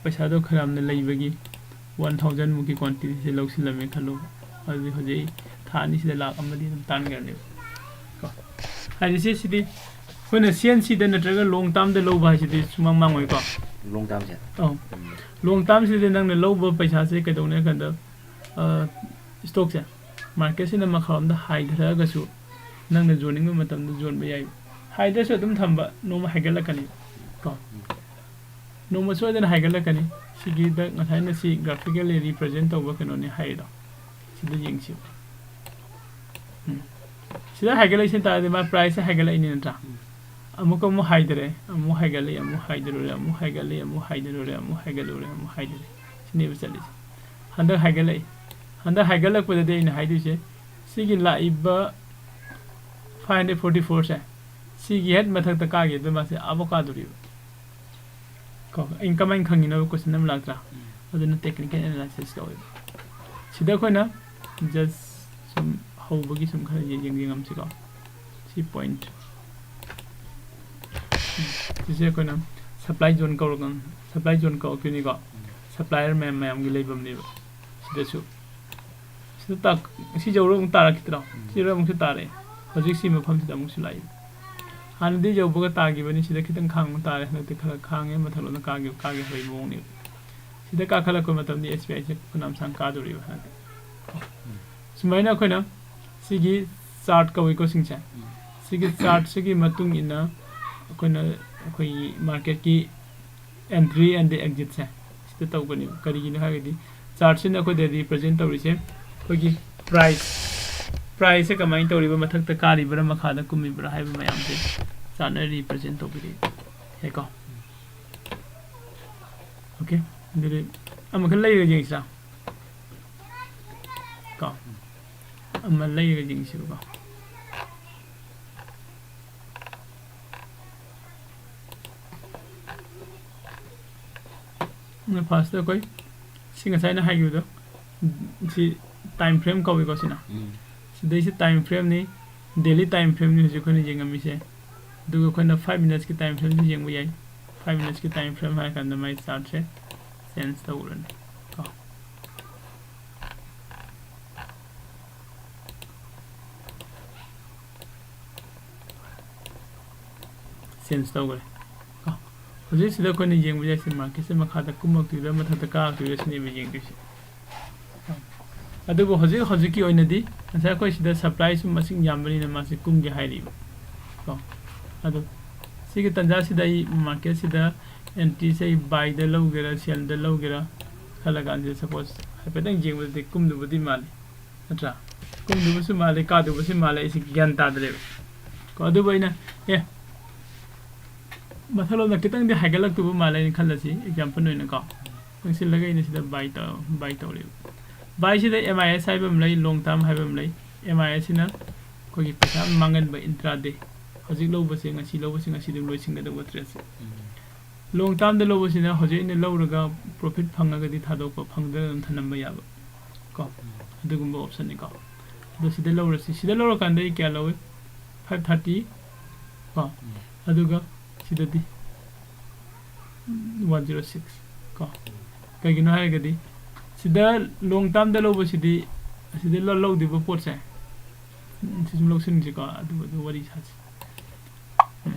ꯄꯩꯁꯥꯗꯣ ꯈꯔ ꯌꯥꯝꯅ ꯂꯩꯕꯒꯤ one thousand ꯃꯨꯛꯀꯤ quantity ꯁꯦ ꯂꯧꯁꯤꯜꯂꯝꯃꯦ ꯈꯜꯂꯣ꯫ ꯑꯗꯨꯗꯤ ꯍꯧꯖꯤꯛ ꯑꯩ ꯊꯥ ꯑꯅꯤꯁꯤꯗ ꯂꯥꯛ ꯑꯃꯗꯤ ꯑꯗꯨꯝ ꯇꯥꯟꯈ꯭ꯔꯅꯦꯕ꯫ ꯀꯣ? ꯍꯥꯏꯗꯤ ꯁꯤ, ꯁꯤꯗꯤ ꯑꯩꯈꯣꯏꯅ ꯁꯤ ꯑꯦꯟ ꯁꯤꯗ ꯅꯠꯇ꯭ꯔꯒ long term ꯗ ꯂꯧꯕ ꯍꯥꯏꯁꯤꯗꯤ ꯁꯨꯃꯥꯡ ꯃꯥꯡꯉꯣꯏꯀꯣ꯫ Long term ꯁꯦ? ꯑꯧ꯫ ꯎꯝ꯫ Long term ꯁꯤꯗꯤ ꯅꯪꯅ ꯂꯧꯕ ꯄꯩꯁꯥꯁꯦ ꯀꯩꯗꯧꯅꯤ ꯍꯥꯏ ꯀꯥꯟꯗ, ꯑ, stock ꯁꯦ market ꯁꯤꯅ ꯃꯈꯥꯔꯣꯝꯗ ꯍꯥꯏꯊꯔꯛꯑꯒꯁꯨ ꯅꯪꯅ ꯌꯣꯟꯅꯤꯡꯕ ꯃꯇꯝꯗ ꯌꯣꯟꯕ ꯌꯥꯏ꯫ ꯍꯥꯏꯗ꯭ꯔꯁꯨ ꯑꯗꯨꯝ ꯊꯝꯕ, ꯅꯣꯡꯃ ꯍꯥꯏꯒꯠꯂꯛꯀꯅꯤ ꯀꯣ꯫ ꯅꯣꯡꯃ ꯁꯣꯏꯗꯅ ꯍꯥꯏꯒꯠꯂꯛꯀꯅꯤ꯫ ꯁꯤꯒꯤꯗ ꯉꯁꯥꯏꯅ ꯁꯤ graphically represent ꯇꯧꯕ ꯀꯩꯅꯣꯅꯤ ꯍꯥꯏꯔꯤꯗꯣ꯫ ꯁꯤꯗ ꯌꯦꯡꯁꯤ꯫ ꯎꯝ꯫ ꯁꯤꯗ ꯍꯥꯏꯒꯠꯂꯛꯏꯁꯤ ꯇꯥꯔꯗꯤ ꯃꯥ price ꯁꯦ ꯍꯥꯏꯒꯠꯂꯛꯏꯅꯤ ꯅꯠꯇ꯭ꯔꯥ? ꯎꯝ꯫ ꯑꯃꯨꯛꯀ ꯑꯃꯨꯛ ꯍꯥꯏꯊꯔꯦ, ꯑꯃꯨꯛ ꯍꯥꯏꯒꯠꯂꯛꯏ, ꯑꯃꯨꯛ ꯍꯥꯏꯊꯔꯨꯔꯦ, ꯑꯃꯨꯛ ꯍꯥꯏꯒꯠꯂꯛꯏ, ꯑꯃꯨꯛ ꯍꯥꯏꯊꯔꯨꯔꯦ, ꯑꯃꯨꯛ ꯍꯥꯏꯒꯠꯂꯨꯔꯦ, ꯑꯃꯨꯛ ꯍꯥꯏꯊꯔꯦ꯫ ꯅꯦꯕ ꯆꯠꯂꯤꯁꯦ꯫ ꯍꯟꯗꯛ ꯍꯥꯏꯒꯠꯂꯛꯏ꯫ ꯍꯟꯗꯛ ꯍꯥꯏꯒꯠꯂꯛꯄꯗꯗꯤ ꯑꯩꯅ ꯍꯥꯏꯗꯣꯏꯁꯦ, ꯁꯤꯒꯤ ꯂꯥꯛꯏꯕ five hundred forty four ꯁꯦ, ꯁꯤꯒꯤ ꯍꯦꯛ ꯃꯊꯛꯇ ꯀꯥꯈꯤꯕꯗ ꯃꯥꯁꯦ ꯑꯥꯕꯧ ꯀꯥꯗꯣꯔꯤꯕ꯫ ꯀꯣ, ꯑꯩꯅ ꯀꯃꯥꯏꯅ ꯈꯪꯉꯤꯅꯣ? Question ꯑꯃ ꯂꯥꯛꯇ꯭ꯔꯥ? ꯑꯗꯨꯅ technical analysis ꯀꯧꯋꯦꯕ꯫ ꯁꯤꯗ ꯑꯩꯈꯣꯏꯅ just ꯁꯨꯝ ꯍꯧꯕꯒꯤ ꯁꯨꯝ ꯈꯔ ꯌꯦꯡ-, ꯌꯦꯡꯉꯝꯁꯤꯀꯣ꯫ ꯁꯤ point꯫ ꯁꯤꯁꯦ ꯑꯩꯈꯣꯏꯅ supply zone ꯀꯧꯔꯒ, supply zone ꯀꯧꯔꯛꯇꯣꯏꯅꯤꯀꯣ꯫ Supplier ꯃꯌꯥꯝ ꯃꯌꯥꯝꯒꯤ ꯂꯩꯐꯝꯅꯦꯕ꯫ ꯁꯤꯗꯁꯨ꯫ ꯁꯤꯗ ꯇꯥꯛ-, ꯁꯤ ꯌꯧꯔ ꯑꯃꯨꯛ ꯇꯥꯔꯛꯈꯤꯗ꯭ꯔꯣ? ꯁꯤ ꯌꯧꯔ ꯑꯃꯨꯛꯁꯨ ꯇꯥꯔꯛꯑꯦ꯫ ꯍꯧꯖꯤꯛ ꯁꯤ ꯃꯐꯝꯁꯤꯗ ꯑꯃꯨꯛꯁꯨ ꯂꯥꯛꯏ꯫ ꯍꯥꯟꯅꯗꯤ ꯌꯧꯕꯒ ꯇꯥꯈꯤꯕꯅꯤ, ꯁꯤꯗ ꯈꯤꯇꯪ ꯈꯥꯡꯕ ꯇꯥꯔꯦ꯫ ꯍꯟꯗꯛꯇꯤ ꯈꯔ ꯈꯥꯡꯉꯦ, ꯃꯊꯛꯂꯣꯝꯗ ꯀꯥꯈꯤꯕ, ꯀꯥꯈꯤꯕ ꯍꯩꯕ ꯃꯑꯣꯡꯅꯦꯕ꯫ ꯁꯤꯗ ꯀꯥꯈꯠꯂꯛꯄ ꯃꯇꯝꯗ S B I ꯁꯦ ꯐꯅꯌꯥꯝ ꯁꯥꯡ ꯀꯥꯗꯣꯔꯤꯕ ꯍꯟꯗꯛꯇꯤ꯫ ꯁꯨꯃꯥꯏꯅ ꯑꯩꯈꯣꯏꯅ ꯁꯤꯒꯤ chart ꯀꯧꯏꯀꯣ ꯁꯤꯡꯁꯦ꯫ ꯁꯤꯒꯤ chartꯁꯤꯒꯤ ꯃꯇꯨꯡ ꯏꯟꯅ ꯑꯩꯈꯣꯏꯅ ꯑꯩꯈꯣꯏꯒꯤ marketꯀꯤ entry and the exitꯁꯦ ꯁꯤꯗ ꯇꯧꯒꯅꯦꯕ꯫ ꯀꯔꯤꯒꯤꯅꯣ ꯍꯥꯏꯔꯒꯗꯤ chartꯁꯤꯅ ꯑꯩꯈꯣꯏꯗ represent ꯇꯧꯔꯤꯁꯦ ꯑꯩꯈꯣꯏꯒꯤ price, priceꯁꯦ ꯀꯃꯥꯏꯅ ꯇꯧꯔꯤꯕ, ꯃꯊꯛꯇ ꯀꯥꯔꯤꯕ꯭ꯔꯥ ꯃꯈꯥꯗ ꯀꯨꯝꯃꯤꯕ꯭ꯔꯥ ꯍꯥꯏꯕ ꯃꯌꯥꯝꯁꯦ chartꯅ represent ꯇꯧꯕꯤꯔꯛꯑꯦ꯫ ꯌꯥꯏꯀꯣ? Okay, ꯑꯗꯨꯗꯤ ꯑꯃꯈꯛ ꯂꯩꯔꯒ ꯌꯦꯡꯁꯤꯔꯥ? ꯀꯣ, ꯑꯃ ꯂꯩꯔꯒ ꯌꯦꯡꯁꯤꯕꯀꯣ꯫ ꯑꯗꯨꯅ firstꯇ ꯑꯩꯈꯣꯏ ꯁꯤ ꯉꯁꯥꯏꯅ ꯍꯥꯏꯈꯤꯕꯗꯣ, ꯁꯤ time frame ꯀꯧꯏꯀꯣ ꯁꯤꯅ꯫ ꯎꯝ꯫ ꯁꯤꯗꯩꯁꯤ time frameꯅꯤ, daily time frameꯅꯤ ꯍꯧꯖꯤꯛ ꯑꯩꯈꯣꯏꯅ ꯌꯦꯡꯉꯝꯃꯤꯁꯦ꯫ ꯑꯗꯨꯒ ꯑꯩꯈꯣꯏꯅ five minutesꯀꯤ time frameꯁꯨ ꯌꯦꯡꯕ ꯌꯥꯏ꯫ Five minutesꯀꯤ time frame ꯍꯥꯏꯔ ꯀꯥꯟꯗ ꯃꯥꯏ chartꯁꯦ change ꯇꯧꯔꯅꯤ ꯀꯣ꯫ Change ꯇꯧꯈ꯭ꯔꯦ ꯀꯣ꯫ ꯍꯧꯖꯤꯛꯁꯤꯗ ꯑꯩꯈꯣꯏꯅ ꯌꯦꯡꯕ ꯌꯥꯏꯁꯦ, marketꯁꯦ ꯃꯈꯥꯗ ꯀꯨꯝꯃꯛꯇꯣꯏꯔꯥ ꯃꯊꯛꯇ ꯀꯥꯔꯛꯇꯣꯏꯔꯥ ꯁꯤꯅꯦꯕ ꯌꯦꯡꯗꯣꯏꯁꯦ꯫ ꯑꯗꯨꯕꯨ ꯍꯧꯖꯤꯛ ꯍꯧꯖꯤꯛꯀꯤ ꯑꯣꯏꯅꯗꯤ ꯉꯁꯥꯏ ꯑꯩꯈꯣꯏ ꯁꯤꯗ supplyꯁꯨ ꯃꯁꯤꯡ ꯌꯥꯝꯕꯅꯤꯅ ꯃꯥꯁꯤ ꯀꯨꯝꯒꯦ ꯍꯥꯏꯔꯤꯕ ꯀꯣ꯫ ꯑꯗꯨ ꯁꯤꯒꯤ ꯇꯥꯟꯖꯥꯁꯤꯗ ꯑꯩ marketꯁꯤꯗ entryꯁꯦ ꯑꯩ buyꯗ ꯂꯧꯒꯦꯔꯥ, sellꯗ ꯂꯧꯒꯦꯔꯥ ꯈꯜꯂ ꯀꯥꯟꯁꯤꯗ, suppose ꯍꯥꯏꯐꯦꯠꯇꯪ ꯌꯦꯡꯕꯗꯗꯤ ꯀꯨꯝꯗꯕꯨꯗꯤ ꯃꯥꯜꯂꯤ, ꯅꯠꯇ꯭ꯔꯥ? ꯀꯨꯝꯗꯕꯁꯨ ꯃꯥꯜꯂꯤ, ꯀꯥꯗꯕꯁꯨ ꯃꯥꯜꯂꯤ, ꯑꯩꯁꯤ ꯒ꯭ꯌꯥꯟ ꯇꯥꯗ꯭ꯔꯦꯕ ꯀꯣ꯫ ꯑꯗꯨꯕꯨ ꯑꯩꯅ, ꯑꯦ, ꯃꯊꯛꯂꯣꯝꯗ ꯈꯤꯇꯪꯗꯤ ꯍꯥꯏꯒꯠꯂꯛꯇꯕ ꯃꯥꯜꯂꯦ ꯍꯥꯏꯅ ꯈꯜꯂꯁꯤ, example ꯑꯣꯏꯅꯀꯣ꯫ ꯆꯪꯁꯤꯜꯂꯒ ꯑꯩꯅ ꯁꯤꯗ ꯕꯥꯏ ꯇꯧ ꯕꯥꯏ ꯇꯧꯔꯦꯕ꯫ ꯕꯥꯏꯁꯤꯗ ꯑꯦꯝ ꯑꯥꯏ ꯑꯦꯁ ꯍꯥꯏꯕ ꯑꯃ ꯂꯩ, ꯂꯣꯡ ꯇꯥꯔꯝ ꯍꯥꯏꯕ ꯑꯃ ꯂꯩ꯫ ꯑꯦꯝ ꯑꯥꯏ ꯑꯦꯁꯁꯤꯅ ꯑꯩꯈꯣꯏꯒꯤ ꯄꯩꯁꯥ ꯃꯥꯡꯍꯟꯕ, ꯏꯟꯇ꯭ꯔꯥ ꯗꯦ, ꯍꯧꯖꯤꯛ ꯂꯧꯕꯁꯦ ꯉꯁꯤ ꯂꯧꯕꯁꯦ ꯉꯁꯤ ꯑꯗꯨꯝ ꯂꯣꯏꯁꯤꯟꯒꯗꯧꯕ ꯇ꯭ꯔꯦꯠꯁꯦ꯫ ꯂꯣꯡ ꯇꯥꯔꯝꯗ ꯂꯧꯕꯁꯤꯅ ꯍꯧꯖꯤꯛ ꯑꯩꯅ ꯂꯧꯔꯒ ꯄ꯭ꯔꯣꯐꯤꯠ ꯐꯪꯉꯒꯗꯤ ꯊꯥꯗꯣꯛꯄ, ꯐꯪꯗ꯭ꯔꯒ ꯑꯗꯨꯝ ꯊꯝꯂꯝꯕ ꯌꯥꯕ ꯀꯣ, ꯑꯗꯨꯒꯨꯝꯕ ꯑꯣꯞꯁꯟꯅꯤꯀꯣ꯫ ꯑꯗꯣ ꯁꯤꯗ ꯂꯧꯔꯁꯤ꯫ ꯁꯤꯗ ꯂꯧꯔꯀꯥꯟꯗ ꯑꯩ ꯀꯌꯥ ꯂꯧꯏ? ꯐꯥꯏꯚ ꯊꯥꯔꯇꯤ ꯀꯣ꯫ ꯑꯗꯨꯒ ꯁꯤꯗꯗꯤ ꯋꯥꯟ ꯖꯤꯔꯣ ꯁꯤꯛꯁ ꯀꯣ꯫ ꯀꯩꯒꯤꯅꯣ ꯍꯥꯏꯔꯒꯗꯤ ꯁꯤꯗ ꯂꯣꯡ ꯇꯥꯔꯝꯗ ꯂꯧꯕꯁꯤꯗꯤ ꯑꯁꯤꯗ ꯂ- ꯂꯧꯗꯣꯏꯕ ꯄꯣꯠꯁꯦ, ꯎꯝ, ꯁꯤ ꯁꯨꯝ ꯂꯧꯁꯤꯟꯁꯤꯀꯣ, ꯑꯗꯨꯒ ꯑꯗꯨꯝ ꯋꯥꯔꯤ ꯁꯥꯁꯤ꯫ ꯎꯝ꯫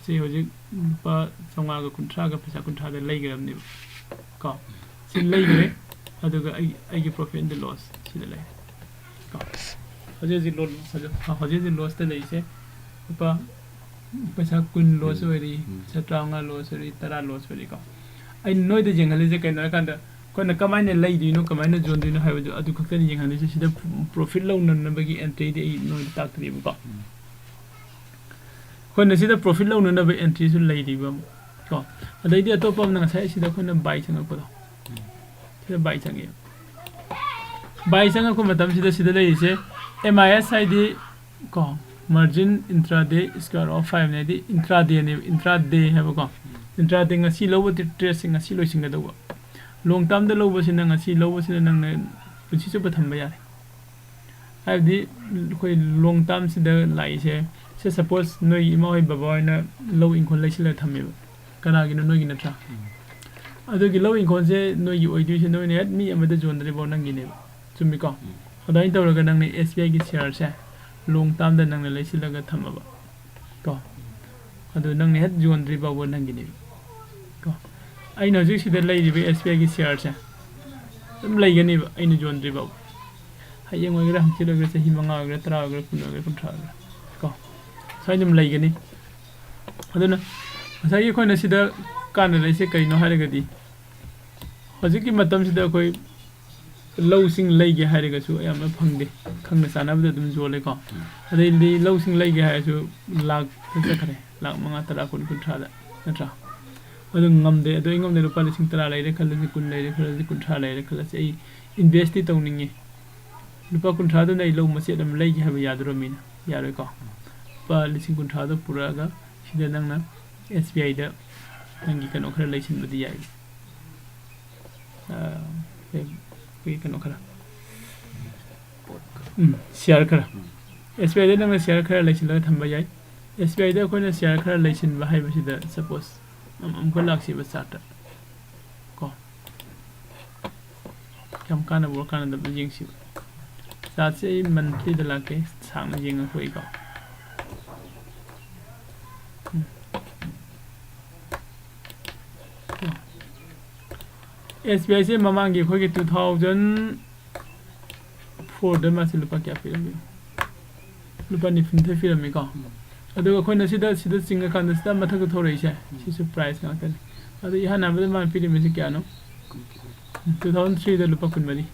ꯁꯤ ꯍꯧꯖꯤꯛ ꯂꯨꯄꯥ ꯆꯥꯝꯃꯉꯥꯒ ꯀꯨꯟꯊ꯭ꯔꯥꯒ ꯄꯩꯁꯥ ꯀꯨꯟꯊ꯭ꯔꯥꯗ ꯂꯩꯈ꯭ꯔꯕꯅꯦꯕ ꯀꯣ꯫ ꯁꯤ ꯂꯩꯈ꯭ꯔꯦ, ꯑꯗꯨꯒ ꯑꯩ ꯑꯩꯒꯤ profit and loss ꯁꯤꯗ ꯂꯩꯔꯦ ꯀꯣ꯫ ꯍꯧꯖꯤꯛ ꯍꯧꯖꯤꯛ ꯂꯣ ꯍꯧꯖꯤꯛ ꯍꯧꯖꯤꯛ ꯍꯧꯖꯤꯛ ꯂꯣꯁꯇ ꯂꯩꯔꯤꯁꯦ ꯂꯨꯄꯥ ꯄꯩꯁꯥ ꯀꯨꯟ ꯂꯣꯁ ꯎꯝ, ꯑꯣꯏꯔꯤ, ꯎꯝ꯫ ꯄꯩꯁꯥ ꯇꯔꯥꯃꯉꯥ ꯂꯣꯁ ꯑꯣꯏꯔꯤ, ꯇꯔꯥ ꯂꯣꯁ ꯑꯣꯏꯔꯤꯀꯣ꯫ ꯑꯩꯅ ꯅꯣꯏꯗ ꯌꯦꯡꯍꯜꯂꯤꯁꯦ ꯀꯩꯅꯣ ꯍꯥꯏꯀꯥꯟꯗ, ꯑꯩꯈꯣꯏꯅ ꯀꯃꯥꯏꯅ ꯂꯩꯗꯣꯏꯅꯣ, ꯀꯃꯥꯏꯅ ꯌꯣꯟꯗꯣꯏꯅꯣ ꯍꯥꯏꯕꯗꯨ ꯑꯗꯨ ꯈꯛꯇꯅꯤ ꯌꯦꯡꯍꯜꯂꯤꯁꯦ꯫ ꯁꯤꯗ profit ꯂꯧꯅꯅꯕꯒꯤ entryꯗꯤ ꯑꯩ ꯅꯣꯏꯗ ꯇꯥꯛꯇ꯭ꯔꯤꯕꯀꯣ꯫ ꯎꯝ꯫ ꯑꯩꯈꯣꯏꯅ ꯁꯤꯗ profit ꯂꯧꯅꯅꯕ entryꯁꯨ ꯂꯩꯔꯤꯕ ꯑꯃꯨꯛ ꯀꯣ꯫ ꯑꯗꯩꯗꯤ ꯑꯇꯣꯞꯄ ꯑꯃꯅ ꯉꯁꯥꯏ ꯁꯤꯗ ꯑꯩꯈꯣꯏꯅ buy ꯆꯪꯉꯛꯄꯗꯣ, ꯎꯝ꯫ ꯁꯤꯗ buy ꯆꯪꯉꯦ꯫ Buy ꯆꯪꯉꯛꯄ ꯃꯇꯝꯁꯤꯗ ꯁꯤꯗ ꯂꯩꯔꯤꯁꯦ M I S ꯍꯥꯏꯗꯤ ꯀꯣ, margin intraday square of five ꯅꯦ, ꯍꯥꯏꯗꯤ intraday ꯅꯦꯕ, intraday ꯍꯥꯏꯕꯀꯣ꯫ Intraday ꯉꯁꯤ ꯂꯧꯕ ꯇ꯭ꯔꯦ-, tradeꯁꯦ ꯉꯁꯤ ꯂꯣꯏꯁꯤꯟꯒꯗꯧꯕ꯫ Long termꯗ ꯂꯧꯕꯁꯤꯅ, ꯉꯁꯤ ꯂꯧꯕꯁꯤꯅ ꯅꯪꯅ ꯄꯨꯟꯁꯤ ꯆꯨꯞꯄ ꯊꯝꯕ ꯌꯥꯔꯦ꯫ ꯍꯥꯏꯕꯗꯤ ꯑꯩꯈꯣꯏ long termꯁꯤꯗ ꯂꯥꯛꯏꯁꯦ, say suppose ꯅꯣꯏꯒꯤ ꯏꯃꯥ ꯍꯣꯏ ꯕꯕꯥ ꯍꯣꯏꯅ ꯂꯧ ꯏꯪꯈꯣꯜ ꯂꯩꯁꯤꯜꯂꯒ ꯊꯝꯃꯦꯕ, ꯀꯅꯥꯒꯤꯅꯣ? ꯅꯣꯏꯒꯤ ꯅꯠꯇ꯭ꯔꯥ? ꯎꯝ꯫ ꯑꯗꯨꯒꯤ ꯂꯧ ꯏꯪꯈꯣꯜꯁꯦ ꯅꯣꯏꯒꯤ ꯑꯣꯏꯗꯣꯏꯁꯦ ꯅꯣꯏꯅ ꯍꯦꯛ ꯃꯤ ꯑꯃꯗ ꯌꯣꯟꯗ꯭ꯔꯤꯐꯥꯎ ꯅꯪꯒꯤꯅꯦꯕ, ꯆꯨꯝꯃꯤꯀꯣ? ꯎꯝ꯫ ꯑꯗꯨꯃꯥꯏꯅ ꯇꯧꯔꯒ ꯅꯪꯅ S B Iꯒꯤ shareꯁꯦ long termꯗ ꯅꯪꯅ ꯂꯩꯁꯤꯜꯂꯒ ꯊꯝꯃꯕ ꯀꯣ, ꯑꯗꯨ ꯅꯪꯅ ꯍꯦꯛ ꯌꯣꯟꯗ꯭ꯔꯤ ꯐꯥꯎꯕ ꯅꯪꯒꯤꯅꯦꯕ ꯀꯣ꯫ ꯑꯩꯅ ꯍꯧꯖꯤꯛ ꯁꯤꯗ ꯂꯩꯔꯤꯕ S B Iꯒꯤ shareꯁꯦ ꯑꯗꯨꯝ ꯂꯩꯒꯅꯦꯕ, ꯑꯩꯅ ꯌꯣꯟꯗ꯭ꯔꯤ ꯐꯥꯎꯕ꯫ ꯍꯌꯦꯡ ꯑꯣꯏꯒꯦꯔꯥ, ꯍꯪꯆꯤꯠ ꯑꯣꯏꯒꯦꯔꯥ, ꯆꯍꯤ ꯃꯉꯥ ꯑꯣꯏꯒꯦꯔꯥ, ꯇꯔꯥ ꯑꯣꯏꯒꯦꯔꯥ, ꯀꯨꯟ ꯑꯣꯏꯒꯦꯔꯥ, ꯀꯨꯟꯊ꯭ꯔꯥ ꯑꯣꯏꯒꯦꯔꯥ ꯀꯣ, ꯁꯨꯃꯥꯏꯅ ꯑꯗꯨꯝ ꯂꯩꯒꯅꯤ꯫ ꯑꯗꯨꯅ ꯉꯁꯥꯏꯒꯤ ꯑꯩꯈꯣꯏꯅ ꯁꯤꯗ ꯀꯥꯟꯅꯔꯛꯏꯁꯦ ꯀꯩꯅꯣ ꯍꯥꯏꯔꯒꯗꯤ, ꯍꯧꯖꯤꯛꯀꯤ ꯃꯇꯝꯁꯤꯗ ꯑꯩꯈꯣꯏ ꯂꯧꯁꯤꯡ ꯂꯩꯒꯦ ꯍꯥꯏꯔꯒꯁꯨ ꯑꯌꯥꯝꯕ ꯐꯪꯗꯦ, ꯈꯪꯅ ꯆꯥꯟꯅꯕꯗ ꯑꯗꯨꯝ ꯌꯣꯜꯂꯦꯀꯣ꯫ ꯎꯝ꯫ ꯑꯗꯩꯗꯤ ꯂꯧꯁꯤꯡ ꯂꯩꯒꯦ ꯍꯥꯏꯔꯁꯨ ꯂꯥꯛꯇ ꯆꯠꯈ꯭ꯔꯦ, ꯂꯥꯛ ꯃꯉꯥ, ꯇꯔꯥ, ꯀꯨꯟ, ꯀꯨꯟꯊ꯭ꯔꯥꯗ, ꯅꯠꯇ꯭ꯔꯥ? ꯑꯗꯨ ꯉꯝꯗꯦ꯫ ꯑꯗꯨ ꯑꯩꯉꯣꯟꯗ ꯂꯨꯄꯥ ꯂꯤꯁꯤꯡ ꯇꯔꯥ ꯂꯩꯔꯦ ꯈꯜꯂꯁꯤ, ꯀꯨꯟ ꯂꯩꯔꯦ ꯈꯜꯂꯁꯤ, ꯀꯨꯟꯊ꯭ꯔꯥ ꯂꯩꯔꯦ ꯈꯜꯂꯁꯤ, ꯑꯩ invest ꯇꯤ ꯇꯧꯅꯤꯡꯉꯤ꯫ ꯂꯨꯄꯥ ꯀꯨꯟꯊ꯭ꯔꯥꯗꯨꯅ ꯑꯩ ꯂꯧ ꯃꯆꯦꯠ ꯑꯃ ꯂꯩꯒꯦ ꯍꯥꯏꯕ ꯌꯥꯗꯣꯔ ꯃꯤꯅ? ꯌꯥꯔꯣꯏꯀꯣ꯫ ꯂꯨꯄꯥ ꯂꯤꯁꯤꯡ ꯀꯨꯟꯊ꯭ꯔꯥꯗꯣ ꯄꯨꯔꯛꯑꯒ ꯁꯤꯗ ꯅꯪꯅ S B I ꯗ ꯅꯪꯒꯤ ꯀꯩꯅꯣ ꯈꯔ ꯂꯩꯁꯤꯟꯕꯗꯤ ꯌꯥꯏ꯫ ꯑ, ꯀꯩ, ꯑꯩꯈꯣꯏꯒꯤ ꯀꯩꯅꯣ ꯈꯔ, ꯎꯝ, share ꯈꯔ꯫ S B I ꯗ ꯅꯪꯅ share ꯈꯔ ꯂꯩꯁꯤꯜꯂꯒ ꯊꯝꯕ ꯌꯥꯏ꯫ S B I ꯗ ꯑꯩꯈꯣꯏꯅ share ꯈꯔ ꯂꯩꯁꯤꯟꯕ ꯍꯥꯏꯕꯁꯤꯗ, suppose, ꯑꯃ, ꯑꯃꯨꯛꯀ ꯂꯥꯛꯁꯤꯕ chart ꯇ ꯀꯣ꯫ ꯌꯥꯝ ꯀꯥꯟꯅꯕ ꯑꯣꯏꯔ ꯀꯥꯟꯅꯗꯕ ꯌꯦꯡꯁꯤꯕ꯫ Chart ꯁꯦ ꯑꯩ monthly ꯗ ꯂꯥꯛꯀꯦ, ꯁꯥꯡꯅ ꯌꯦꯡꯉꯛꯄꯒꯤꯀꯣ꯫ ꯎꯝ꯫ S B I ꯁꯦ ꯃꯃꯥꯡꯒꯤ ꯑꯩꯈꯣꯏꯒꯤ two thousand four ꯗ ꯃꯥꯁꯦ ꯂꯨꯄꯥ ꯀꯌꯥ ꯄꯤꯔꯝꯃꯤ? ꯂꯨꯄꯥ ꯅꯤꯐꯨꯅꯤꯊꯣꯏ ꯄꯤꯔꯝꯃꯤꯀꯣ꯫ ꯎꯝ꯫ ꯑꯗꯨꯒ ꯑꯩꯈꯣꯏꯅ ꯁꯤꯗ, ꯁꯤꯗ ꯆꯤꯡꯉꯀꯥꯟꯗ ꯁꯤꯗ ꯃꯊꯛꯇ ꯊꯣꯔꯛꯏꯁꯦ, ꯎꯝ, ꯁꯤꯁꯨ price ꯉꯥꯛꯇꯅꯤ꯫ ꯑꯗꯨ ꯏꯍꯥꯟ ꯍꯥꯟꯕꯗ ꯃꯥꯅ ꯄꯤꯔꯝꯃꯤꯁꯦ ꯀꯌꯥꯅꯣ? Two thousand three ꯗ ꯂꯨꯄꯥ ꯀꯨꯟꯃꯔꯤ꯫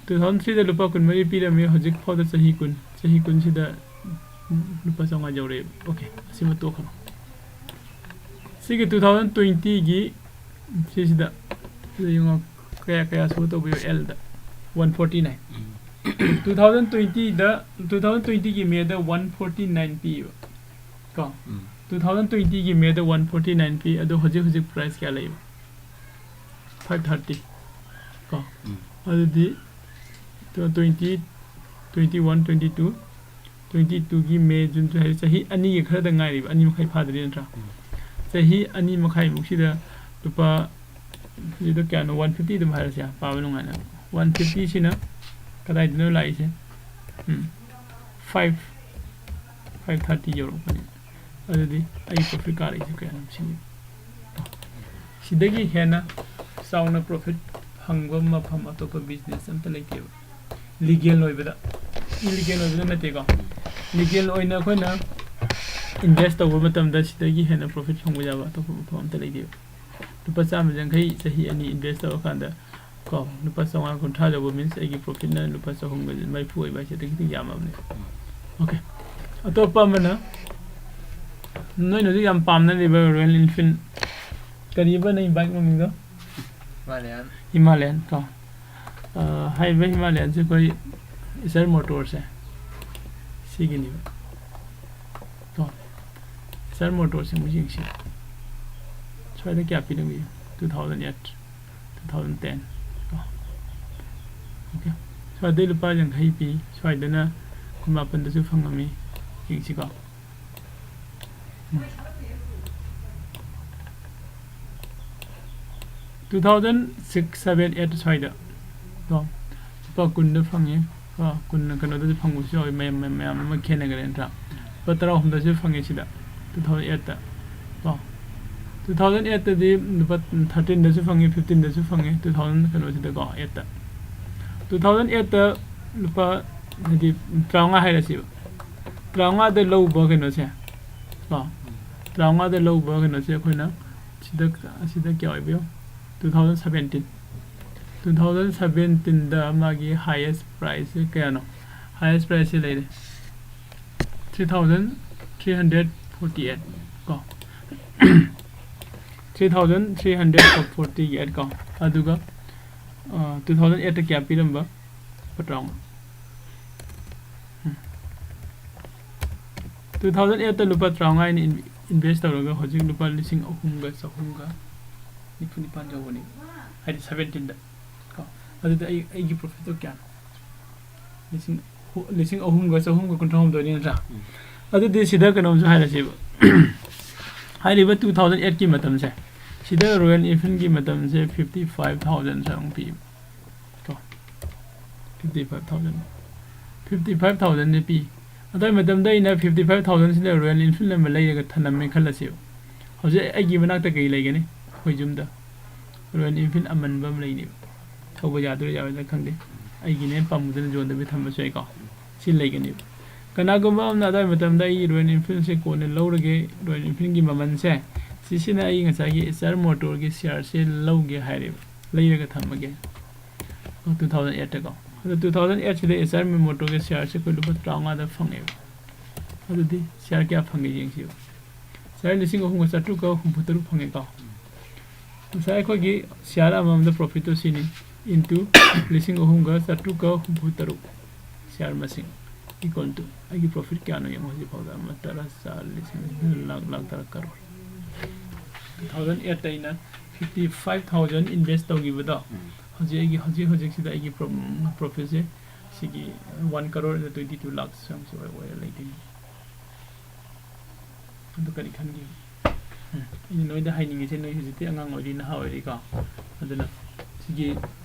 Two thousand three ꯗ ꯂꯨꯄꯥ ꯀꯨꯟꯃꯔꯤ ꯄꯤꯔꯝꯃꯤ, ꯍꯧꯖꯤꯛ ꯐꯥꯎꯗ ꯆꯍꯤ ꯀꯨꯟ, ꯆꯍꯤ ꯀꯨꯟꯁꯤꯗ, ꯎꯝ, ꯂꯨꯄꯥ ꯆꯥꯝꯃꯉꯥ ꯌꯧꯔꯛꯑꯦꯕ꯫ Okay, ꯑꯁꯤꯃ ꯇꯣꯛꯈ꯭ꯔꯣ꯫ ꯁꯤꯒꯤ two thousand twenty ꯒꯤ ꯁꯤꯁꯤꯗ, ꯁꯤꯗ ꯌꯦꯡꯉꯣ, ꯀꯌꯥ, ꯀꯌꯥ show ꯇꯧꯕꯤꯌꯨ? L ꯗ, one forty nine꯫ ꯎꯝ꯫ Two thousand twenty ꯗ, two thousand twenty ꯒꯤ May ꯗ one forty nine ꯄꯤꯕ ꯀꯣ꯫ ꯎꯝ꯫ Two thousand twenty ꯒꯤ May ꯗ one forty nine ꯄꯤ, ꯑꯗꯣ ꯍꯧꯖꯤꯛ, ꯍꯧꯖꯤꯛ price ꯀꯌꯥ ꯂꯩꯕ? Five thirty ꯀꯣ꯫ ꯎꯝ꯫ ꯑꯗꯨꯗꯤ twenty, twenty one, twenty two, twenty two ꯒꯤ May, June, July, ꯆꯍꯤ ꯑꯅꯤꯒꯤ ꯈꯔꯗ ꯉꯥꯏꯔꯤꯕ, ꯑꯅꯤ ꯃꯈꯥꯏ ꯐꯥꯗ꯭ꯔꯤ ꯅꯠꯇ꯭ꯔꯥ? ꯎꯝ꯫ ꯆꯍꯤ ꯑꯅꯤ ꯃꯈꯥꯏꯃꯨꯛꯁꯤꯗ ꯂꯨꯄꯥ, ꯁꯤꯗ ꯀꯌꯥꯅꯣ? One fifty ꯑꯗꯨꯝ ꯍꯥꯏꯔꯁꯦ, ꯄꯥꯕ ꯅꯨꯡꯉꯥꯏꯅꯕ꯫ One fifty ꯁꯤꯅ ꯀꯗꯥꯏꯗꯅꯣ ꯂꯥꯛꯏꯁꯦ? ꯎꯝ, five, five thirty ꯌꯧꯔꯛꯄꯅꯦ꯫ ꯑꯗꯨꯗꯤ ꯑꯩ profit ꯀꯥꯔꯛꯏꯁꯦ ꯀꯌꯥꯅꯣ? ꯁꯤꯅꯤ꯫ ꯁꯤꯗꯒꯤ ꯍꯦꯟꯅ ꯆꯥꯎꯅ profit ꯐꯪꯕ ꯃꯐꯝ ꯑꯇꯣꯞꯄ business ꯑꯝꯇ ꯂꯩꯇꯦꯕ꯫ Legal ꯑꯣꯏꯕꯗ, illegal ꯑꯣꯏꯕꯗ ꯅꯠꯇꯦꯀꯣ꯫ Legal ꯑꯣꯏꯅ ꯑꯩꯈꯣꯏꯅ invest ꯇꯧꯕ ꯃꯇꯝꯗ ꯁꯤꯗꯒꯤ ꯍꯦꯟꯅ profit ꯐꯪꯕ ꯌꯥꯕ ꯑꯇꯣꯞꯄ ꯃꯐꯝ ꯑꯝꯇ ꯂꯩꯇꯦꯕ꯫ ꯂꯨꯄꯥ ꯆꯥꯝꯃ ꯌꯥꯡꯈꯩ ꯆꯍꯤ ꯑꯅꯤ invest ꯇꯧꯔꯀꯥꯟꯗ ꯀꯣ, ꯂꯨꯄꯥ ꯆꯥꯝꯃꯉꯥ ꯀꯨꯟꯊ꯭ꯔꯥ ꯌꯧꯕ means ꯑꯩꯒꯤ profit ꯅ ꯂꯨꯄꯥ ꯆꯍꯨꯝꯒ ꯃꯔꯤꯐꯨ ꯑꯣꯏꯕ ꯍꯥꯏꯁꯦ ꯑꯗꯨꯛꯀꯤ ꯃꯇꯤꯛ ꯌꯥꯝꯃꯕꯅꯦ꯫ ꯎꯝ꯫ Okay꯫ ꯑꯇꯣꯞꯄ ꯑꯃꯅ ꯅꯣꯏꯅ ꯍꯧꯖꯤꯛ ꯌꯥꯝ ꯄꯥꯝꯅꯔꯤꯕ Royal Enfield, ꯀꯔꯤꯕ ꯅꯪ bike ꯃꯃꯤꯡꯗꯣ? ꯍꯤꯃꯥꯂꯌꯥꯟ꯫ ꯍꯤꯃꯥꯂꯌꯥꯟ ꯀꯣ꯫ ꯑ, ꯍꯥꯏꯔꯤꯕ ꯍꯤꯃꯥꯂꯌꯥꯟꯁꯦ ꯑꯩꯈꯣꯏ Eicher Motorsꯁꯦ ꯁꯤꯒꯤꯅꯦꯕ ꯀꯣ꯫ Eicher Motorsꯁꯦ ꯑꯃꯨꯛ ꯌꯦꯡꯁꯤ꯫ ꯁ꯭ꯋꯥꯏꯗ ꯀꯌꯥ ꯄꯤꯔꯝꯒꯦ? Two thousand eight, two thousand ten ꯀꯣ꯫ Okay, ꯁ꯭ꯋꯥꯏꯗꯩ ꯂꯨꯄꯥ ꯌꯥꯡꯈꯩ ꯄꯤ, ꯁ꯭ꯋꯥꯏꯗꯅ ꯀꯨꯟꯃꯥꯄꯟꯗꯁꯨ ꯐꯪꯉꯝꯃꯤ꯫ ꯌꯦꯡꯁꯤꯀꯣ꯫ Two thousand six, seven, eight ꯁ꯭ꯋꯥꯏꯗ ꯀꯣ, ꯂꯨꯄꯥ ꯀꯨꯟꯗ ꯐꯪꯉꯦ ꯀꯣ꯫ ꯀꯨꯟꯅ ꯀꯩꯅꯣꯗꯁꯨ ꯐꯪꯕꯁꯨ ꯌꯥꯎꯋꯤ, ꯃꯌꯥꯝ ꯃꯌꯥꯝ ꯑꯃ ꯈꯦꯠꯅꯈ꯭ꯔꯦ ꯅꯠꯇ꯭ꯔꯥ? ꯂꯨꯄꯥ ꯇꯔꯥꯍꯨꯝꯗꯁꯨ ꯐꯪꯉꯦ ꯁꯤꯗ, two thousand eight ꯀꯣ꯫ Two thousand eight ꯇꯗꯤ ꯂꯨꯄꯥ thirteen ꯗꯁꯨ ꯐꯪꯉꯤ, fifteen ꯗꯁꯨ ꯐꯪꯉꯤ, two thousand ꯀꯩꯅꯣꯁꯤꯗꯀꯣ, eight꯫ Two thousand eight ꯂꯨꯄꯥ, ꯍꯥꯏꯗꯤ, ꯇꯔꯥꯃꯉꯥ ꯍꯥꯏꯔꯁꯤꯕ, ꯇꯔꯥꯃꯉꯥꯗ ꯂꯧꯕ ꯀꯩꯅꯣꯁꯦ ꯀꯣ, ꯇꯔꯥꯃꯉꯥꯗ ꯂꯧꯕ ꯀꯩꯅꯣꯁꯦ ꯑꯩꯈꯣꯏꯅ ꯁꯤꯗ, ꯑꯁꯤꯗ ꯀꯌꯥ ꯑꯣꯏꯕꯤꯌꯣ? Two thousand seventeen, two thousand seventeen ꯗ ꯃꯥꯒꯤ highest price ꯁꯦ ꯀꯌꯥꯅꯣ? Highest price ꯁꯦ ꯂꯩꯔꯦ, three thousand three hundred forty eight ꯀꯣ꯫ Three thousand three hundred forty eight ꯀꯣ꯫ ꯑꯗꯨꯒ two thousand eight ꯇ ꯀꯌꯥ ꯄꯤꯔꯝꯕ? ꯂꯨꯄꯥ ꯇꯔꯥꯃꯉꯥ꯫ Two thousand eight ꯇ ꯂꯨꯄꯥ ꯇꯔꯥꯃꯉꯥ ꯑꯩꯅ invest ꯇꯧꯔꯒ ꯍꯧꯖꯤꯛ ꯂꯨꯄꯥ ꯂꯤꯁꯤꯡ ꯑꯍꯨꯝꯒ ꯆꯍꯨꯝꯒ ꯅꯤꯐꯨ ꯅꯤꯄꯥꯟ ꯌꯧꯕꯅꯤ, ꯍꯥꯏꯗꯤ seventeen ꯗ ꯀꯣ꯫ ꯑꯗꯨꯗꯤ ꯑꯩ, ꯑꯩꯒꯤ profit ꯇꯣ ꯀꯌꯥꯅꯣ? ꯂꯤꯁꯤꯡ, ꯂꯤꯁꯤꯡ ꯑꯍꯨꯝꯒ ꯆꯍꯨꯝꯒ ꯀꯨꯟꯊ꯭ꯔꯥ ꯍꯨꯝꯗꯣꯏꯅꯤ ꯅꯠꯇ꯭ꯔꯥ? ꯑꯗꯨꯗꯤ ꯁꯤꯗ ꯀꯩꯅꯣꯝꯁꯨ ꯍꯥꯏꯔꯁꯦꯕ꯫ ꯍꯥꯏꯔꯤꯕ two thousand eight ꯀꯤ ꯃꯇꯝꯁꯦ, ꯁꯤꯗ Royal Enfield ꯀꯤ ꯃꯇꯝꯁꯦ fifty five thousand ꯆꯥꯡ ꯄꯤꯕ ꯀꯣ꯫ Fifty five thousand, fifty five thousand ꯗꯤ ꯄꯤ꯫ ꯑꯗꯨꯋꯥꯏ ꯃꯇꯝꯗ ꯑꯩꯅ fifty five thousand ꯁꯤꯗ Royal Enfield ꯑꯃ ꯂꯩꯔꯒ ꯊꯅꯝꯃꯦ ꯈꯜꯂꯁꯦꯕ꯫ ꯍꯧꯖꯤꯛ ꯑꯩꯒꯤ ꯃꯅꯥꯛꯇ ꯀꯩ ꯂꯩꯒꯅꯤ? ꯑꯩꯈꯣꯏ ꯌꯨꯝꯗ Royal Enfield ꯑꯃꯟꯕ ꯑꯃ ꯂꯩꯅꯦꯕ꯫ ꯊꯧꯕ ꯌꯥꯗꯣꯏꯔꯥ ꯌꯥꯔꯣꯏꯗ꯭ꯔꯥ ꯈꯪꯗꯦ꯫ ꯑꯩꯒꯤꯅꯦ ꯄꯥꯝꯃꯨꯗꯅ ꯌꯣꯟꯗꯕꯤ ꯊꯝꯕꯁꯨ ꯌꯥꯏꯀꯣ꯫ ꯁꯤ ꯂꯩꯒꯅꯦꯕ꯫ ꯀꯅꯥꯒꯨꯝꯕ ꯑꯃꯅ ꯑꯗꯨꯋꯥꯏ ꯃꯇꯝꯗ ꯑꯩ Royal Enfield ꯁꯦ ꯀꯣꯟꯅ ꯂꯧꯔꯒꯦ, Royal Enfield ꯒꯤ ꯃꯃꯜꯁꯦ, ꯁꯤꯁꯤꯅ ꯑꯩ ꯉꯁꯥꯏꯒꯤ Eicher Motor ꯒꯤ share ꯁꯦ ꯂꯧꯒꯦ ꯍꯥꯏꯔꯦꯕ, ꯂꯩꯔꯒ ꯊꯝꯃꯒꯦ꯫ Two thousand eight ꯇꯀꯣ꯫ ꯑꯗꯣ two thousand eight ꯁꯤꯗ Eicher Motor ꯒꯤ share ꯁꯦ ꯑꯩꯈꯣꯏ ꯂꯨꯄꯥ ꯇꯔꯥꯃꯉꯥꯗ ꯐꯪꯉꯦꯕ꯫ ꯑꯗꯨꯗꯤ share ꯀꯌꯥ ꯐꯪꯒꯦ ꯌꯦꯡꯁꯤꯕ꯫ ꯁꯤꯌꯥꯔ ꯂꯤꯁꯤꯡ ꯑꯍꯨꯝꯒ ꯆꯥꯇ꯭ꯔꯨꯛꯀ ꯍꯨꯝꯐꯨ ꯇꯔꯨꯛ ꯐꯪꯉꯦꯀꯣ꯫ ꯉꯁꯥꯏ ꯑꯩꯈꯣꯏꯒꯤ ꯁꯤꯌꯥꯔ ꯑꯃꯃꯝꯗ ꯄ꯭ꯔꯣꯐꯤꯠꯇꯨ ꯁꯤꯅꯤ, ꯏꯟꯇꯨ ꯂꯤꯁꯤꯡ ꯑꯍꯨꯝꯒ ꯆꯥꯇ꯭ꯔꯨꯛꯀ ꯍꯨꯝꯐꯨ ꯇꯔꯨꯛ ꯁꯤꯌꯥꯔ ꯃꯁꯤꯡ ꯏꯀ꯭ꯋꯦꯜ ꯇꯨ ꯑꯩꯒꯤ ꯄ꯭ꯔꯣꯐꯤꯠ ꯀꯌꯥꯅꯣ ꯌꯦꯡꯉꯣ꯫ ꯍꯧꯖꯤꯛ ꯐꯥꯎꯗ ꯑꯃ, ꯇꯔꯥ, ꯆꯥ, ꯂꯤꯁꯤꯡ, ꯂꯥꯛ, ꯂꯥꯛ ꯇꯔꯥ ꯀꯔꯣꯔ꯫ ꯇꯨ ꯊꯥꯎꯖꯟ ꯑꯦꯠꯇ ꯑꯩꯅ ꯐꯤꯐꯇꯤ ꯐꯥꯏꯚ ꯊꯥꯎꯖꯟ ꯏꯟꯚꯦꯁ ꯇꯧꯈꯤꯕꯗꯣ, ꯎꯝ꯫ ꯍꯧꯖꯤꯛ ꯑꯩꯒꯤ, ꯍꯧꯖꯤꯛ ꯍꯧꯖꯤꯛꯁꯤꯗ ꯑꯩꯒꯤ ꯄ꯭ꯔꯣ-, ꯄ꯭ꯔꯣꯐꯤꯠꯁꯦ ꯁꯤꯒꯤ one crore and twenty two lakhs ꯁ꯭ꯋꯥꯏꯃꯨꯛꯁꯦ ꯑꯣꯏ-, ꯑꯣꯏꯔ ꯂꯩꯗꯣꯏꯅꯤ꯫ ꯑꯗꯨ ꯀꯔꯤ ꯈꯟꯒꯦ? ꯎꯝ, ꯑꯩꯅ ꯅꯣꯏꯗ ꯍꯥꯏꯅꯤꯡꯉꯤꯁꯦ, ꯅꯣꯏ ꯍꯧꯖꯤꯛꯇꯤ ꯑꯉꯥꯡ ꯑꯣꯏꯔꯤ, ꯅꯍꯥ ꯑꯣꯏꯔꯤꯀꯣ, ꯑꯗꯨꯅ ꯁꯤꯒꯤ,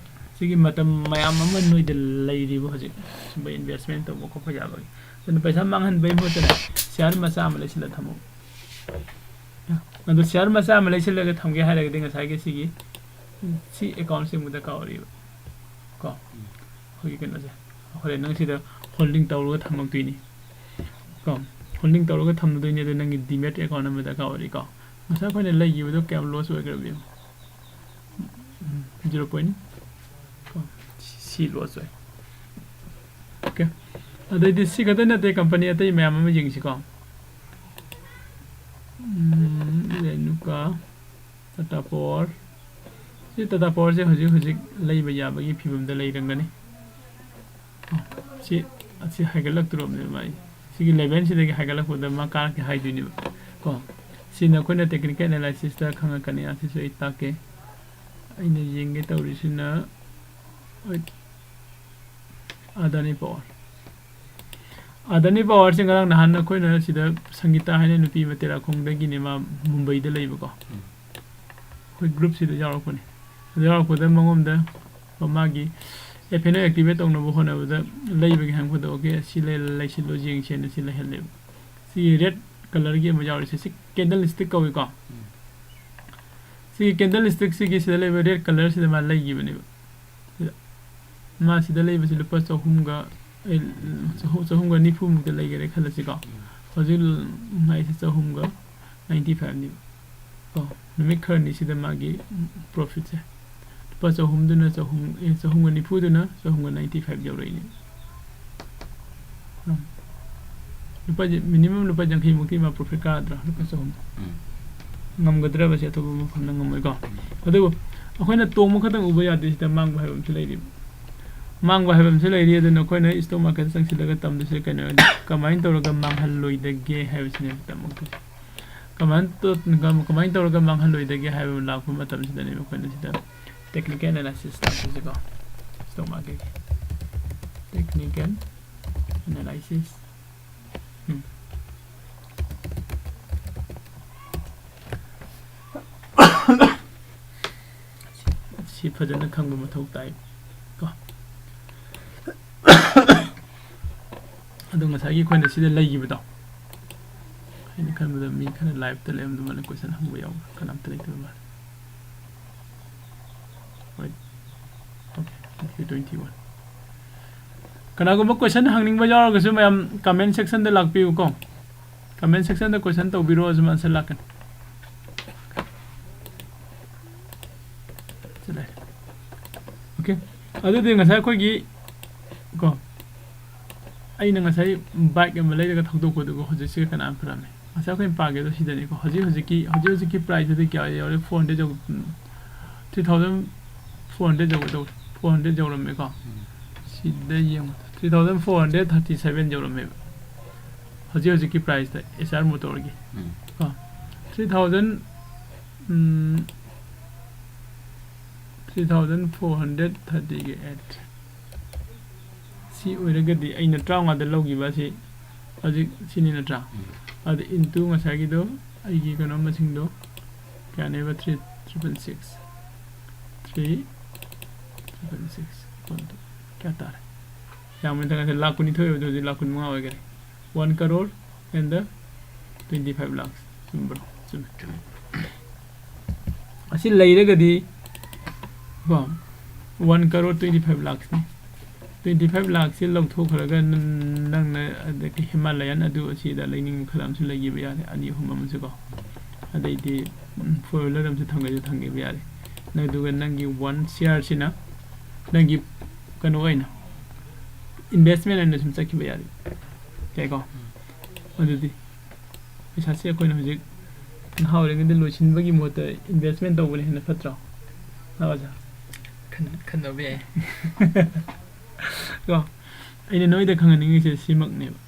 ꯁꯤꯒꯤ ꯃꯇꯝ ꯃꯌꯥꯝ ꯑꯃ ꯅꯣꯏꯗ ꯂꯩꯔꯤꯕ ꯍꯧꯖꯤꯛ, ꯁꯨꯝꯕ ꯏꯟꯚꯦꯁꯃꯦꯟ ꯇꯧꯕ ꯈꯣꯠꯄ ꯌꯥꯕꯒꯤ꯫ ꯑꯗꯨꯅ ꯄꯩꯁꯥ ꯃꯥꯡꯍꯟꯕꯒꯤ ꯃꯍꯨꯠꯇꯅꯦ, ꯁꯤꯌꯥꯔ ꯃꯆꯥ ꯑꯃ ꯂꯩꯁꯤꯜꯂ ꯊꯝꯃꯣ꯫ ꯑꯗꯣ ꯁꯤꯌꯥꯔ ꯃꯆꯥ ꯑꯃ ꯂꯩꯁꯤꯜꯂꯒ ꯊꯝꯒꯦ ꯍꯥꯏꯔꯒꯗꯤ ꯉꯁꯥꯏꯒꯤ ꯁꯤꯒꯤ, ꯁꯤ ꯑꯦꯀꯥꯎꯟ ꯁꯦꯝꯕ ꯗꯔꯀꯥꯔ ꯑꯣꯏꯔꯤꯕ ꯀꯣ꯫ ꯑꯩꯈꯣꯏꯒꯤ ꯀꯩꯅꯣꯁꯦ, ꯍꯣꯔꯦꯟ ꯅꯪ ꯁꯤꯗ ꯍꯣꯜꯗꯤꯡ ꯇꯧꯔꯒ ꯊꯝꯃꯛꯇꯣꯏꯅꯤ ꯀꯣ꯫ ꯍꯣꯜꯗꯤꯡ ꯇꯧꯔꯒ ꯊꯝꯗꯣꯏꯅꯤ, ꯑꯗꯨ ꯅꯪꯒꯤ ꯗꯤꯃꯦꯠ ꯑꯦꯀꯥꯎꯟ ꯑꯃ ꯗꯔꯀꯥꯔ ꯑꯣꯏꯔꯤꯀꯣ꯫ ꯉꯁꯥꯏ ꯑꯩꯈꯣꯏꯅ ꯂꯩꯈꯤꯕꯗꯣ ꯀꯌꯥꯝ ꯂꯣꯁ ꯑꯣꯏꯈ꯭ꯔꯕ ꯌꯦꯡꯉꯣ꯫ ꯎꯝ, ꯖꯤꯔꯣ ꯄꯣꯏꯟ ꯀꯣ, ꯁꯤ ꯂꯣꯁ ꯑꯣꯏ꯫ ꯑꯣꯀꯦ, ꯑꯗꯩꯗꯤ ꯁꯤ ꯈꯛꯇ ꯅꯠꯇꯦ, ꯀꯝꯄꯅꯤ ꯑꯇꯩ ꯃꯌꯥꯝ ꯑꯃ ꯌꯦꯡꯁꯤꯀꯣ꯫ ꯎꯝ, ꯔꯦꯅꯨꯀꯥ, ꯇꯥꯇꯥ ꯄꯥꯋꯔ꯫ ꯁꯤ ꯇꯥꯇꯥ ꯄꯥꯋꯔꯁꯦ ꯍꯧꯖꯤꯛ ꯍꯧꯖꯤꯛ ꯂꯩꯕ ꯌꯥꯕꯒꯤ ꯐꯤꯕꯝꯗ ꯂꯩꯔꯝꯒꯅꯤ꯫ ꯁꯤ, ꯑꯁꯤ ꯍꯥꯏꯒꯠꯂꯛꯇ꯭ꯔꯕꯅꯦꯕ ꯃꯥꯏ꯫ ꯁꯤꯒꯤ ꯂꯦꯚꯦꯜꯁꯤꯗꯒꯤ ꯍꯥꯏꯒꯠꯂꯛꯄꯗ ꯃꯥ ꯀꯥꯔꯛꯀꯦ ꯍꯥꯏꯗꯣꯏꯅꯦꯕ ꯀꯣ꯫ ꯁꯤꯅ ꯑꯩꯈꯣꯏꯅ ꯇꯦꯛꯅꯤꯀꯦꯜ ꯑꯦꯅꯥꯂꯥꯏꯁꯤꯁꯇ ꯈꯪꯉꯛꯀꯅꯤ꯫ ꯑꯁꯤꯁꯨ ꯑꯩ ꯇꯥꯛꯀꯦ꯫ ꯑꯩꯅ ꯌꯦꯡꯒꯦ ꯇꯧꯔꯤꯁꯤꯅ, ꯍꯣꯏ, ꯑꯗꯥꯅꯤ ꯄꯥꯋꯔ꯫ ꯑꯗꯥꯅꯤ ꯄꯥꯋꯔꯁꯦ ꯉꯔꯥꯡ ꯅꯍꯥꯟ ꯑꯩꯈꯣꯏꯅ ꯁꯤꯗ ꯁꯪꯒꯤꯇꯥ ꯍꯥꯏꯅ ꯅꯨꯄꯤ ꯑꯃ ꯇꯦꯔꯥꯈꯣꯡꯗꯒꯤꯅꯦ, ꯃꯥ ꯃꯨꯝꯕꯩꯗ ꯂꯩꯕꯀꯣ꯫ ꯎꯝ꯫ ꯑꯩꯈꯣꯏ ꯒ꯭ꯔꯨꯞꯁꯤꯗ ꯌꯥꯎꯔꯛꯄꯅꯤ꯫ ꯑꯗꯨ ꯌꯥꯎꯔꯛꯄꯗ ꯃꯉꯣꯟꯗ ꯃꯥꯒꯤ ꯑꯦꯐ ꯑꯦꯟ ꯑꯣ ꯑꯦꯛꯇꯤꯚꯦꯠ ꯇꯧꯅꯕ ꯍꯣꯠꯅꯕꯗ ꯂꯩꯕꯒꯤ ꯍꯪꯉꯛꯄꯗ, "ꯑꯣꯀꯦ, ꯁꯤ ꯂꯩ-, ꯂꯩꯁꯤꯜꯂꯣ, ꯌꯦꯡꯁꯦꯅ ꯁꯤ ꯂꯩꯍꯜꯂꯦꯕ"꯫ ꯁꯤ ꯔꯦꯗ ꯀꯂꯔꯒꯤ ꯑꯃ ꯌꯥꯎꯔꯤꯁꯦ, ꯁꯤ ꯀꯦꯟꯗꯜ ꯁ꯭ꯇꯤꯛ ꯀꯧꯏꯀꯣ꯫ ꯎꯝ꯫ ꯁꯤꯒꯤ ꯀꯦꯟꯗꯜ ꯁ꯭ꯇꯤꯛꯁꯤꯒꯤ ꯁꯤꯗ ꯂꯩꯕ ꯔꯦꯗ ꯀꯂꯔꯁꯤꯗ ꯃꯥ ꯂꯩꯈꯤꯕꯅꯦꯕ꯫ ꯁꯤꯗ꯫ ꯃꯥ ꯁꯤꯗ ꯂꯩꯕꯁꯤ ꯂꯨꯄꯥ ꯆꯍꯨꯝꯒ, ꯑꯦ, ꯆꯍꯨꯝ, ꯆꯍꯨꯝꯒ ꯅꯤꯐꯨꯃꯨꯛꯇ ꯂꯩꯈꯔꯦ ꯈꯜꯂꯁꯤꯀꯣ꯫ ꯎꯝ꯫ ꯍꯧꯖꯤꯛ ꯉꯥꯏꯁꯦ ꯆꯍꯨꯝꯒ ꯅꯥꯏꯟꯇꯤ ꯐꯥꯏꯚꯅꯦꯕ꯫ ꯀꯣ, ꯅꯨꯃꯤꯠ ꯈꯔꯅꯤꯁꯤꯗ ꯃꯥꯒꯤ ꯄ꯭ꯔꯣꯐꯤꯠꯁꯦ ꯂꯨꯄꯥ ꯆꯍꯨꯝꯗꯨꯅ ꯆꯍꯨꯝ, ꯑꯦ, ꯆꯍꯨꯝꯒ ꯅꯤꯐꯨꯗꯨꯅ ꯆꯍꯨꯝꯒ ꯅꯥꯏꯟꯇꯤ ꯐꯥꯏꯚ ꯌꯧꯔꯛꯏꯅꯦ꯫ ꯎꯝ꯫ ꯂꯨꯄꯥ ꯌ-, minimum ꯂꯨꯄꯥ ꯌꯥꯡꯈꯩꯃꯨꯛꯇꯤ ꯃꯥ profit ꯀꯥꯗ꯭ꯔꯥ? ꯂꯨꯄꯥ ꯆꯍꯨꯝ꯫ ꯎꯝ꯫ ꯉꯝꯒꯗ꯭ꯔꯕ? ꯁꯤ ꯑꯇꯣꯞꯄ ꯃꯐꯝꯗ ꯉꯝꯃꯣꯏꯀꯣ꯫ ꯑꯗꯨꯕꯨ ꯑꯩꯈꯣꯏꯅ ꯇꯣꯡꯕ ꯈꯛꯇꯪ ꯎꯕ ꯌꯥꯗꯦ, ꯁꯤꯗ ꯃꯥꯡꯕ ꯍꯥꯏꯕ ꯑꯃꯁꯨ ꯂꯩꯔꯤꯕ꯫ ꯃꯥꯡꯕ ꯍꯥꯏꯕ ꯑꯃꯁꯨ ꯂꯩꯔꯤ꯫ ꯑꯗꯨꯅ ꯑꯩꯈꯣꯏꯅ stock market ꯆꯪꯁꯤꯜꯂꯒ ꯇꯝꯗꯣꯏꯁꯦ ꯀꯩꯅꯣ, ꯀꯃꯥꯏꯅ ꯇꯧꯔꯒ ꯃꯥꯡꯍꯜꯂꯣꯏꯗꯒꯦ ꯍꯥꯏꯕꯁꯤꯅꯦ ꯇꯝꯃꯛꯇꯣꯏꯁꯦ꯫ ꯀꯃꯥꯏꯅ ꯇꯧ-, ꯀꯃꯥꯏꯅ ꯇꯧꯔꯒ ꯃꯥꯡꯍꯜꯂꯣꯏꯗꯒꯦ ꯍꯥꯏꯕ ꯂꯥꯛꯄ ꯃꯇꯝꯁꯤꯗꯅꯦꯕ ꯑꯩꯈꯣꯏꯅ ꯁꯤꯗ technical analysis ꯂꯥꯛꯇꯣꯏꯁꯦꯀꯣ꯫ Stock market ꯀꯤ technical analysis꯫ ꯎꯝ꯫ ꯁꯤ ꯐꯖꯅ ꯈꯪꯕ ꯃꯊꯧ ꯇꯥꯏ ꯀꯣ꯫ ꯑꯗꯣ ꯉꯁꯥꯏꯒꯤ ꯑꯩꯈꯣꯏꯅ ꯁꯤꯗ ꯂꯩꯈꯤꯕꯗꯣ, ꯑꯩꯅ ꯈꯟꯕꯗ ꯃꯤ ꯈꯔ live ꯇ ꯂꯩꯔꯝꯗꯧ ꯃꯥꯜꯂꯦ, question ꯍꯪꯕ ꯌꯥꯎꯕ꯭ꯔꯥ? ꯀꯅꯥꯝꯇ ꯂꯩꯇꯕ ꯃꯥꯜꯂꯦ꯫ ꯍꯣꯏ꯫ Okay, twenty one꯫ ꯀꯅꯥꯒꯨꯝꯕ question ꯍꯪꯅꯤꯡꯕ ꯌꯥꯎꯔꯒꯁꯨ ꯃꯌꯥꯝ comment section ꯗ ꯂꯥꯛꯄꯤꯌꯨꯀꯣ꯫ Comment section ꯗ question ꯇꯧꯕꯤꯔꯣ, ꯑꯗꯨꯝ answer ꯂꯥꯛꯀꯅꯤ꯫ ꯁꯤ ꯂꯩꯔꯦ꯫ Okay, ꯑꯗꯨꯗꯤ ꯉꯁꯥꯏ ꯑꯩꯈꯣꯏꯒꯤ ꯀꯣ, ꯑꯩꯅ ꯉꯁꯥꯏ bike ꯑꯃ ꯂꯩꯔꯒ ꯊꯧꯗꯣꯛꯄꯗꯨꯒ ꯍꯧꯖꯤꯛꯁꯤꯒ ꯀꯅꯥꯅ ꯐꯔꯝꯃꯤ? ꯉꯁꯥꯏ ꯑꯩꯈꯣꯏꯅ ꯄꯥꯒꯦꯗꯣ ꯁꯤꯗꯅꯤꯀꯣ꯫ ꯍꯧꯖꯤꯛ ꯍꯧꯖꯤꯛꯀꯤ, ꯍꯧꯖꯤꯛ ꯍꯧꯖꯤꯛꯀꯤ price ꯇꯨꯗꯤ ꯀꯌꯥ ꯌꯧꯔꯦ? Four hundred ꯌꯧ-, ꯎꯝ, three thousand four hundred ꯌꯧꯒꯗꯧꯔꯦ꯫ Four hundred ꯌꯧꯔꯝꯃꯦꯀꯣ꯫ ꯎꯝ꯫ ꯁꯤꯗ ꯌꯦꯡꯉꯣ, three thousand four hundred thirty seven ꯌꯧꯔꯝꯃꯦꯕ꯫ ꯍꯧꯖꯤꯛ ꯍꯧꯖꯤꯛꯀꯤ price ꯇ Eicher Motor ꯒꯤ꯫ ꯎꯝ꯫ ꯀꯣ? Three thousand, ꯎꯝ, three thousand four hundred thirty ꯒꯤ at꯫ ꯁꯤ ꯑꯣꯏꯔꯒꯗꯤ ꯑꯩꯅ ꯇꯔꯥꯃꯉꯥꯗ ꯂꯧꯈꯤꯕ ꯑꯁꯤ ꯍꯧꯖꯤꯛ ꯁꯤꯅꯤ ꯅꯠꯇ꯭ꯔꯥ? ꯎꯝ꯫ ꯑꯗ into ꯉꯁꯥꯏꯒꯤꯗꯣ, ꯑꯩꯒꯤ ꯀꯩꯅꯣ ꯃꯁꯤꯡꯗꯣ ꯀꯌꯥꯅꯦꯕ? Three triple six꯫ Three triple six equal to ꯀꯌꯥ ꯇꯥꯔꯦ? ꯌꯥꯝꯃꯦ, ꯉꯁꯥꯏ ꯂꯥꯈ ꯀꯨꯟꯅꯤꯊꯣꯏ ꯑꯣꯏꯕꯗꯣ ꯍꯧꯖꯤꯛ ꯂꯥꯈ ꯀꯨꯟꯃꯉꯥ ꯑꯣꯏꯈꯔꯦ꯫ One crore and the twenty five lakhs꯫ ꯆꯨꯝꯕ꯭ꯔꯣ? ꯆꯨꯝꯃꯦ꯫ ꯆꯨꯝꯃꯦ꯫ ꯑꯁꯤ ꯂꯩꯔꯒꯗꯤ ꯀꯣ, one crore twenty five lakhs ꯅꯤ꯫ Twenty five lakhs ꯁꯤ ꯂꯧꯊꯣꯛꯈ꯭ꯔꯒ ꯅꯪ-, ꯅꯪꯅ ꯑꯗꯒꯤ Himalayan ꯑꯗꯨ ꯑꯁꯤꯗ ꯂꯩꯅꯤꯡꯕ ꯈꯜ ꯑꯃꯁꯨ ꯂꯩꯈꯤꯕ ꯌꯥꯔꯦ, ꯑꯅꯤ ꯑꯍꯨꯝ ꯑꯃꯁꯨ ꯀꯣ꯫ ꯑꯗꯩꯗꯤ, ꯎꯝ, four wheeler ꯑꯃꯁꯨ ꯊꯝꯒꯦꯁꯨ ꯊꯝꯈꯤꯕ ꯌꯥꯔꯦ꯫ ꯅꯪ ꯑꯗꯨꯒ ꯅꯪꯒꯤ one share ꯁꯤꯅ ꯅꯪꯒꯤ ꯀꯩꯅꯣ ꯑꯣꯏꯅ investment ꯑꯣꯏꯅ ꯁꯨꯝ ꯆꯠꯈꯤꯕ ꯌꯥꯔꯦ꯫ ꯌꯥꯏꯀꯣ? ꯑꯗꯨꯗꯤ ꯄꯩꯁꯥꯁꯦ ꯑꯩꯈꯣꯏꯅ ꯍꯧꯖꯤꯛ ꯅꯍꯥ ꯑꯣꯏꯔꯤꯉꯩꯗ ꯂꯣꯏꯁꯤꯟꯕꯒꯤ ꯃꯍꯨꯠꯇ investment ꯇꯧꯕꯅ ꯍꯦꯟꯅ ꯐꯠꯇ꯭ꯔꯣ? ꯍꯥ, ꯑꯣꯖꯥ? ꯈꯟ-, ꯈꯟꯅꯕ ꯌꯥꯏ꯫ ꯀꯣ, ꯑꯩꯅ ꯅꯣꯏꯗ ꯈꯪꯍꯟꯅꯤꯡꯉꯤꯁꯦ ꯁꯤꯃꯛꯅꯦꯕ꯫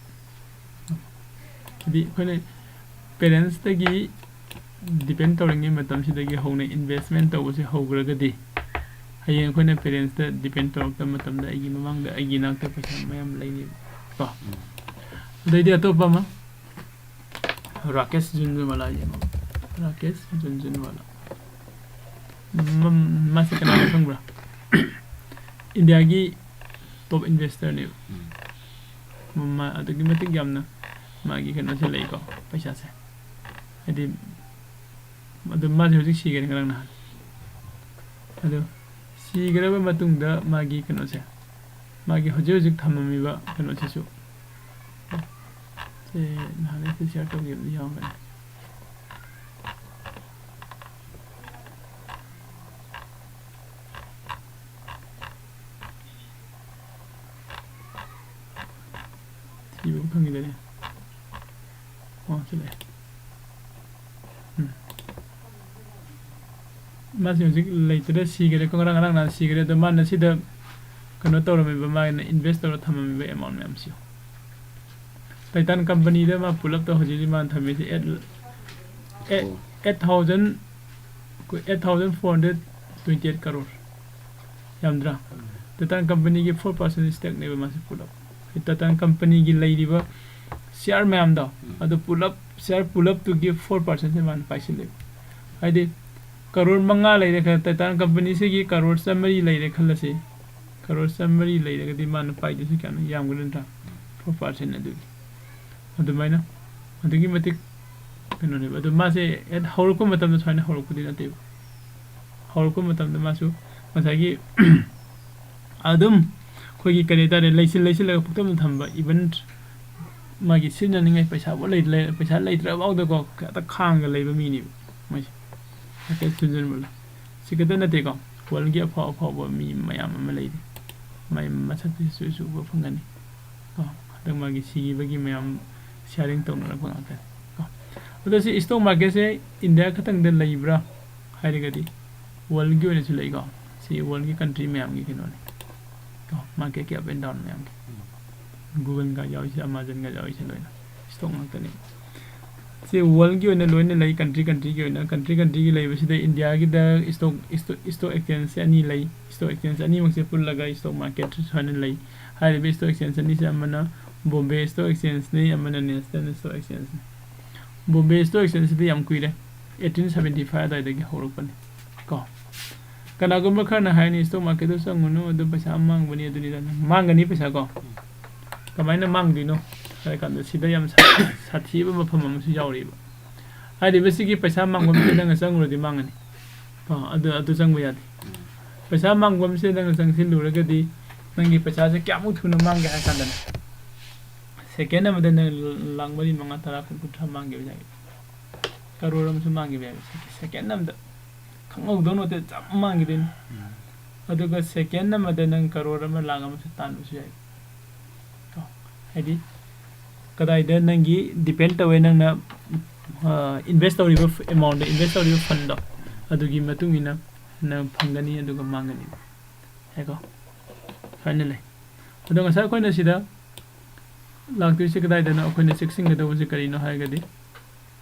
ꯍꯥꯏꯗꯤ ꯑꯩꯈꯣꯏꯅ parents ꯇꯒꯤ depend ꯇꯧꯔꯤꯉꯩ ꯃꯇꯝꯁꯤꯗꯒꯤ ꯍꯧꯅ investment ꯇꯧꯕꯁꯦ ꯍꯧꯈ꯭ꯔꯒꯗꯤ, ꯍꯌꯦꯡ ꯑꯩꯈꯣꯏꯅ parents ꯇ depend ꯇꯧꯔꯛꯇꯕ ꯃꯇꯝꯗ ꯑꯩꯒꯤ ꯃꯃꯥꯡꯗ ꯑꯩꯒꯤ ꯏꯅꯥꯛꯇ ꯄꯩꯁꯥ ꯃꯌꯥꯝ ꯂꯩꯅꯦꯕ ꯀꯣ꯫ ꯎꯝ꯫ ꯑꯗꯩꯗꯤ ꯑꯇꯣꯞꯄ ꯑꯃ, ꯔꯥꯀꯦꯁ ꯖꯨꯟꯖꯨꯟꯋꯥꯂꯥ ꯌꯦꯡꯉꯣ꯫ ꯔꯥꯀꯦꯁ ꯖꯨꯟꯖꯨꯟꯋꯥꯂꯥ꯫ ꯃꯝ-, ꯃꯥꯁꯦ ꯀꯅꯥꯅꯣ ꯈꯪꯕ꯭ꯔꯥ? ꯏꯟꯗꯤꯌꯥꯒꯤ top investor ꯅꯦꯕ꯫ ꯎꯝ꯫ ꯃꯥ ꯑꯗꯨꯛꯀꯤ ꯃꯇꯤꯛ ꯌꯥꯝꯅ ꯃꯥꯒꯤ ꯀꯩꯅꯣꯁꯦ ꯂꯩꯀꯣ, ꯄꯩꯁꯥꯁꯦ꯫ ꯍꯥꯏꯗꯤ, ꯑꯗꯨ ꯃꯥꯁꯦ ꯍꯧꯖꯤꯛ ꯁꯤꯈꯔꯦ, ꯉꯔꯥꯡ ꯅꯍꯥꯟ꯫ ꯑꯗꯨ ꯁꯤꯈ꯭ꯔꯕ ꯃꯇꯨꯡꯗ ꯃꯥꯒꯤ ꯀꯩꯅꯣꯁꯦ, ꯃꯥꯒꯤ ꯍꯧꯖꯤꯛ ꯍꯧꯖꯤꯛ ꯊꯝꯃꯝꯃꯤꯕ ꯀꯩꯅꯣꯁꯤꯁꯨ, ꯁꯦ ꯅꯍꯥꯟ ꯑꯩꯁꯨ share ꯇꯧꯈꯤꯕꯗꯤ ꯌꯥꯎꯔꯝꯒꯅꯤ꯫ ꯊꯤꯕ ꯐꯪꯈꯤꯗꯔꯦ꯫ ꯑꯣ, ꯁꯤ ꯂꯩꯔꯦ꯫ ꯎꯝ꯫ ꯃꯥꯁꯤ ꯍꯧꯖꯤꯛ ꯂꯩꯇ꯭ꯔꯦ, ꯁꯤꯈꯔꯦꯀꯣ, ꯉꯔꯥꯡ, ꯉꯔꯥꯡ ꯅꯍꯥꯟ ꯁꯤꯈꯔꯦ꯫ ꯑꯗꯣ ꯃꯥꯅ ꯁꯤꯗ ꯀꯩꯅꯣ ꯇꯧꯔꯝꯃꯤꯕ, ꯃꯥꯅ invest ꯇꯧꯔ ꯊꯝꯃꯝꯃꯤꯕ amount ꯃꯌꯥꯝꯁꯤ꯫ Titan company ꯗ ꯃꯥ ꯄꯨꯂꯞꯇ ꯍꯧꯖꯤꯛ ꯍꯧꯖꯤꯛ ꯃꯥꯅ ꯊꯝꯃꯤꯁꯦ eight, eight, ꯑꯣ꯫ Eight thousand, eight thousand four hundred twenty eight crore꯫ ꯌꯥꯝꯗ꯭ꯔꯥ? ꯎꯝ꯫ Titan company ꯒꯤ four percent stake ꯅꯦꯕ ꯃꯥꯁꯦ ꯄꯨꯂꯞ꯫ Titan company ꯒꯤ ꯂꯩꯔꯤꯕ share ꯃꯌꯥꯝꯗꯣ, ꯎꯝ꯫ ꯑꯗꯨ ꯄꯨꯂꯞ, share ꯄꯨꯂꯞꯇꯨꯒꯤ four percent ꯁꯦ ꯃꯥꯅ ꯄꯥꯏꯁꯤꯜꯂꯦꯕ꯫ ꯍꯥꯏꯗꯤ, ꯀꯔꯣꯔ ꯃꯉꯥ ꯂꯩꯔꯦ ꯈꯜꯂ, Titan company ꯁꯤꯒꯤ ꯀꯔꯣꯔ ꯆꯥꯝꯃꯔꯤ ꯂꯩꯔꯦ ꯈꯜꯂꯁꯤ꯫ ꯀꯔꯣꯔ ꯆꯥꯝꯃꯔꯤ ꯂꯩꯔꯒꯗꯤ ꯃꯥꯅ ꯄꯥꯏꯗꯣꯏꯁꯤ ꯀꯌꯥꯅꯣ? ꯌꯥꯝꯒꯅꯤ ꯅꯠꯇ꯭ꯔꯥ? Four percent ꯑꯗꯨꯒꯤ꯫ ꯑꯗꯨꯃꯥꯏꯅ ꯑꯗꯨꯛꯀꯤ ꯃꯇꯤꯛ ꯀꯩꯅꯣꯅꯦꯕ꯫ ꯑꯗꯣ ꯃꯥꯁꯦ ꯍꯦꯛ ꯍꯧꯔꯛꯄ ꯃꯇꯝꯗ ꯁꯨꯃꯥꯏꯅ ꯍꯧꯔꯛꯄꯗꯤ ꯅꯠꯇꯦꯕ꯫ ꯍꯧꯔꯛꯄ ꯃꯇꯝꯗ ꯃꯥꯁꯨ ꯉꯁꯥꯏꯒꯤ ꯑꯗꯨꯝ ꯑꯩꯈꯣꯏꯒꯤ ꯀꯔꯤ ꯍꯥꯏꯇꯥꯔꯦ, ꯂꯩꯁꯤꯜ ꯂꯩꯁꯤꯜꯂꯒ ꯄꯨꯡꯊꯝꯗ ꯊꯝꯕ, even ꯃꯥꯒꯤ ꯁꯤꯖꯤꯟꯅꯅꯤꯡꯉꯥꯏ ꯄꯩꯁꯥꯐꯥꯎ ꯂꯩ-, ꯂꯩ-, ꯄꯩꯁꯥ ꯂꯩꯇ꯭ꯔꯐꯥꯎꯗꯀꯣ ꯍꯦꯛꯇ ꯈꯥꯡꯉꯒ ꯂꯩꯕ ꯃꯤꯅꯦꯕ ꯃꯣꯏꯁꯦ꯫ ꯍꯥꯏꯐꯦꯠ ꯊꯤꯟꯖꯤꯟꯕꯗ꯫ ꯁꯤ ꯈꯛꯇ ꯅꯠꯇꯦꯀꯣ, world ꯒꯤ ꯑꯐꯥꯎ ꯑꯐꯥꯎꯕ ꯃꯤ ꯃꯌꯥꯝ ꯑꯃ ꯂꯩꯔꯤ꯫ ꯃꯥꯏ ꯃꯁꯛꯇꯨꯁꯨ ꯎꯕ ꯐꯪꯒꯅꯤ꯫ ꯀꯣ, ꯍꯟꯗꯛ ꯃꯥꯒꯤ ꯁꯤꯈꯤꯕꯒꯤ ꯃꯌꯥꯝ ꯁꯤꯌꯥꯔꯤꯡ ꯇꯧꯅꯔꯛꯄ ꯉꯥꯛꯇꯅꯤ ꯀꯣ꯫ ꯑꯗꯣ ꯁꯤ ꯏꯁꯇꯣꯛ ꯃꯥꯔꯀꯦꯠꯁꯦ ꯏꯟꯗꯤꯌꯥ ꯈꯛꯇꯪꯗ ꯂꯩꯕ꯭ꯔꯥ ꯍꯥꯏꯔꯒꯗꯤ ꯋꯥꯔꯜꯒꯤ ꯑꯣꯏꯅꯁꯨ ꯂꯩꯀꯣ꯫ ꯁꯤ ꯋꯥꯔꯜꯒꯤ ꯀꯟꯇ꯭ꯔꯤ ꯃꯌꯥꯝꯒꯤ ꯀꯩꯅꯣꯅꯤ ꯀꯣ, ꯃꯥꯔꯀꯦꯠꯀꯤ ꯑꯞ ꯑꯦꯟ ꯗꯥꯎꯟ ꯃꯌꯥꯝꯒꯤ꯫ ꯒꯨꯒꯜꯒ ꯌꯥꯎꯔꯤꯁꯦ, ꯑꯃꯥꯖꯟꯒ ꯌꯥꯎꯔꯤꯁꯦ ꯂꯣꯏꯅ ꯏꯁꯇꯣꯛ ꯉꯥꯛꯇꯅꯤ꯫ ꯁꯤ ꯋꯥꯔꯜꯒꯤ ꯑꯣꯏꯅ ꯂꯣꯏꯅ ꯂꯩ, ꯀꯟꯇ꯭ꯔꯤ ꯀꯟꯇ꯭ꯔꯤꯒꯤ ꯑꯣꯏꯅ꯫ ꯀꯟꯇ꯭ꯔꯤ ꯀꯟꯇ꯭ꯔꯤꯒꯤ ꯂꯩꯕꯁꯤꯗ ꯏꯟꯗꯤꯌꯥꯒꯤꯗ ꯏꯁꯇꯣꯛ ꯏꯁꯇꯣꯛ ꯑꯦꯛꯁꯆꯦꯟꯖꯁꯦ ꯑꯅꯤ ꯂꯩ꯫ ꯏꯁꯇꯣꯛ ꯑꯦꯛꯁꯆꯦꯟꯖ ꯑꯅꯤꯃꯛꯁꯦ ꯄꯨꯜꯂꯒ ꯏꯁꯇꯣꯛ ꯃꯥꯔꯀꯦꯠ ꯁꯨꯃꯥꯏꯅ ꯂꯩ꯫ ꯍꯥꯏꯔꯤꯕ ꯏꯁꯇꯣꯛ ꯑꯦꯛꯁꯆꯦꯟꯖ ꯑꯅꯤꯁꯦ ꯑꯃꯅ ꯕꯣꯝꯕꯦ ꯏꯁꯇꯣꯛ ꯑꯦꯛꯁꯆꯦꯟꯖꯅꯤ, ꯑꯃꯅ ꯅꯦꯁꯅꯦꯜ ꯏꯁꯇꯣꯛ ꯑꯦꯛꯁꯆꯦꯟꯖꯅꯤ꯫ ꯕꯣꯝꯕꯦ ꯏꯁꯇꯣꯛ ꯑꯦꯛꯁꯆꯦꯟꯖꯁꯤꯗꯤ ꯌꯥꯝ ꯀꯨꯏꯔꯦ, ꯑꯩꯠꯇꯤꯟ ꯁꯕꯦꯟꯇꯤ ꯐꯥꯏꯚ ꯑꯗꯨꯋꯥꯏꯗꯒꯤ ꯍꯧꯔꯛꯄꯅꯤ ꯀꯣ꯫ ꯀꯅꯥꯒꯨꯝꯕ ꯈꯔꯅ ꯍꯥꯏꯅꯤ, "ꯏꯁꯇꯣꯛ ꯃꯥꯔꯀꯦꯠꯇ ꯆꯪꯉꯨꯅꯨ, ꯑꯗꯨ ꯄꯩꯁꯥ ꯃꯥꯡꯕꯅꯤ, ꯑꯗꯨꯅꯤ ꯑꯗꯥꯅꯤ꯫" ꯃꯥꯡꯒꯅꯤ ꯄꯩꯁꯥ ꯀꯣ꯫ ꯀꯃꯥꯏꯅ ꯃꯥꯡꯗꯣꯏꯅꯣ ꯍꯥꯏꯔ ꯀꯥꯟꯗ, ꯁꯤꯗ ꯌꯥꯝ ꯁꯥ-, ꯁꯥꯊꯤꯕ ꯃꯐꯝ ꯑꯃꯁꯨ ꯌꯥꯎꯔꯤꯕ꯫ ꯍꯥꯏꯔꯤꯕꯁꯤꯒꯤ ꯄꯩꯁꯥ ꯃꯥꯡꯐꯝꯁꯦ ꯅꯪꯅ ꯆꯪꯉꯨꯔꯗꯤ ꯃꯥꯡꯒꯅꯤ ꯀꯣ꯫ ꯑꯗꯨ, ꯑꯗꯨ ꯆꯪꯕ ꯌꯥꯗꯦ꯫ ꯄꯩꯁꯥ ꯃꯥꯡꯐꯝꯁꯦ ꯅꯪꯅ ꯆꯪꯁꯤꯜꯂꯨꯔꯒꯗꯤ, ꯅꯪꯒꯤ ꯄꯩꯁꯥꯁꯦ ꯀꯌꯥꯃꯨꯛ ꯊꯨꯅ ꯃꯥꯡꯒꯦ ꯍꯥꯏ ꯀꯥꯟꯗꯅꯦ, ꯁꯦꯀꯦꯟ ꯑꯃꯗ ꯅꯪ ꯂꯥꯛ ꯃꯔꯤ, ꯃꯉꯥ, ꯇꯔꯥ, ꯀꯨꯟ, ꯀꯨꯟꯊ꯭ꯔꯥ ꯃꯥꯡꯈꯤꯕ ꯌꯥꯏ꯫ ꯀꯔꯣꯔ ꯑꯃꯁꯨ ꯃꯥꯡꯈꯤꯕ ꯌꯥꯏ꯫ ꯁꯦꯀꯦꯟ ꯑꯃꯗ ꯈꯪꯍꯧꯗꯧ ꯅꯠꯇꯦ, ꯆꯞ ꯃꯥꯡꯈꯤꯗꯣꯏꯅꯤ꯫ ꯑꯗꯨꯒ ꯁꯦꯀꯦꯟ ꯑꯃꯗ ꯅꯪ ꯀꯔꯣꯔ ꯑꯃ, ꯂꯥꯛ ꯑꯃꯁꯨ ꯇꯥꯟꯕꯁꯨ ꯌꯥꯏ꯫ ꯀꯣ? ꯍꯥꯏꯗꯤ ꯀꯗꯥꯏꯗ ꯅꯪꯒꯤ ꯗꯤꯄꯦꯟ ꯇꯧꯋꯦ, ꯅꯪꯅ, ꯑ, ꯏꯟꯚꯦꯁ ꯇꯧꯔꯤꯕ ꯑꯦꯃꯥꯎꯟꯗꯣ, ꯏꯟꯚꯦꯁ ꯇꯧꯔꯤꯕ ꯐꯟꯗꯣ, ꯑꯗꯨꯒꯤ ꯃꯇꯨꯡ ꯏꯟꯅ ꯅꯪ ꯐꯪꯒꯅꯤ ꯑꯗꯨꯒ ꯃꯥꯡꯒꯅꯤ꯫ ꯌꯥꯏꯀꯣ? ꯁꯨꯃꯥꯏꯅ ꯂꯩ꯫ ꯑꯗꯣ ꯉꯁꯥꯏ ꯑꯩꯈꯣꯏꯅ ꯁꯤꯗ ꯂꯥꯛꯇꯣꯏꯁꯦ ꯀꯗꯥꯏꯗꯅꯣ? ꯑꯩꯈꯣꯏꯅ ꯆꯦꯛꯁꯤꯟꯒꯗꯧꯕꯁꯦ ꯀꯔꯤꯅꯣ ꯍꯥꯏꯔꯒꯗꯤ,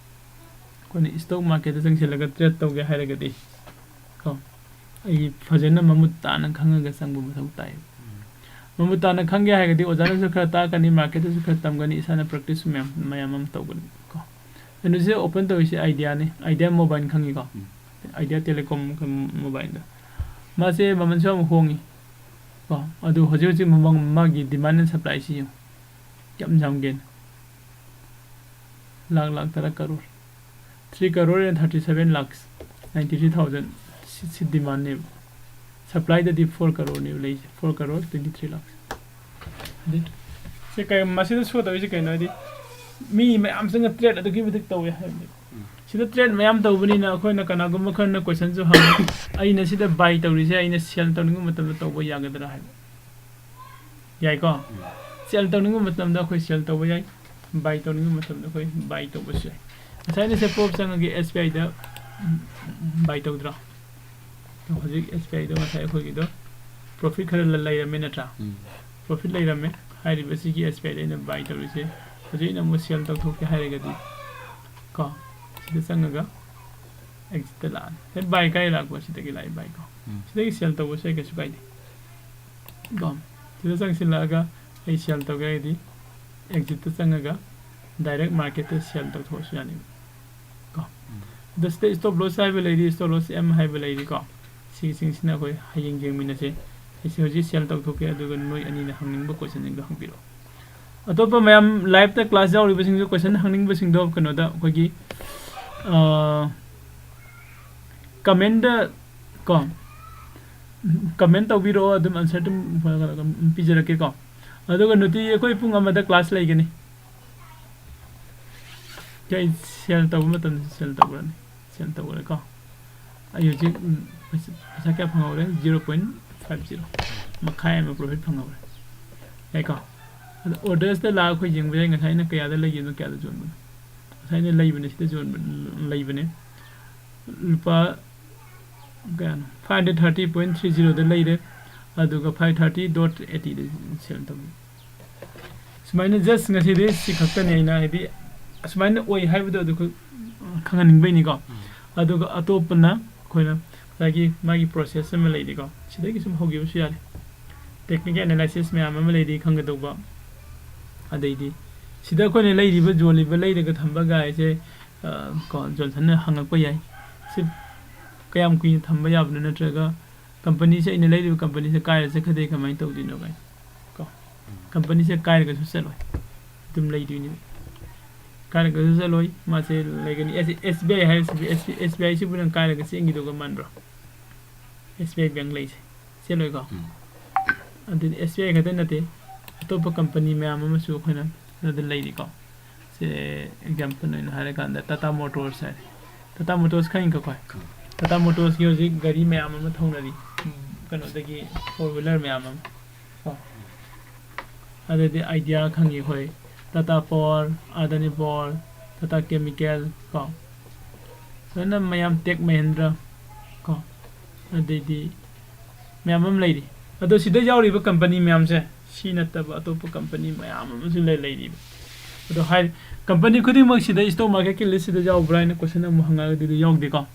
ꯑꯩꯈꯣꯏꯅ ꯏꯁꯇꯣꯛ ꯃꯥꯔꯀꯦꯠꯇ ꯆꯪꯁꯤꯜꯂꯒ ꯇ꯭ꯔꯦꯠ ꯇꯧꯒꯦ ꯍꯥꯏꯔꯒꯗꯤ ꯀꯣ, ꯑꯩ ꯐꯖꯅ ꯃꯃꯨꯠ ꯇꯥꯅ ꯈꯪꯉꯒ ꯆꯪꯕ ꯃꯊꯧ ꯇꯥꯏꯌꯦꯕ꯫ ꯃꯃꯨꯠ ꯇꯥꯅ ꯈꯪꯒꯦ ꯍꯥꯏꯔꯒꯗꯤ ꯑꯣꯖꯥꯅꯁꯨ ꯈꯔ ꯇꯥꯛꯀꯅꯤ, ꯃꯥꯔꯀꯦꯠꯇꯁꯨ ꯈꯔ ꯇꯝꯒꯅꯤ, ꯏꯁꯥꯅ ꯄ꯭ꯔꯦꯛꯇꯤꯁ ꯃꯌꯥꯝ, ꯃꯌꯥꯝ ꯑꯃ ꯇꯧꯒꯅꯤ ꯀꯣ꯫ ꯀꯩꯅꯣꯁꯦ ꯑꯣꯄꯟ ꯇꯧꯔꯤꯁꯦ ꯑꯥꯏꯗꯤꯌꯥꯅꯤ, ꯑꯥꯏꯗꯤꯌꯥ ꯃꯣꯕꯥꯏꯜ ꯈꯪꯉꯤꯀꯣ? ꯎꯝ꯫ ꯑꯥꯏꯗꯤꯌꯥ ꯇꯦꯂꯤꯀꯣꯝ ꯃꯣꯕꯥꯏꯜꯗ꯫ ꯃꯥꯁꯦ ꯃꯃꯜꯁꯨ ꯌꯥꯝ ꯍꯣꯡꯉꯤ ꯀꯣ, ꯑꯗꯨ ꯍꯧꯖꯤꯛ ꯍꯧꯖꯤꯛ ꯃꯃꯜ, ꯃꯥꯒꯤ demand and supplyꯁꯤ ꯌꯦꯡꯉꯨ, ꯌꯥꯝ ꯌꯥꯝꯒꯦꯅ꯫ ꯂꯥꯛ, ꯂꯥꯛ ꯇꯔꯥ, crore. Three crore and thirty seven lakhs ninety three thousand ꯁꯤ, ꯁꯤ demandꯅꯦꯕ꯫ Supplyꯗꯗꯤ four crore ꯅꯦꯕ ꯂꯩꯁꯦ, four crore twenty three lakhs꯫ ꯑꯗꯨ ꯁꯤ ꯀꯩ, ꯃꯁꯤꯗ show ꯇꯧꯔꯤꯁꯦ ꯀꯩꯅꯣ ꯍꯥꯏꯗꯤ, ꯃꯤ ꯃꯌꯥꯝ ꯆꯪꯉ ꯇ꯭ꯔꯦꯠ ꯑꯗꯨꯛꯀꯤ ꯃꯇꯤꯛ ꯇꯧꯋꯦ ꯍꯥꯏꯕꯅꯦꯕ꯫ ꯎꯝ꯫ ꯁꯤꯗ ꯇ꯭ꯔꯦꯠ ꯃꯌꯥꯝ ꯇꯧꯕꯅꯤꯅ ꯑꯩꯈꯣꯏꯅ ꯀꯅꯥꯒꯨꯝꯕ ꯈꯔꯅ questionꯁꯨ ꯍꯪꯉꯤ, "ꯑꯩꯅ ꯁꯤꯗ buy ꯇꯧꯔꯤꯁꯦ ꯑꯩꯅ sell ꯇꯧꯅꯤꯡꯕ ꯃꯇꯝꯗ ꯇꯧꯕ ꯌꯥꯒꯗ꯭ꯔꯥ?" ꯍꯥꯏꯕ꯫ ꯌꯥꯏꯀꯣ? ꯎꯝ꯫ Sell ꯇꯧꯅꯤꯡꯕ ꯃꯇꯝꯗ ꯑꯩꯈꯣꯏ sell ꯇꯧꯕ ꯌꯥꯏ꯫ ꯕꯥꯏ ꯇꯧꯅꯤꯡꯕ ꯃꯇꯝꯗ ꯑꯩꯈꯣꯏ ꯕꯥꯏ ꯇꯧꯕꯁꯨ ꯌꯥꯏ꯫ ꯉꯁꯥꯏꯅ ꯁꯦ ꯄ꯭ꯔꯣꯞ ꯆꯪꯉꯒꯦ ꯑꯦꯁ ꯕꯤ ꯑꯥꯏꯗ ꯕꯥꯏ ꯇꯧꯗ꯭ꯔꯣ? ꯑꯗꯣ ꯍꯧꯖꯤꯛ ꯑꯦꯁ ꯕꯤ ꯑꯥꯏꯗꯣ ꯉꯁꯥꯏ ꯑꯩꯈꯣꯏꯒꯤꯗꯣ ꯄ꯭ꯔꯣꯐꯤꯠ ꯈꯔ ꯂ- ꯂꯩꯔꯝꯃꯦ ꯅꯠꯇ꯭ꯔꯥ? ꯎꯝ꯫ ꯄ꯭ꯔꯣꯐꯤꯠ ꯂꯩꯔꯝꯃꯦ꯫ ꯍꯥꯏꯔꯤꯕꯁꯤꯒꯤ ꯑꯦꯁ ꯕꯤ ꯑꯥꯏꯗ ꯑꯩꯅ ꯕꯥꯏ ꯇꯧꯔꯤꯁꯦ꯫ ꯍꯧꯖꯤꯛ ꯑꯩꯅ ꯑꯃꯨꯛ ꯁꯦꯜ ꯇꯧꯊꯣꯛꯀꯦ ꯍꯥꯏꯔꯒꯗꯤ ꯀꯣ, ꯁꯤꯗ ꯆꯪꯉꯒ ꯑꯦꯛꯖꯤꯠꯇ ꯂꯥꯛꯑꯅꯤ꯫ ꯁꯤ ꯕꯥꯏ ꯀꯥꯏ ꯂꯥꯛꯄ? ꯁꯤꯗꯒꯤ ꯂꯥꯛꯏ ꯕꯥꯏ ꯀꯣ꯫ ꯎꯝ꯫ ꯁꯤꯗꯒꯤ ꯁꯦꯜ ꯇꯧꯕꯁꯦ ꯀꯩꯁꯨ ꯀꯥꯏꯗꯦ ꯀꯣ꯫ ꯁꯤꯗ ꯆꯪꯁꯤꯜꯂꯛꯑꯒ ꯑꯩ ꯁꯦꯜ ꯇꯧꯒꯦ ꯍꯥꯏꯔꯗꯤ ꯑꯦꯛꯖꯤꯠꯇ ꯆꯪꯉꯒ ꯗꯥꯏꯔꯦꯛ ꯃꯥꯔꯀꯦꯠꯇ ꯁꯦꯜ ꯇꯧꯊꯣꯛꯑꯁꯨ ꯌꯥꯅꯤ ꯀꯣ꯫ ꯎꯝ꯫ ꯑꯗꯣ ꯁꯤꯗ ꯁ꯭ꯇꯣꯞ ꯂꯣꯁ ꯍꯥꯏꯕ ꯂꯩꯔꯤ, ꯁ꯭ꯇꯣꯞ ꯂꯣꯁ ꯑꯦꯝ ꯍꯥꯏꯕ ꯂꯩꯔꯤꯀꯣ꯫ ꯁꯤꯒꯤꯁꯤꯡꯁꯤꯅ ꯑꯩꯈꯣꯏ ꯍꯌꯦꯡ ꯌꯦꯡꯃꯤꯟꯅꯁꯦ꯫ ꯑꯩꯁꯦ ꯍꯧꯖꯤꯛ ꯁꯦꯜ ꯇꯧꯊꯣꯛꯀꯦ, ꯑꯗꯨꯒ ꯅꯣꯏ ꯑꯅꯤꯅ ꯍꯪꯅꯤꯡꯕ ꯀꯣꯏꯁꯟꯁꯤꯡꯗꯣ ꯍꯪꯕꯤꯔꯛꯑꯣ꯫ ꯑꯇꯣꯞꯄ ꯃꯌꯥꯝ ꯂꯥꯏꯞꯇ ꯀ꯭ꯂꯥꯁ ꯌꯥꯎꯔꯤꯕꯁꯤꯡꯁꯨ ꯀꯣꯏꯁꯟ ꯍꯪꯅꯤꯡꯕꯁꯤꯡꯗꯣ ꯀꯩꯅꯣꯗ ꯑꯩꯈꯣꯏꯒꯤ, ꯑ, ꯀꯃꯦꯟꯗ ꯀꯣ, ꯀꯃꯦꯟ ꯇꯧꯕꯤꯔꯛꯑꯣ, ꯑꯗꯨꯝ ꯑꯟꯁꯔ ꯑꯗꯨꯝ ꯄꯤꯖꯔꯛꯀꯦꯀꯣ꯫ ꯑꯗꯨꯒ ꯅꯨꯡꯇꯤ ꯑꯩꯈꯣꯏ ꯄꯨꯡ ꯑꯃꯗ ꯀ꯭ꯂꯥꯁ ꯂꯩꯒꯅꯤ꯫ ꯑꯩ ꯁꯦꯜ ꯇꯧꯕ ꯃꯇꯝꯗꯁꯨ ꯁꯦꯜ ꯇꯧꯈ꯭ꯔꯅꯤ, ꯁꯦꯜ ꯇꯧꯈ꯭ꯔꯦꯀꯣ꯫ ꯑꯩ ꯍꯧꯖꯤꯛ, ꯎꯝ, ꯄꯩꯁꯥ, ꯄꯩꯁꯥ ꯀꯌꯥ ꯐꯪꯍꯧꯔꯦ? Zero point five zero꯫ ꯃꯈꯥꯏ ꯑꯃ ꯄ꯭ꯔꯣꯐꯤꯠ ꯐꯪꯍꯧꯔꯦ꯫ ꯌꯥꯏꯀꯣ? ꯑꯗꯣ ꯑꯣꯔꯗꯔꯁꯇ ꯂꯥꯛꯑꯒ ꯑꯩꯈꯣꯏ ꯌꯦꯡꯕ ꯌꯥꯏ, ꯉꯁꯥꯏ ꯑꯩꯅ ꯀꯌꯥꯗ ꯂꯩꯈꯤꯕꯅꯣ, ꯀꯌꯥꯗ ꯌꯣꯟꯕꯅꯣ꯫ ꯉꯁꯥꯏ ꯑꯩꯅ ꯂꯩꯕꯅꯦ, ꯁꯤꯗ ꯌꯣꯟꯕ, ꯂꯩꯕꯅꯦ꯫ ꯂꯨꯄꯥ ꯀꯌꯥꯅꯣ? Five hundred thirty point three zeroꯗ ꯂꯩꯔꯦ, ꯑꯗꯨꯒ five thirty dot eightyꯗ ꯁꯦꯜ ꯇꯧꯏ꯫ ꯁꯨꯃꯥꯏꯅ just ꯉꯁꯤꯗꯤ ꯁꯤ ꯈꯛꯇꯅꯤ ꯑꯩꯅ, ꯍꯥꯏꯗꯤ, ꯑꯁꯨꯃꯥꯏꯅ ꯑꯣꯏ ꯍꯥꯏꯕꯗꯣ ꯑꯗꯨ ꯈꯛ ꯈꯪꯍꯟꯅꯤꯡꯕꯩꯅꯤꯀꯣ꯫ ꯎꯝ꯫ ꯑꯗꯨꯒ ꯑꯇꯣꯞꯄꯅ ꯑꯩꯈꯣꯏꯅ ꯉꯁꯥꯏꯒꯤ ꯃꯥꯒꯤ process ꯑꯃ ꯂꯩꯔꯤꯀꯣ, ꯁꯤꯗꯒꯤ ꯁꯨꯝ ꯍꯧꯈꯤꯕꯁꯨ ꯌꯥꯔꯦ꯫ Technical analysis ꯃꯌꯥꯝ ꯑꯃ ꯂꯩꯔꯤ ꯈꯪꯒꯗꯧꯕ꯫ ꯑꯗꯩꯗꯤ ꯁꯤꯗ ꯑꯩꯈꯣꯏꯅ ꯂꯩꯔꯤꯕ, ꯌꯣꯜꯂꯤꯕ, ꯂꯩꯔꯒ ꯊꯝꯕ ꯒꯥꯏꯁꯦ, ꯑ, ꯀꯣ, ꯖꯣꯟꯁꯟꯅ ꯍꯪꯉꯛꯄ ꯌꯥꯏ, "ꯁꯤ ꯀꯌꯥꯝ ꯀꯨꯏꯅ ꯊꯝꯕ ꯌꯥꯕꯅꯣ?" ꯅꯠꯇ꯭ꯔꯒ, "ꯀꯝꯄꯅꯤꯁꯦ, ꯑꯩꯅ ꯂꯩꯔꯤꯕ ꯀꯝꯄꯅꯤꯁꯦ ꯀꯥꯏꯔ ꯆꯠꯈ꯭ꯔꯗꯤ ꯀꯃꯥꯏꯅ ꯇꯧꯗꯣꯏꯅꯣ?" ꯀꯥꯏꯅ ꯀꯣ꯫ ꯎꯝ꯫ ꯀꯝꯄꯅꯤꯁꯦ ꯀꯥꯏꯔꯒꯁꯨ ꯆꯠꯂꯣꯏ, ꯑꯗꯨꯝ ꯂꯩꯗꯣꯏꯅꯦꯕ꯫ ꯀꯥꯏꯔꯒꯁꯨ ꯆꯠꯂꯣꯏ, ꯃꯥꯁꯦ ꯂꯩꯒꯅꯤ꯫ ꯑꯦꯁ-, ꯑꯦꯁ ꯕꯤ ꯑꯥꯏ ꯍꯥꯏꯔꯤꯁꯤꯕꯨ, ꯑꯦꯁ ꯕꯤ ꯑꯥꯏ, ꯑꯦꯁ ꯕꯤ ꯑꯥꯏꯁꯤꯕꯨ ꯅꯪ ꯀꯥꯏꯔꯒ ꯆꯦꯟꯈꯤꯗꯧꯒ ꯃꯥꯟꯕ꯭ꯔꯣ? ꯑꯦꯁ ꯕꯤ ꯑꯥꯏ ꯕꯦꯡ ꯂꯩꯁꯦ꯫ ꯆꯦꯜꯂꯣꯏꯀꯣ? ꯎꯝ꯫ ꯑꯗꯨꯗꯤ ꯑꯦꯁ ꯕꯤ ꯑꯥꯏ ꯈꯛꯇ ꯅꯠꯇꯦ, ꯑꯇꯣꯞꯄ ꯀꯝꯄꯅꯤ ꯃꯌꯥꯝ ꯑꯃꯁꯨ ꯑꯩꯈꯣꯏꯅ ꯑꯗꯨꯗ ꯂꯩꯔꯤꯀꯣ꯫ ꯁꯦ, example ꯑꯣꯏꯅ ꯍꯥꯏꯔꯀꯥꯟꯗ ꯇꯥꯇꯥ ꯃꯣꯇꯣꯔꯁ ꯍꯥꯏꯔꯦ꯫ ꯇꯥꯇꯥ ꯃꯣꯇꯣꯔꯁ ꯈꯪꯉꯤꯀꯣ ꯑꯩꯈꯣꯏ? ꯈꯪꯉꯤ꯫ ꯇꯥꯇꯥ ꯃꯣꯇꯣꯔꯁꯀꯤ ꯍꯧꯖꯤꯛ ꯒꯥꯔꯤ ꯃꯌꯥꯝ ꯑꯃ ꯊꯧꯅꯔꯤ, ꯎꯝ, ꯀꯩꯅꯣꯗꯒꯤ, four wheeler ꯃꯌꯥꯝ ꯑꯃ ꯀꯣ꯫ ꯑꯗꯩꯗꯤ ꯑꯥꯏꯗꯤꯌꯥ ꯈꯪꯉꯤ ꯑꯩꯈꯣꯏ, Tata Power, Adani Power, Tata Chemical, ꯀꯣ, ꯂꯣꯏꯅ ꯃꯌꯥꯝ, Tech Mahindra, ꯀꯣ, ꯑꯗꯩꯗꯤ ꯃꯌꯥꯝ ꯑꯃ ꯂꯩꯔꯤ꯫ ꯑꯗꯣ ꯁꯤꯗ ꯌꯥꯎꯔꯤꯕ company ꯃꯌꯥꯝꯁꯦ ꯁꯤ ꯅꯠꯇꯕ ꯑꯇꯣꯞꯄ company ꯃꯌꯥꯝ ꯑꯃꯁꯨ ꯂꯩ, ꯂꯩꯔꯤꯕ꯫ ꯑꯗꯣ ꯍꯥꯏ, company ꯈꯨꯗꯤꯡꯃꯛꯁꯤꯗ stock marketꯀꯤ listꯁꯤꯗ ꯌꯥꯎꯕ꯭ꯔꯥ ꯍꯥꯏꯅ question ꯑꯃꯨꯛ ꯍꯪꯉꯛꯑꯒꯗꯤ, ꯑꯗꯨ ꯌꯥꯎꯗꯦꯀꯣ꯫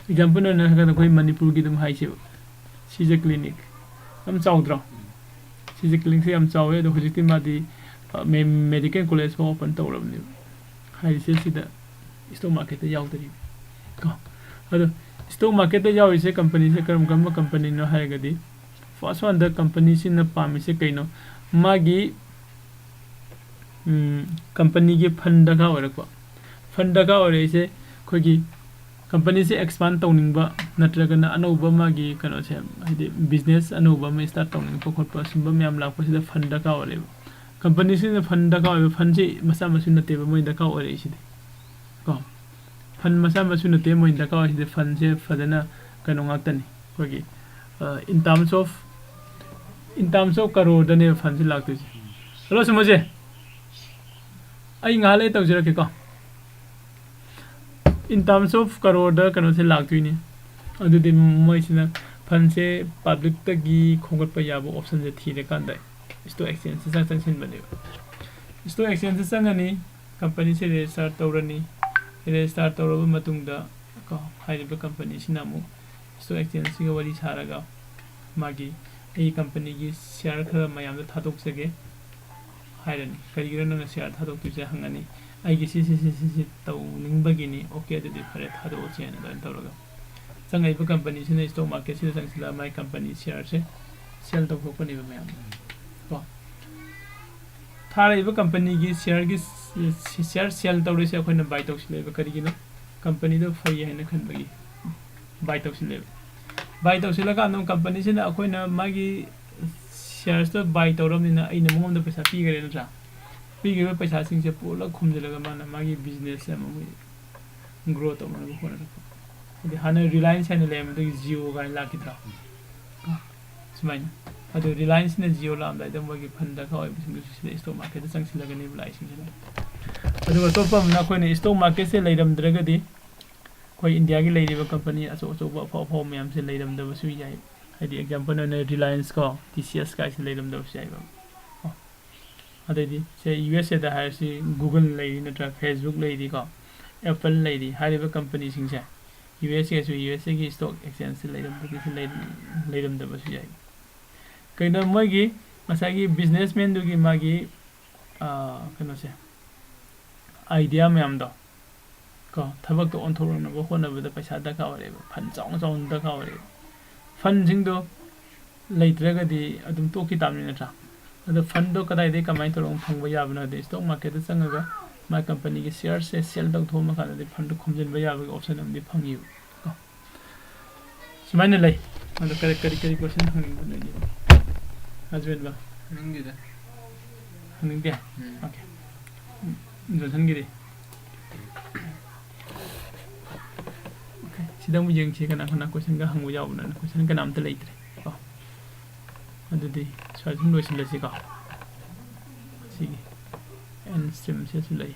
Example ꯑꯣꯏꯅ ꯍꯥꯏꯔꯀꯥꯟꯗ ꯑꯩꯈꯣꯏ ꯃꯅꯤꯄꯨꯔꯒꯤ ꯑꯗꯨꯝ ꯍꯥꯏꯁꯦꯕ, ꯁꯤꯖ Clinic ꯌꯥꯝ ꯆꯥꯎꯗ꯭ꯔꯣ? ꯁꯤꯖ Clinicꯁꯦ ꯌꯥꯝ ꯆꯥꯎꯋꯦ, ꯑꯗꯣ ꯍꯧꯖꯤꯛꯇꯤ ꯃꯥꯗꯤ, ꯑ, ꯃꯦ-, medical college ꯐꯥꯎ open ꯇꯧꯔꯕꯅꯦꯕ꯫ ꯍꯥꯏꯔꯤꯁꯦ ꯁꯤꯗ stock marketꯇ ꯌꯥꯎꯗꯔꯤꯕ ꯀꯣ꯫ ꯑꯗꯣ stock marketꯇ ꯌꯥꯎꯔꯤꯁꯦ companyꯁꯦ ꯀꯔꯝ ꯀꯔꯝꯕ companyꯅꯣ ꯍꯥꯏꯔꯒꯗꯤ, first oneꯗ companyꯁꯤꯅ ꯄꯥꯝꯃꯤꯁꯦ ꯀꯩꯅꯣ? ꯃꯥꯒꯤ, ꯎꯝ, companyꯒꯤ fund ꯗꯔꯀꯥꯔ ꯑꯣꯏꯔꯛꯄ꯫ Fund ꯗꯔꯀꯥꯔ ꯑꯣꯏꯔꯛꯏꯁꯦ ꯑꯩꯈꯣꯏꯒꯤ companyꯁꯦ expand ꯇꯧꯅꯤꯡꯕ ꯅꯠꯇ꯭ꯔꯒꯅ ꯑꯅꯧꯕ ꯃꯥꯒꯤ ꯀꯩꯅꯣꯁꯦ, ꯍꯥꯏꯗꯤ business ꯑꯅꯧꯕ ꯑꯃ start ꯇꯧꯅꯤꯡꯕ ꯈꯣꯠꯄ ꯁꯨꯝꯕ ꯃꯌꯥꯝ ꯂꯥꯛꯄꯁꯤꯗ fund ꯗꯔꯀꯥꯔ ꯑꯣꯏꯔꯦꯕ꯫ Companyꯁꯤꯅ fund ꯗꯔꯀꯥꯔ ꯑꯣꯏꯕ, fundꯁꯤ ꯃꯆꯥ ꯃꯁꯨ ꯅꯠꯇꯦꯕ ꯃꯣꯏ ꯗꯔꯀꯥꯔ ꯑꯣꯏꯔꯛꯏꯁꯤꯗꯤ ꯀꯣ꯫ Fund ꯃꯆꯥ ꯃꯁꯨ ꯅꯠꯇꯦ ꯃꯣꯏ ꯗꯔꯀꯥꯔ ꯑꯣꯏꯔꯤꯁꯤꯗꯤ, fundꯁꯦ ꯐꯖꯅ ꯀꯩꯅꯣ ꯉꯥꯛꯇꯅꯤ ꯑꯩꯈꯣꯏꯒꯤ, ꯑ, in terms of, in terms of crore ꯗꯅꯦꯕ fundꯁꯦ ꯂꯥꯛꯇꯣꯏꯁꯦ꯫ Hello ꯁꯨꯃꯟꯁꯦ, ꯑꯩ ꯉꯥꯏꯍꯥꯛ ꯂꯩ ꯇꯧꯖꯔꯛꯀꯦꯀꯣ꯫ In terms of crore ꯗ ꯀꯩꯅꯣꯁꯦ ꯂꯥꯛꯇꯣꯏꯅꯤ꯫ ꯑꯗꯨꯗꯤ ꯃꯣꯏꯁꯤꯅ fundꯁꯦ publicꯇꯒꯤ ꯈꯣꯝꯒꯠꯄ ꯌꯥꯕ optionꯁꯦ ꯊꯤꯔꯀꯥꯟꯗ stock exchangeꯁꯦ ꯆꯪ-, ꯆꯪꯁꯤꯟꯕꯅꯦꯕ꯫ Stock exchangeꯁꯦ ꯆꯪꯉꯅꯤ, companyꯁꯦ register ꯇꯧꯔꯅꯤ꯫ Register ꯇꯧꯔꯕ ꯃꯇꯨꯡꯗ ꯀꯣ, ꯍꯥꯏꯔꯤꯕ companyꯁꯤꯅ ꯑꯃꯨꯛ stock exchangeꯁꯤꯒ ꯋꯥꯔꯤ ꯁꯥꯔꯒ ꯃꯥꯒꯤ, "ꯑꯩꯒꯤ companyꯒꯤ share ꯈꯔ ꯃꯌꯥꯝꯗ ꯊꯥꯗꯣꯛꯆꯒꯦ" ꯍꯥꯏꯔꯅꯤ꯫ "ꯀꯔꯤꯒꯤꯅꯣ ꯅꯪꯅ share ꯊꯥꯗꯣꯛꯇꯣꯏꯁꯦ?" ꯍꯪꯉꯅꯤ꯫ "ꯑꯩꯒꯤ ꯁꯤ, ꯁꯤ, ꯁꯤ, ꯁꯤ, ꯁꯤ ꯇꯧꯅꯤꯡꯕꯒꯤꯅꯤ"꯫ "Okay, ꯑꯗꯨꯗꯤ ꯐꯔꯦ, ꯊꯥꯗꯣꯛꯑꯁꯦꯅ" ꯑꯗꯨꯃꯥꯏꯅ ꯇꯧꯔꯒ ꯆꯪꯉꯛꯏꯕ companyꯁꯤꯅ stock marketꯁꯤꯗ ꯆꯪꯁꯤꯜꯂꯒ ꯃꯥꯏ company shareꯁꯦ sell ꯇꯧꯊꯣꯛꯄꯅꯦꯕ ꯃꯌꯥꯝ ꯀꯣ꯫ ꯊꯥꯔꯛꯏꯕ companyꯒꯤ shareꯒꯤ, share sell ꯇꯧꯔꯤꯁꯦ ꯑꯩꯈꯣꯏꯅ buy ꯇꯧꯁꯤꯜꯂꯛꯏꯕ꯫ ꯀꯔꯤꯒꯤꯅꯣ? Companyꯗꯣ ꯐꯩ ꯍꯥꯏꯅ ꯈꯟꯕꯒꯤ buy ꯇꯧꯁꯤꯜꯂꯦꯕ꯫ Buy ꯇꯧꯁꯤꯜꯂꯀꯥꯟꯗ companyꯁꯤꯅ ꯑꯩꯈꯣꯏꯅ ꯃꯥꯒꯤ sharesꯇꯣ buy ꯇꯧꯔꯕꯅꯤꯅ ꯑꯩꯅ ꯃꯉꯣꯟꯗ ꯄꯩꯁꯥ ꯄꯤꯈ꯭ꯔꯦ ꯅꯠꯇ꯭ꯔꯥ? ꯄꯤꯈ꯭ꯔꯤꯕ ꯄꯩꯁꯥꯁꯤꯡꯁꯦ ꯄꯨꯂꯞ ꯈꯣꯝꯖꯤꯜꯂꯒ ꯃꯥꯅ ꯃꯥꯒꯤ businessꯁꯦ ꯑꯃꯨꯛ grow ꯇꯧꯅꯕ ꯍꯣꯠꯅꯔꯛꯄ꯫ ꯍꯥꯏꯗꯤ ꯍꯥꯟꯅ Reliance ꯍꯥꯏꯅ ꯂꯩꯔꯝꯕꯗꯒꯤ Jio ꯀꯥꯏꯅ ꯂꯥꯛꯈꯤꯗ꯭ꯔꯥ? ꯁꯨꯃꯥꯏꯅ꯫ ꯑꯗꯨ ꯔꯤꯂꯥꯌꯟꯁꯅ ꯖꯤꯑꯣ ꯂꯥꯛꯑꯝꯗꯥꯏꯗ ꯃꯣꯏꯒꯤ ꯐꯟꯗ ꯀꯥꯎꯔꯤꯕꯁꯤꯡꯗꯨꯁꯨ ꯁꯤꯗ ꯏꯁꯇꯣꯛ ꯃꯥꯔꯀꯦꯠꯇ ꯆꯪꯁꯤꯜꯂꯒꯅꯦꯕ ꯂꯥꯛꯏꯁꯤꯡꯁꯤꯅ꯫ ꯑꯗꯨꯒ ꯑꯇꯣꯞꯄ ꯑꯃꯅ ꯑꯩꯈꯣꯏꯅ ꯏꯁꯇꯣꯛ ꯃꯥꯔꯀꯦꯠꯁꯦ ꯂꯩꯔꯝꯗ꯭ꯔꯒꯗꯤ ꯑꯩꯈꯣꯏ ꯏꯟꯗꯤꯌꯥꯒꯤ ꯂꯩꯔꯤꯕ ꯀꯝꯄꯅꯤ ꯑꯆꯧ ꯑꯆꯧꯕ ꯑꯐꯥꯎ ꯑꯐꯥꯎꯕ ꯃꯌꯥꯝꯁꯦ ꯂꯩꯔꯝꯗꯕꯁꯨ ꯌꯥꯏ꯫ ꯍꯥꯏꯗꯤ ꯑꯦꯛꯖꯥꯝꯄꯜ ꯑꯣꯏꯅ ꯔꯤꯂꯥꯌꯟꯁ ꯀꯣ, ꯇꯤ ꯁꯤ ꯑꯦꯁ ꯀꯥꯏꯁꯦ ꯂꯩꯔꯝꯗꯕꯁꯨ ꯌꯥꯏꯕ꯫ ꯑꯗꯩꯗꯤ ꯁꯦ ꯌꯨ ꯑꯦꯁ ꯑꯦꯗ ꯍꯥꯏꯔꯁꯤ, ꯒꯨꯒꯜ ꯂꯩꯔꯤ ꯅꯠꯇ꯭ꯔꯥ, ꯐꯦꯁꯕꯨꯛ ꯂꯩꯔꯤꯀꯣ, ꯑꯦꯄꯜ ꯂꯩꯔꯤ꯫ ꯍꯥꯏꯔꯤꯕ ꯀꯝꯄꯅꯤꯁꯤꯡꯁꯦ ꯌꯨ ꯑꯦꯁ ꯑꯦꯁꯨ ꯌꯨ ꯑꯦꯁ ꯑꯦꯒꯤ ꯏꯁꯇꯣꯛ ꯑꯦꯛꯁꯆꯦꯟꯖꯁꯦ ꯂꯩꯔꯝꯗꯕꯁꯨ ꯂꯩꯔꯝꯗꯕꯁꯨ ꯌꯥꯏ꯫ ꯀꯩꯅꯣ ꯃꯣꯏꯒꯤ ꯉꯁꯥꯏꯒꯤ ꯕꯤꯖꯤꯅꯦꯁꯃꯦꯟꯗꯨꯒꯤ ꯃꯥꯒꯤ ꯀꯩꯅꯣꯁꯦ, ꯑꯥꯏꯗꯤꯌꯥ ꯃꯌꯥꯝꯗꯣ ꯀꯣ, ꯊꯕꯛꯇꯣ ꯑꯣꯟꯊꯣꯔꯛꯅꯕ ꯍꯣꯠꯅꯕꯗ ꯄꯩꯁꯥ ꯗꯔꯀꯥꯔ ꯑꯣꯏꯔꯦꯕ, ꯐꯟ ꯆꯥꯎꯅ ꯆꯥꯎꯅ ꯗꯔꯀꯥꯔ ꯑꯣꯏꯔꯦꯕ꯫ ꯐꯟꯁꯤꯡꯗꯣ ꯂꯩꯇ꯭ꯔꯒꯗꯤ ꯑꯗꯨꯝ ꯇꯣꯛꯈꯤ ꯇꯥꯕꯅꯤ ꯅꯠꯇ꯭ꯔꯥ? ꯑꯗꯣ ꯐꯟꯗꯣ ꯀꯗꯥꯏꯗꯒꯤ ꯀꯃꯥꯏꯅ ꯇꯧꯔꯒ ꯐꯪꯕ ꯌꯥꯕꯅꯣ ꯍꯥꯏꯗꯤ ꯏꯁꯇꯣꯛ ꯃꯥꯔꯀꯦꯠꯇ ꯆꯪꯉꯒ ꯃꯥꯏ ꯀꯝꯄꯅꯤꯒꯤ ꯁꯤꯌꯔꯁꯦ ꯁꯦꯜ ꯇꯧꯊꯣꯛꯑꯝꯃ ꯀꯥꯟꯗꯗꯤ ꯐꯟꯗꯣ ꯈꯣꯝꯖꯤꯟꯕ ꯌꯥꯕꯒꯤ ꯑꯣꯞꯁꯟ ꯑꯃꯗꯤ ꯐꯪꯉꯤꯕ ꯀꯣ꯫ ꯁꯨꯃꯥꯏꯅ ꯂꯩ꯫ ꯑꯗꯣ ꯀꯔꯤ ꯀꯔꯤ ꯀꯔꯤ ꯀꯣꯏꯁꯟ ꯍꯪꯅꯤꯡꯕ ꯅꯣꯏꯒꯤ? ꯍꯪꯅꯤꯡꯗꯦꯗ꯫ ꯍꯪꯅꯤꯡꯗꯦ? ꯎꯝ꯫ ꯑꯣꯀꯦ꯫ ꯖꯣꯟꯁꯟꯒꯤꯗꯤ? ꯑꯣꯀꯦ꯫ ꯁꯤꯗ ꯑꯃꯨꯛ ꯌꯦꯡꯁꯤ ꯀꯅꯥ ꯀꯅꯥ ꯀꯣꯏꯁꯟꯒ ꯍꯪꯕ ꯌꯥꯎꯕꯅꯣ꯫ ꯀꯣꯏꯁꯟ ꯀꯅꯥꯝꯇ ꯂꯩꯇ꯭ꯔꯦ ꯀꯣ꯫ ꯑꯗꯨꯗꯤ ꯁ꯭ꯋꯥꯏꯗ ꯁꯨꯝ ꯂꯣꯏꯁꯤꯜꯂꯁꯤꯀꯣ꯫ ꯁꯤꯒꯤ ꯑꯦꯟ ꯁ꯭ꯇ꯭ꯔꯤꯝꯁꯤꯗꯁꯨ ꯂꯩ꯫